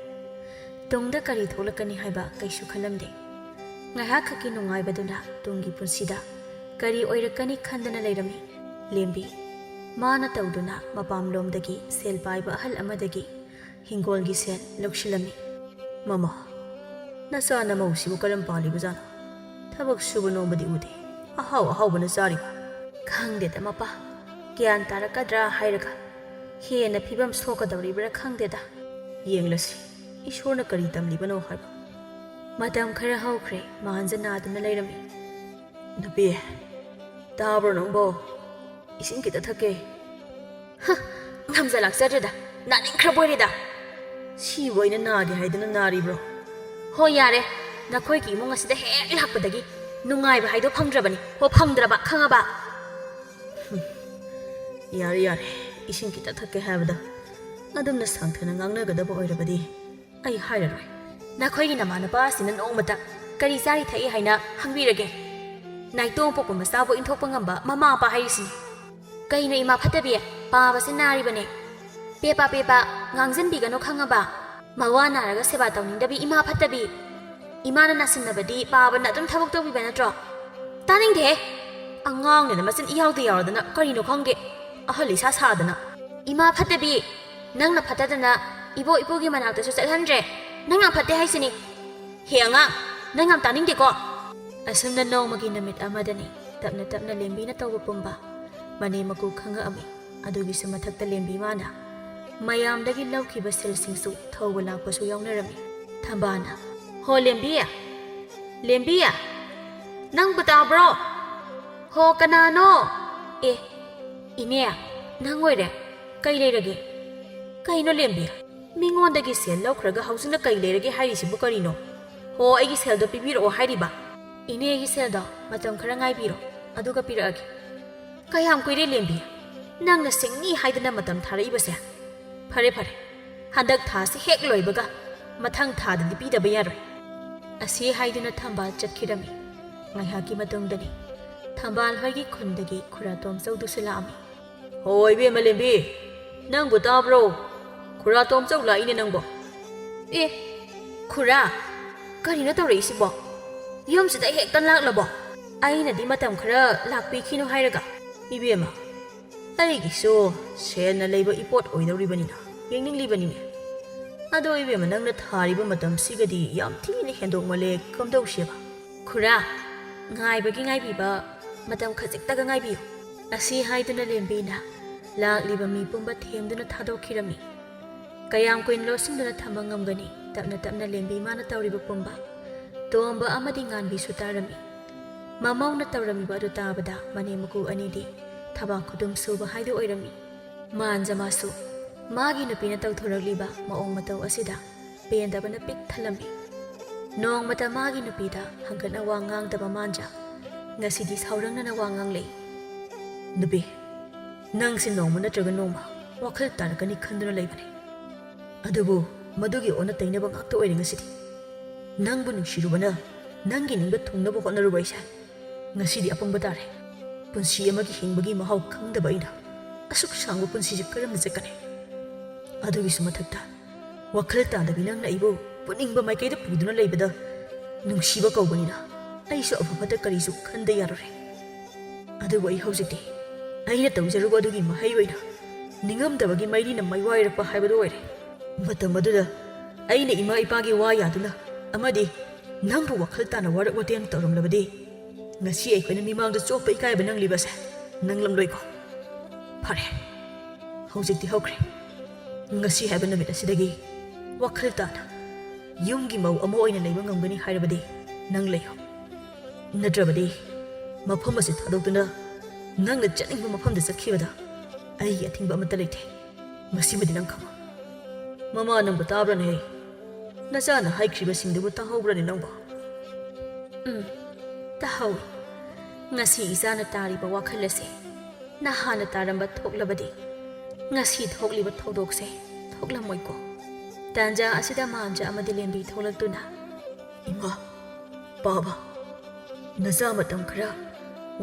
ꯇꯨꯡꯗ ꯀꯔꯤ ꯊꯣꯛꯂꯛꯀꯅꯤ ꯍꯥꯏꯕ ꯀꯩꯁꯨ ꯈꯜꯂꯝꯗꯦ꯫ ꯉꯥꯏꯍꯥꯛ ꯈꯛꯀꯤ ꯅꯨꯡꯉꯥꯏꯕꯗꯨꯅ ꯇꯨꯡꯒꯤ ꯄꯨꯟꯁꯤꯗ ꯀꯔꯤ ꯑꯣꯏꯔꯛꯀꯅꯤ ꯈꯟꯗꯅ ꯂꯩꯔꯝꯃꯤ ꯂꯦꯝꯕꯤ꯫ ꯃꯥꯅ ꯇꯧꯗꯨꯅ ꯃꯄꯥꯝꯂꯣꯝꯗꯒꯤ ꯁꯦꯜ ꯄꯥꯏꯕ ꯑꯍꯜ ꯑꯃꯗꯒꯤ ꯍꯤꯡꯒꯣꯜꯒꯤ ꯁꯦꯜ ꯂꯧꯁꯤꯜꯂꯝꯃꯤ꯫ "ꯃꯃꯥ, ꯅꯆꯥ ꯅꯃꯧꯁꯤꯕꯨ ꯀꯔꯝ ꯄꯥꯜꯂꯤꯕꯖꯥꯠꯅꯣ? ꯊꯕꯛ ꯁꯨꯕ ꯅꯣꯝꯕꯗꯤ ꯎꯗꯦ꯫ ꯑꯍꯥꯎ ꯑꯍꯥꯎꯕꯅ ꯆꯥꯔꯤꯕ꯫" "ꯈꯪꯗꯦꯗ ꯃꯄꯥ, ꯒ꯭ꯌꯥꯟ ꯇꯥꯔꯛꯀꯗ꯭ꯔꯥ ꯍꯥꯏꯔꯒ ꯍꯦꯟꯅ ꯐꯤꯕꯝ ꯁꯣꯛꯀꯗꯧꯔꯤꯕ꯭ꯔꯥ ꯈꯪꯗꯦꯗ꯫" "ꯌꯦꯡꯂꯁꯤ, ꯏꯁꯣꯔꯅ ꯀꯔꯤ ꯇꯝꯂꯤꯕꯅꯣ ꯍꯥꯏꯕ꯫" ꯃꯇꯝ ꯈꯔ ꯍꯧꯈ꯭ꯔꯦ꯫ ꯃꯍꯟꯁꯦ ꯅꯥꯗꯨꯅ ꯂꯩꯔꯝꯃꯤ꯫ "ꯅꯨꯄꯤ, ꯇꯥꯕ꯭ꯔꯣ ꯅꯪꯕꯣ? ꯏꯁꯤꯡ ꯈꯤꯇ ꯊꯛꯀꯦ꯫" "ꯍ, ꯉꯝꯖ ꯂꯥꯛꯆꯗ꯭ꯔꯦꯗ, ꯅꯥꯅꯤꯡꯈ꯭ꯔꯕ ꯑꯣꯏꯔꯦꯗ꯫" "ꯁꯤꯕꯨ ꯑꯩꯅ ꯅꯥꯒꯦ ꯍꯥꯏꯗꯅ ꯅꯥꯔꯤꯕ꯭ꯔꯣ?" "ꯍꯣꯏ ꯌꯥꯔꯦ, ꯅꯈꯣꯏꯒꯤ ꯏꯃꯨꯡ ꯑꯁꯤꯗ ꯍꯦꯛ ꯂꯥꯛꯄꯗꯒꯤ ꯅꯨꯡꯉꯥꯏꯕ ꯍꯥꯏꯗꯣ ꯐꯪꯗ꯭ꯔꯕꯅꯤ꯫ ꯍꯣ, ꯐꯪꯗ꯭ꯔꯕ, ꯈꯪꯉꯕ?" "ꯍꯨꯝ, ꯌꯥꯔꯦ ꯌꯥꯔꯦ, ꯏꯁꯤꯡ ꯈꯤꯇ ꯊꯛꯀꯦ ꯍꯥꯏꯕꯗ ꯑꯗꯨꯝꯅ ꯁꯥꯡꯊꯅ ꯉꯥꯡꯅꯒꯗꯕ ꯑꯣꯏꯔꯕꯗꯤ ꯑꯩ ꯍꯥꯏꯔꯔꯣꯏ꯫" "ꯅꯈꯣꯏꯒꯤ ꯅꯃꯥ ꯅꯄꯥ ꯑꯁꯤꯅ ꯅꯣꯡꯃꯇ ꯀꯔꯤ ꯆꯥꯔꯤ ꯊꯛꯏ ꯍꯥꯏꯅ ꯍꯪꯕꯤꯔꯒꯦ? ꯅꯥꯏꯇꯣꯝ ꯄꯣꯛꯄ ꯃꯆꯥꯕꯨ ꯏꯟꯊꯣꯛꯄ ꯉꯝꯕ ꯃꯃꯥ ꯃꯄꯥ ꯍꯥꯏꯔꯤꯁꯤꯅꯤ꯫" "ꯀꯩꯅꯣ ꯏꯃꯥ ꯐꯠꯇꯕꯤ, ꯄꯥꯕꯁꯦ ꯅꯥꯔꯤꯕꯅꯦ꯫ ꯄꯦꯄꯥ ꯄꯦꯄꯥ ꯉꯥꯡꯖꯟꯕꯤꯒꯅꯨ ꯈꯪꯉꯕ? ꯃꯋꯥ ꯅꯥꯔꯒ ꯁꯦꯕꯥ ꯇꯧꯅꯤꯡꯗꯕꯤ ꯏꯃꯥ ꯐꯠꯇꯕꯤ꯫ ꯏꯃꯥꯅ ꯅꯥꯁꯤꯟꯅꯕꯗꯤ ꯄꯥꯕꯅ ꯑꯗꯨꯝ ꯊꯕꯛ ꯇꯧꯕꯤꯕ ꯅꯠꯇ꯭ꯔꯣ? ꯇꯥꯅꯤꯡꯗꯦꯍꯦ꯫ ꯑꯉꯥꯡꯅꯤꯅ ꯃꯆꯤꯟ ꯏꯌꯥꯎꯗ ꯌꯥꯎꯔꯗꯅ ꯀꯔꯤꯅꯣ ꯈꯪꯗꯦ꯫ ꯑꯍꯜ ꯏꯁꯥ ꯁꯥꯗꯅ꯫ ꯏꯃꯥ ꯐꯠꯇꯕꯤ, ꯅꯪꯅ ꯐꯠꯇꯗꯅ ꯏꯕꯣꯛ ꯏꯄꯨꯒꯤ ꯃꯅꯥꯛꯇꯁꯨ ꯆꯠꯍꯟꯗ꯭ꯔꯦ꯫ ꯅꯪ ꯌꯥꯝ ꯐꯠꯇꯦ ꯍꯥꯏꯁꯤꯅꯤ꯫ ꯍꯦ ꯑꯉꯥꯡ, ꯅꯪ ꯌꯥꯝ ꯇꯥꯅꯤꯡꯗꯦꯀꯣ꯫ ꯑꯁꯨꯝꯅ ꯅꯣꯡꯃꯒꯤ ꯅꯨꯃꯤꯠ ꯑꯃꯗꯅꯤ ꯇꯞꯅ ꯇꯞꯅ ꯂꯦꯝꯕꯤꯅ ꯇꯧꯕ ꯄꯨꯝꯕ ꯃꯅꯦꯝ ꯃꯀꯨ ꯈꯪꯉꯛꯑꯝꯃꯤ꯫ ꯑꯗꯨꯒꯤꯁꯨ ꯃꯊꯛꯇ ꯂꯦꯝꯕꯤ ꯃꯥꯅ ꯃꯌꯥꯝꯗꯒꯤ ꯂꯧꯈꯤꯕ ꯁꯤꯜꯁꯤꯡꯁꯨ ꯊꯧꯕ ꯂꯥꯛꯄꯁꯨ ꯌꯥꯎꯅꯔꯝꯃꯤ꯫ ꯊꯝꯕꯥꯜꯅ, "ꯍꯣ ꯂꯦꯝꯕꯤ, ꯂꯦꯝꯕꯤ, ꯅꯪꯕꯨ ꯇꯥꯕ꯭ꯔꯣ? ꯍꯣ ꯀꯅꯥꯅꯣ? ꯑꯦ, ꯏꯅꯦ, ꯅꯪ ꯑꯣꯏꯔꯦ꯫ ꯀꯩ ꯂꯩꯔꯒꯦ? ꯀꯩꯅꯣ ꯂꯦꯝꯕꯤ? ꯃꯤꯉꯣꯟꯗꯒꯤ ꯁꯦꯜ ꯂꯧꯈ꯭ꯔꯒ ꯍꯧꯖꯤꯛꯅ ꯀꯩ ꯂꯩꯔꯒꯦ ꯍꯥꯏꯔꯤꯁꯤꯕꯨ ꯀꯔꯤꯅꯣ? ꯍꯣ, ꯑꯩꯒꯤ ꯁꯦꯜꯗꯣ ꯄꯤꯕꯤꯔꯛꯑꯣ ꯍꯥꯏꯔꯤꯕ? ꯏꯅꯦꯒꯤ ꯁꯦꯜꯗꯣ ꯃꯇꯝ ꯈꯔ ꯉꯥꯏꯕꯤꯔꯣ, ꯑꯗꯨꯒ ꯄꯤꯔꯛꯑꯒꯦ꯫ ꯀꯌꯥꯝ ꯀꯨꯏꯔꯦ ꯂꯦꯝꯕꯤ? ꯅꯪꯅ ꯁꯤꯡꯅꯤ ꯍꯥꯏꯗꯅ ꯃꯇꯝ ꯊꯥꯔꯛꯏꯕꯁꯦ? ꯐꯔꯦ ꯐꯔꯦ, ꯍꯟꯗꯛ ꯊꯥꯁꯤ ꯍꯦꯛ ꯂꯣꯏꯕꯒ ꯃꯊꯪ ꯊꯥꯗꯗꯤ ꯄꯤꯗꯕ ꯌꯥꯔꯣꯏ꯫" ꯑꯁꯤ ꯍꯥꯏꯗꯨꯅ ꯊꯝꯕꯥꯜ ꯆꯠꯈꯤꯔꯝꯃꯤ꯫ ꯉꯥꯏꯍꯥꯛꯀꯤ ꯃꯇꯨꯡꯗꯅꯤ ꯊꯝꯕꯥꯜ ꯍꯣꯏꯒꯤ ꯈꯨꯟꯗꯒꯤ ꯈꯨꯔꯥ ꯇꯣꯝꯆꯧꯗꯨꯁꯨ ꯂꯥꯛꯑꯝꯃꯤ꯫ "ꯍꯣ ꯏꯕꯦꯝꯃ ꯂꯦꯝꯕꯤ, ꯅꯪꯕꯨ ꯇꯥꯕ꯭ꯔꯣ? ꯈꯨꯔꯥ ꯇꯣꯝꯆꯧ ꯂꯥꯛꯏꯅꯦ ꯅꯪꯕꯣ꯫" "ꯑꯦ, ꯈꯨꯔꯥ, ꯀꯔꯤꯅꯣ ꯇꯧꯔꯛꯏꯁꯤꯕꯣ? ꯌꯨꯝꯁꯤꯗ ꯍꯦꯛꯇ ꯂꯥꯛꯂꯕꯣ? ꯑꯩꯅꯗꯤ ꯃꯇꯝ ꯈꯔ ꯂꯥꯛꯄꯤꯈꯤꯅꯨ ꯍꯥꯏꯔꯒ꯫" "ꯏꯕꯦꯝꯃ, ꯑꯩꯒꯤꯁꯨ ꯁꯦꯜꯅ ꯂꯩꯕ ꯏꯄꯣꯠ ꯑꯣꯏꯗꯧꯔꯤꯕꯅꯤꯅ ꯌꯦꯡꯅꯤꯡꯂꯤꯕꯅꯤꯅꯦ꯫ ꯑꯗꯣ ꯏꯕꯦꯝꯃ, ꯅꯪꯅ ꯊꯥꯔꯤꯕ ꯃꯇꯝꯁꯤꯒꯗꯤ ꯌꯥꯝ ꯊꯤꯅ ꯍꯦꯟꯗꯣꯛꯃꯜꯂꯦ, ꯀꯝꯗꯧꯁꯦꯕ?" "ꯈꯨꯔꯥ, ꯉꯥꯏꯕꯒꯤ ꯉꯥꯏꯕꯤꯕ, ꯃꯇꯝ ꯈꯖꯤꯛꯇꯒ ꯉꯥꯏꯕꯤꯌꯨ꯫" ꯑꯁꯤ ꯍꯥꯏꯗꯨꯅ ꯂꯦꯝꯕꯤꯅ ꯂꯥꯛꯂꯤꯕ ꯃꯤ ꯄꯨꯝꯕ ꯊꯦꯝꯗꯨꯅ ꯊꯥꯗꯣꯛꯈꯤꯔꯝꯃꯤ꯫ ꯀꯌꯥꯝ ꯀꯨꯏꯅ ꯂꯣꯠꯁꯤꯟꯗꯨꯅ ꯊꯝꯕ ꯉꯝꯒꯅꯤ? ꯇꯞꯅ ꯇꯞꯅ ꯂꯦꯝꯕꯤ ꯃꯥꯅ ꯇꯧꯔꯤꯕ ꯄꯨꯝꯕ꯫ ꯇꯣꯝꯕ ꯑꯃꯗꯤ ꯉꯥꯟꯕꯤꯁꯨ ꯇꯥꯔꯝꯃꯤ꯫ ꯃꯃꯧꯅ ꯇꯧꯔꯝꯃꯤꯕ ꯑꯗꯨ ꯇꯥꯕꯗ ꯃꯅꯦꯝ ꯃꯀꯨ ꯑꯅꯤꯗꯤ ꯊꯕꯥꯛ ꯈꯨꯗꯨꯝ ꯁꯨꯕ ꯍꯥꯏꯗꯨ ꯑꯣꯏꯔꯝꯃꯤ꯫ ꯃꯥꯟꯖ ꯃꯥꯁꯨ ꯃꯥꯒꯤ ꯅꯨꯄꯤꯅ ꯇꯧꯊꯣꯔꯛꯂꯤꯕ ꯃꯑꯣꯡ ꯃꯇꯧ ꯑꯁꯤꯗ ꯄꯦꯟꯗꯕꯅ ꯄꯤꯛ ꯊꯜꯂꯝꯃꯤ꯫ ꯅꯣꯡꯃꯇ ꯃꯥꯒꯤ ꯅꯨꯄꯤꯗ ꯍꯪꯒꯠꯅ ꯋꯥ ꯉꯥꯡꯗꯕ ꯃꯥꯟꯖ ꯉꯁꯤꯗꯤ ꯁꯥꯎꯔꯪꯅꯅ ꯋꯥ ꯉꯥꯡꯂꯛꯏ꯫ "ꯅꯨꯄꯤ, ꯅꯪꯁꯦ ꯅꯣꯡꯃ ꯅꯠꯇ꯭ꯔꯒ ꯅꯣꯡꯃ ꯋꯥꯈꯜ ꯇꯥꯔꯛꯀꯅꯤ ꯈꯟꯗꯨꯅ ꯂꯩꯕꯅꯤ꯫ ꯑꯗꯨꯕꯨ ꯃꯗꯨꯒꯤ ꯑꯣꯟꯅ ꯇꯩꯅꯕ ꯉꯥꯛꯇ ꯑꯣꯏꯔꯦ ꯉꯁꯤꯗꯤ꯫ ꯅꯪꯕꯨ ꯅꯨꯡꯁꯤꯔꯨꯕꯅ ꯅꯪꯒꯤ ꯅꯤꯡꯕ ꯊꯨꯡꯅꯕ ꯍꯣꯠꯅꯔꯨꯕ ꯑꯩꯁꯦ ꯉꯁꯤꯗꯤ ꯑꯄꯪꯕ ꯇꯥꯔꯦ꯫ ꯄꯨꯟꯁꯤ ꯑꯃꯒꯤ ꯍꯤꯡꯕꯒꯤ ꯃꯍꯥꯎ ꯈꯪꯗꯕ ꯑꯩꯅ ꯑꯁꯨꯛ ꯁꯥꯡꯕ ꯄꯨꯟꯁꯤꯁꯦ ꯀꯔꯝꯅ ꯆꯠꯀꯅꯤ? ꯑꯗꯨꯒꯤꯁꯨ ꯃꯊꯛꯇ ꯋꯥꯈꯜ ꯇꯥꯗꯕꯤ ꯅꯪꯅ ꯑꯩꯕꯨ ꯄꯨꯅꯤꯡꯕ ꯃꯥꯏꯀꯩꯗ ꯄꯨꯗꯨꯅ ꯂꯩꯕꯗ ꯅꯨꯡꯁꯤꯕ ꯀꯧꯕꯅꯤꯅ ꯑꯩꯁꯨ ꯑꯐ ꯐꯠꯇ ꯀꯔꯤꯁꯨ ꯈꯟꯗ ꯌꯥꯔꯨꯔꯦ꯫ ꯑꯗꯨꯕꯨ ꯑꯩ ꯍꯧꯖꯤꯛꯇꯤ ꯑꯩꯅ ꯇꯧꯖꯔꯨꯕ ꯑꯗꯨꯒꯤ ꯃꯍꯩ ꯑꯣꯏꯅ ꯅꯤꯡꯉꯝꯗꯕꯒꯤ ꯃꯩꯔꯤꯅ ꯃꯩ ꯋꯥꯏꯔꯛꯄ ꯍꯥꯏꯕꯗꯨ ꯑꯣꯏꯔꯦ꯫ ꯃꯇꯝ ꯑꯗꯨꯗ ꯑꯩꯅ ꯏꯃꯥ ꯏꯄꯥꯒꯤ ꯋꯥ ꯌꯥꯗꯨꯅ ꯑꯃꯗꯤ ꯅꯪꯕꯨ ꯋꯥꯈꯜ ꯇꯥꯅ ꯋꯥꯔꯛ ꯋꯥꯇꯦꯝ ꯇꯧꯔꯝꯂꯕꯗꯤ ꯉꯁꯤ ꯑꯩꯈꯣꯏꯅ ꯃꯤꯃꯥꯡꯗ ꯆꯣꯞꯄ ꯏꯀꯥꯏꯕ ꯅꯪꯂꯤꯕꯁꯦ ꯅꯪꯂꯝꯂꯣꯏꯀꯣ꯫ ꯐꯔꯦ, ꯍꯧꯖꯤꯛꯇꯤ ꯍꯧꯈ꯭ꯔꯦ꯫ ꯉꯁꯤ ꯍꯥꯏꯕ ꯅꯨꯃꯤꯠ ꯑꯁꯤꯗꯒꯤ ꯋꯥꯈꯜ ꯇꯥꯅ ꯌꯨꯝꯒꯤ ꯃꯧ ꯑꯃ ꯑꯣꯏꯅ ꯂꯩꯕ ꯉꯝꯒꯅꯤ ꯍꯥꯏꯔꯕꯗꯤ ꯅꯪ ꯂꯩꯌꯨ꯫ ꯅꯠꯇ꯭ꯔꯕꯗꯤ ꯃꯐꯝ ꯑꯁꯤ ꯊꯥꯗꯣꯛꯇꯨꯅ ꯅꯪꯅ ꯆꯠꯅꯤꯡꯕ ꯃꯐꯝꯗ ꯆꯠꯈꯤꯕꯗ ꯑꯩꯒꯤ ꯑꯊꯤꯡꯕ ꯑꯃꯠꯇ ꯂꯩꯇꯦ꯫ ꯃꯁꯤꯃꯗꯤ ꯅꯪ ꯈꯪꯉꯨ꯫ ꯃꯃꯥ ꯅꯪꯕꯨ ꯇꯥꯕ꯭ꯔꯅꯦ? ꯅꯆꯥꯅ ꯍꯥꯏꯈ꯭ꯔꯤꯕꯁꯤꯡꯗꯨꯕꯨ ꯇꯥꯍꯧꯕ꯭ꯔꯅꯦ ꯅꯪꯕꯨ? ꯎꯝ, ꯇꯥꯍꯧꯏ꯫ ꯉꯁꯤ ꯏꯆꯥꯅ ꯇꯥꯔꯤꯕ ꯋꯥꯈꯜ ꯑꯁꯤ ꯅꯍꯥꯟꯅ ꯇꯥꯔꯝꯕ ꯊꯣꯛꯂꯕꯗꯤ ꯉꯁꯤ ꯊꯣꯛꯂꯤꯕ ꯊꯧꯗꯣꯛꯁꯦ ꯊꯣꯛꯂꯝꯃꯣꯏꯀꯣ꯫ ꯇꯥꯟꯖꯥ ꯑꯁꯤꯗ ꯃꯥꯟꯖ ꯑꯃꯗꯤ ꯂꯦꯝꯕꯤ ꯊꯣꯛꯂꯛꯇꯨꯅ, "ꯏꯃꯥ, ꯄꯥꯕ, ꯅꯆꯥ ꯃꯇꯝ ꯈꯔ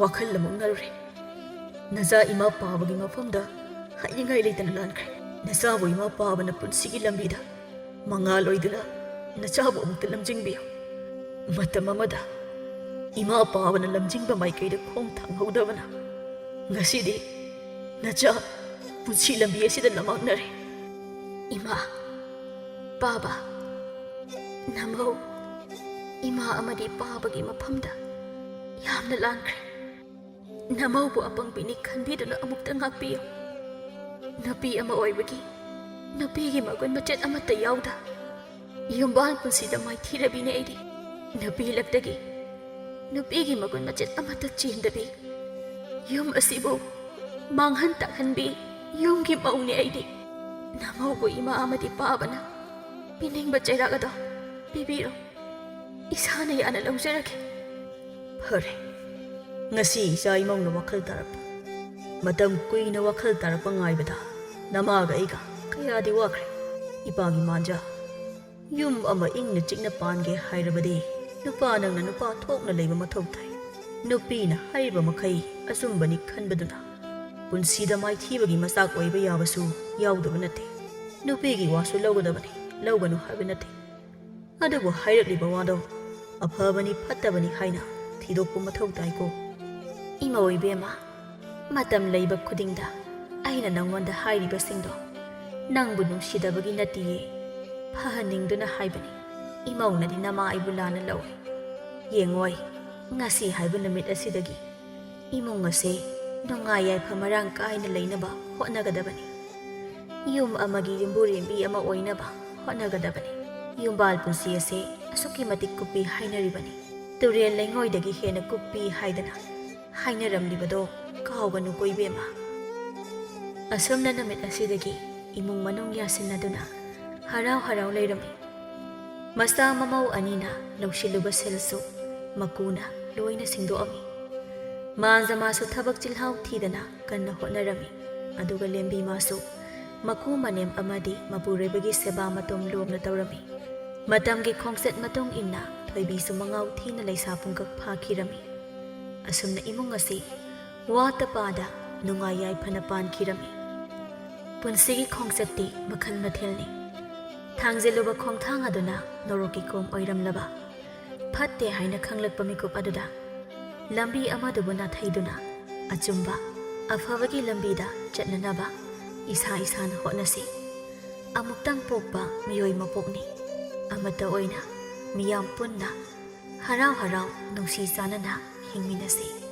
ꯋꯥꯈꯜ ꯑꯃꯨꯛꯅꯔꯨꯔꯦ꯫ ꯅꯆꯥ ꯏꯃꯥ ꯄꯥꯕꯒꯤ ꯃꯐꯝꯗ ꯍꯥꯏꯅꯤꯡꯉꯥꯏ ꯂꯩꯇꯅ ꯂꯥꯟꯈ꯭ꯔꯦ꯫ ꯅꯆꯥꯕꯨ ꯏꯃꯥ ꯄꯥꯕꯅ ꯄꯨꯟꯁꯤꯒꯤ ꯂꯝꯕꯤꯗ ꯃꯉꯥꯜ ꯑꯣꯏꯗꯨꯅ ꯅꯆꯥꯕꯨ ꯑꯃꯨꯛꯇ ꯂꯝꯖꯤꯡꯕꯤꯌꯨ꯫ ꯃꯇꯝ ꯑꯃꯗ ꯏꯃꯥ ꯄꯥꯕꯅ ꯂꯝꯖꯤꯡꯕ ꯃꯥꯏꯀꯩꯗ ꯈꯣꯡ ꯊꯥꯡꯍꯧꯗꯕꯅ ꯉꯁꯤꯗꯤ ꯅꯆꯥ ꯄꯨꯟꯁꯤ ꯂꯝꯕꯤ ꯑꯁꯤꯗ ꯂꯝꯃꯥꯡꯅꯔꯦ꯫ ꯏꯃꯥ, ꯄꯥꯕ, ꯅꯃꯧ, ꯏꯃꯥ ꯑꯃꯗꯤ ꯄꯥꯕꯒꯤ ꯃꯐꯝꯗ ꯌꯥꯝꯅ ꯂꯥꯟꯈ꯭ꯔꯦ꯫ ꯅꯃꯧꯕꯨ ꯑꯄꯪꯕꯤꯅꯤ ꯈꯟꯕꯤꯗꯨꯅ ꯑꯃꯨꯛꯇ ꯉꯥꯛꯄꯤꯌꯨ꯫ ꯅꯨꯄꯤ ꯑꯃ ꯑꯣꯏꯕꯒꯤ ꯅꯨꯄꯤꯒꯤ ꯃꯒꯨꯟ ꯃꯆꯦꯠ ꯑꯃꯠꯇ ꯌꯥꯎꯗ ꯌꯨꯝꯕꯥꯜ ꯄꯨꯟꯁꯤꯗ ꯃꯥꯏꯊꯤꯔꯕꯤꯅꯦ ꯑꯩꯗꯤ꯫ ꯅꯨꯄꯤ ꯂꯛꯇꯒꯤ ꯅꯨꯄꯤꯒꯤ ꯃꯒꯨꯟ ꯃꯆꯦꯠ ꯑꯃꯠꯇ ꯆꯦꯟꯗꯕꯤ ꯌꯨꯝ ꯑꯁꯤꯕꯨ ꯃꯥꯡꯍꯟ ꯇꯥꯛꯍꯟꯕꯤ ꯌꯨꯝꯒꯤ ꯃꯧꯅꯦ ꯑꯩꯗꯤ꯫ ꯅꯃꯧꯕꯨ ꯏꯃꯥ ꯑꯃꯗꯤ ꯄꯥꯕꯅ ꯄꯤꯅꯤꯡꯕ ꯆꯩꯔꯥꯛ ꯑꯗꯣ ꯄꯤꯕꯤꯔꯣ꯫ ꯏꯁꯥꯅ ꯌꯥꯅ ꯂꯧꯖꯔꯒꯦ꯫ ꯐꯔꯦ, ꯉꯁꯤ ꯏꯆꯥ ꯏꯃꯧꯅ ꯋꯥꯈꯜ ꯇꯥꯔꯛꯄ, ꯃꯇꯝ ꯀꯨꯏꯅ ꯋꯥꯈꯜ ꯇꯥꯔꯛꯄ ꯉꯥꯏꯕꯗ ꯅꯃꯥꯒ ꯑꯩꯒ ꯀꯌꯥꯗꯤ ꯋꯥꯈ꯭ꯔꯦ꯫ ꯏꯄꯥꯒꯤ ꯃꯥꯟꯖ, ꯌꯨꯝ ꯑꯃ ꯏꯪꯅ ꯆꯤꯛꯅ ꯄꯥꯟꯒꯦ ꯍꯥꯏꯔꯕꯗꯤ ꯅꯨꯄꯥ ꯅꯪꯅ ꯅꯨꯄꯥ ꯊꯣꯛꯅ ꯂꯩꯕ ꯃꯊꯧ ꯇꯥꯏ꯫ ꯅꯨꯄꯤꯅ ꯍꯥꯏꯔꯤꯕ ꯃꯈꯩ ꯑꯆꯨꯝꯕꯅꯤ ꯈꯟꯕꯗꯨꯅ ꯄꯨꯟꯁꯤꯗ ꯃꯥꯏꯊꯤꯕꯒꯤ ꯃꯆꯥꯛ ꯑꯣꯏꯕ ꯌꯥꯕꯁꯨ ꯌꯥꯎꯗꯕ ꯅꯠꯇꯦ꯫ ꯅꯨꯄꯤꯒꯤ ꯋꯥꯁꯨ ꯂꯧꯒꯗꯕꯅꯤ, ꯂꯧꯒꯅꯨ ꯍꯥꯏꯕ ꯅꯠꯇꯦ꯫ ꯑꯗꯨꯕꯨ ꯍꯥꯏꯔꯛꯂꯤꯕ ꯋꯥꯗꯣ ꯑꯐꯕꯅꯤ ꯐꯠꯇꯕꯅꯤ ꯍꯥꯏꯅ ꯊꯤꯗꯣꯛꯄ ꯃꯊꯧ ꯇꯥꯏꯀꯣ꯫ ꯏꯃꯧ ꯏꯕꯦꯝꯃ, ꯃꯇꯝ ꯂꯩꯕ ꯈꯨꯗꯤꯡꯗ ꯑꯩꯅ ꯅꯪꯉꯣꯟꯗ ꯍꯥꯏꯔꯤꯕꯁꯤꯡꯗꯣ ꯅꯪꯕꯨ ꯅꯨꯡꯁꯤꯗꯕꯒꯤ ꯅꯠꯇꯤꯌꯦ, ꯐꯍꯟꯅꯤꯡꯗꯨꯅ ꯍꯥꯏꯕꯅꯤ꯫ ꯏꯃꯧꯅꯗꯤ ꯅꯃꯥ ꯑꯩꯕꯨ ꯂꯥꯟꯅ ꯂꯧꯏ꯫ ꯌꯦꯡꯉꯣꯏ, ꯉꯁꯤ ꯍꯥꯏꯕ ꯅꯨꯃꯤꯠ ꯑꯁꯤꯗꯒꯤ ꯏꯃꯨꯡ ꯑꯁꯦ ꯅꯨꯡꯉꯥꯏ ꯌꯥꯏꯐ ꯃꯔꯥꯡ ꯀꯥꯏꯅ ꯂꯩꯅꯕ ꯍꯣꯠꯅꯒꯗꯕꯅꯤ꯫ ꯌꯨꯝ ꯑꯃꯒꯤ ꯌꯨꯝꯕꯨꯔꯦꯝꯕꯤ ꯑꯃ ꯑꯣꯏꯅꯕ ꯍꯣꯠꯅꯒꯗꯕꯅꯤ꯫ ꯌꯨꯝꯕꯥꯜ ꯄꯨꯟꯁꯤ ꯑꯁꯦ ꯑꯁꯨꯛꯀꯤ ꯃꯇꯤꯛ ꯀꯨꯞꯄꯤ ꯍꯥꯏꯅꯔꯤꯕꯅꯤ꯫ ꯇꯨꯔꯦꯜ ꯂꯩꯉꯣꯏꯗꯒꯤ ꯍꯦꯟꯅ ꯀꯨꯞꯄꯤ ꯍꯥꯏꯗꯅ ꯍꯥꯏꯅꯔꯝꯂꯤꯕꯗꯣ ꯀꯥꯎꯒꯅꯨꯀꯣ ꯏꯕꯦꯝꯃ꯫ ꯑꯁꯨꯝꯅ ꯅꯨꯃꯤꯠ ꯑꯁꯤꯗꯒꯤ ꯏꯃꯨꯡ ꯃꯅꯨꯡ ꯌꯥꯁꯤꯟꯅꯗꯨꯅ ꯍꯔꯥꯎ ꯍꯔꯥꯎ ꯂꯩꯔꯝꯃꯤ꯫ ꯃꯆꯥ ꯃꯃꯧ ꯑꯅꯤꯅ ꯂꯧꯁꯤꯜꯂꯨꯕ ꯁꯦꯜꯁꯨ ꯃꯀꯨꯅ ꯂꯣꯏꯅ ꯁꯤꯡꯗꯣꯛꯑꯝꯃꯤ꯫ ꯃꯥꯟꯖꯃꯥꯁꯨ ꯊꯕꯛ ꯆꯤꯜꯍꯥꯎ ꯊꯤꯗꯅ ꯀꯟꯅ ꯍꯣꯠꯅꯔꯝꯃꯤ꯫ ꯑꯗꯨꯒ ꯂꯦꯝꯕꯤꯃꯥꯁꯨ ꯃꯀꯨ ꯃꯅꯦꯝ ꯑꯃꯗꯤ ꯃꯄꯨꯔꯣꯏꯕꯒꯤ ꯁꯦꯕꯥ ꯃꯇꯣꯝ ꯂꯣꯝꯅ ꯇꯧꯔꯝꯃꯤ꯫ ꯃꯇꯝꯒꯤ ꯈꯣꯡꯆꯠ ꯃꯇꯨꯡ ꯏꯟꯅ ꯊꯣꯏꯕꯤꯁꯨ ꯃꯉꯥꯎ ꯊꯤꯅ ꯂꯩꯁꯥ ꯄꯨꯡꯀꯛ ꯐꯥꯈꯤꯔꯝꯃꯤ꯫ ꯑꯁꯨꯝꯅ ꯏꯃꯨꯡ ꯑꯁꯤ ꯋꯥꯠꯇ ꯄꯥꯗ ꯅꯨꯡꯉꯥꯏ ꯌꯥꯏꯐꯅ ꯄꯥꯟꯈꯤꯔꯝꯃꯤ꯫ ꯄꯨꯟꯁꯤꯒꯤ ꯈꯣꯡꯆꯠꯇꯤ ꯃꯈꯜ ꯃꯊꯦꯜꯅꯤ꯫ ꯊꯥꯡꯖꯤꯜꯂꯨꯕ ꯈꯣꯡꯊꯥꯡ ꯑꯗꯨꯅ ꯅꯣꯔꯣꯛꯀꯤ ꯀꯣꯝ ꯑꯣꯏꯔꯝꯂꯕ, ꯐꯠꯇꯦ ꯍꯥꯏꯅ ꯈꯪꯂꯛꯄ ꯃꯤꯀꯨꯞ ꯑꯗꯨꯗ ꯂꯝꯕꯤ ꯑꯃꯗꯨꯕꯨ ꯅꯥꯊꯩꯗꯨꯅ ꯑꯆꯨꯝꯕ, ꯑꯐꯕꯒꯤ ꯂꯝꯕꯤꯗ ꯆꯠꯅꯅꯕ ꯏꯁꯥ ꯏꯁꯥꯅ ꯍꯣꯠꯅꯁꯤ꯫ ꯑꯃꯨꯛꯇꯪ ꯄꯣꯛꯄ ꯃꯤꯑꯣꯏ ꯃꯄꯣꯛꯅꯤ꯫ ꯑꯃꯠꯇ ꯑꯣꯏꯅ ꯃꯤꯌꯥꯝ ꯄꯨꯟꯅ ꯍꯔꯥꯎ ꯍꯔꯥꯎ ꯅꯨꯡꯁꯤ ꯆꯥꯟꯅꯅ ꯍꯤꯡꯃꯤꯟꯅꯁꯤ꯫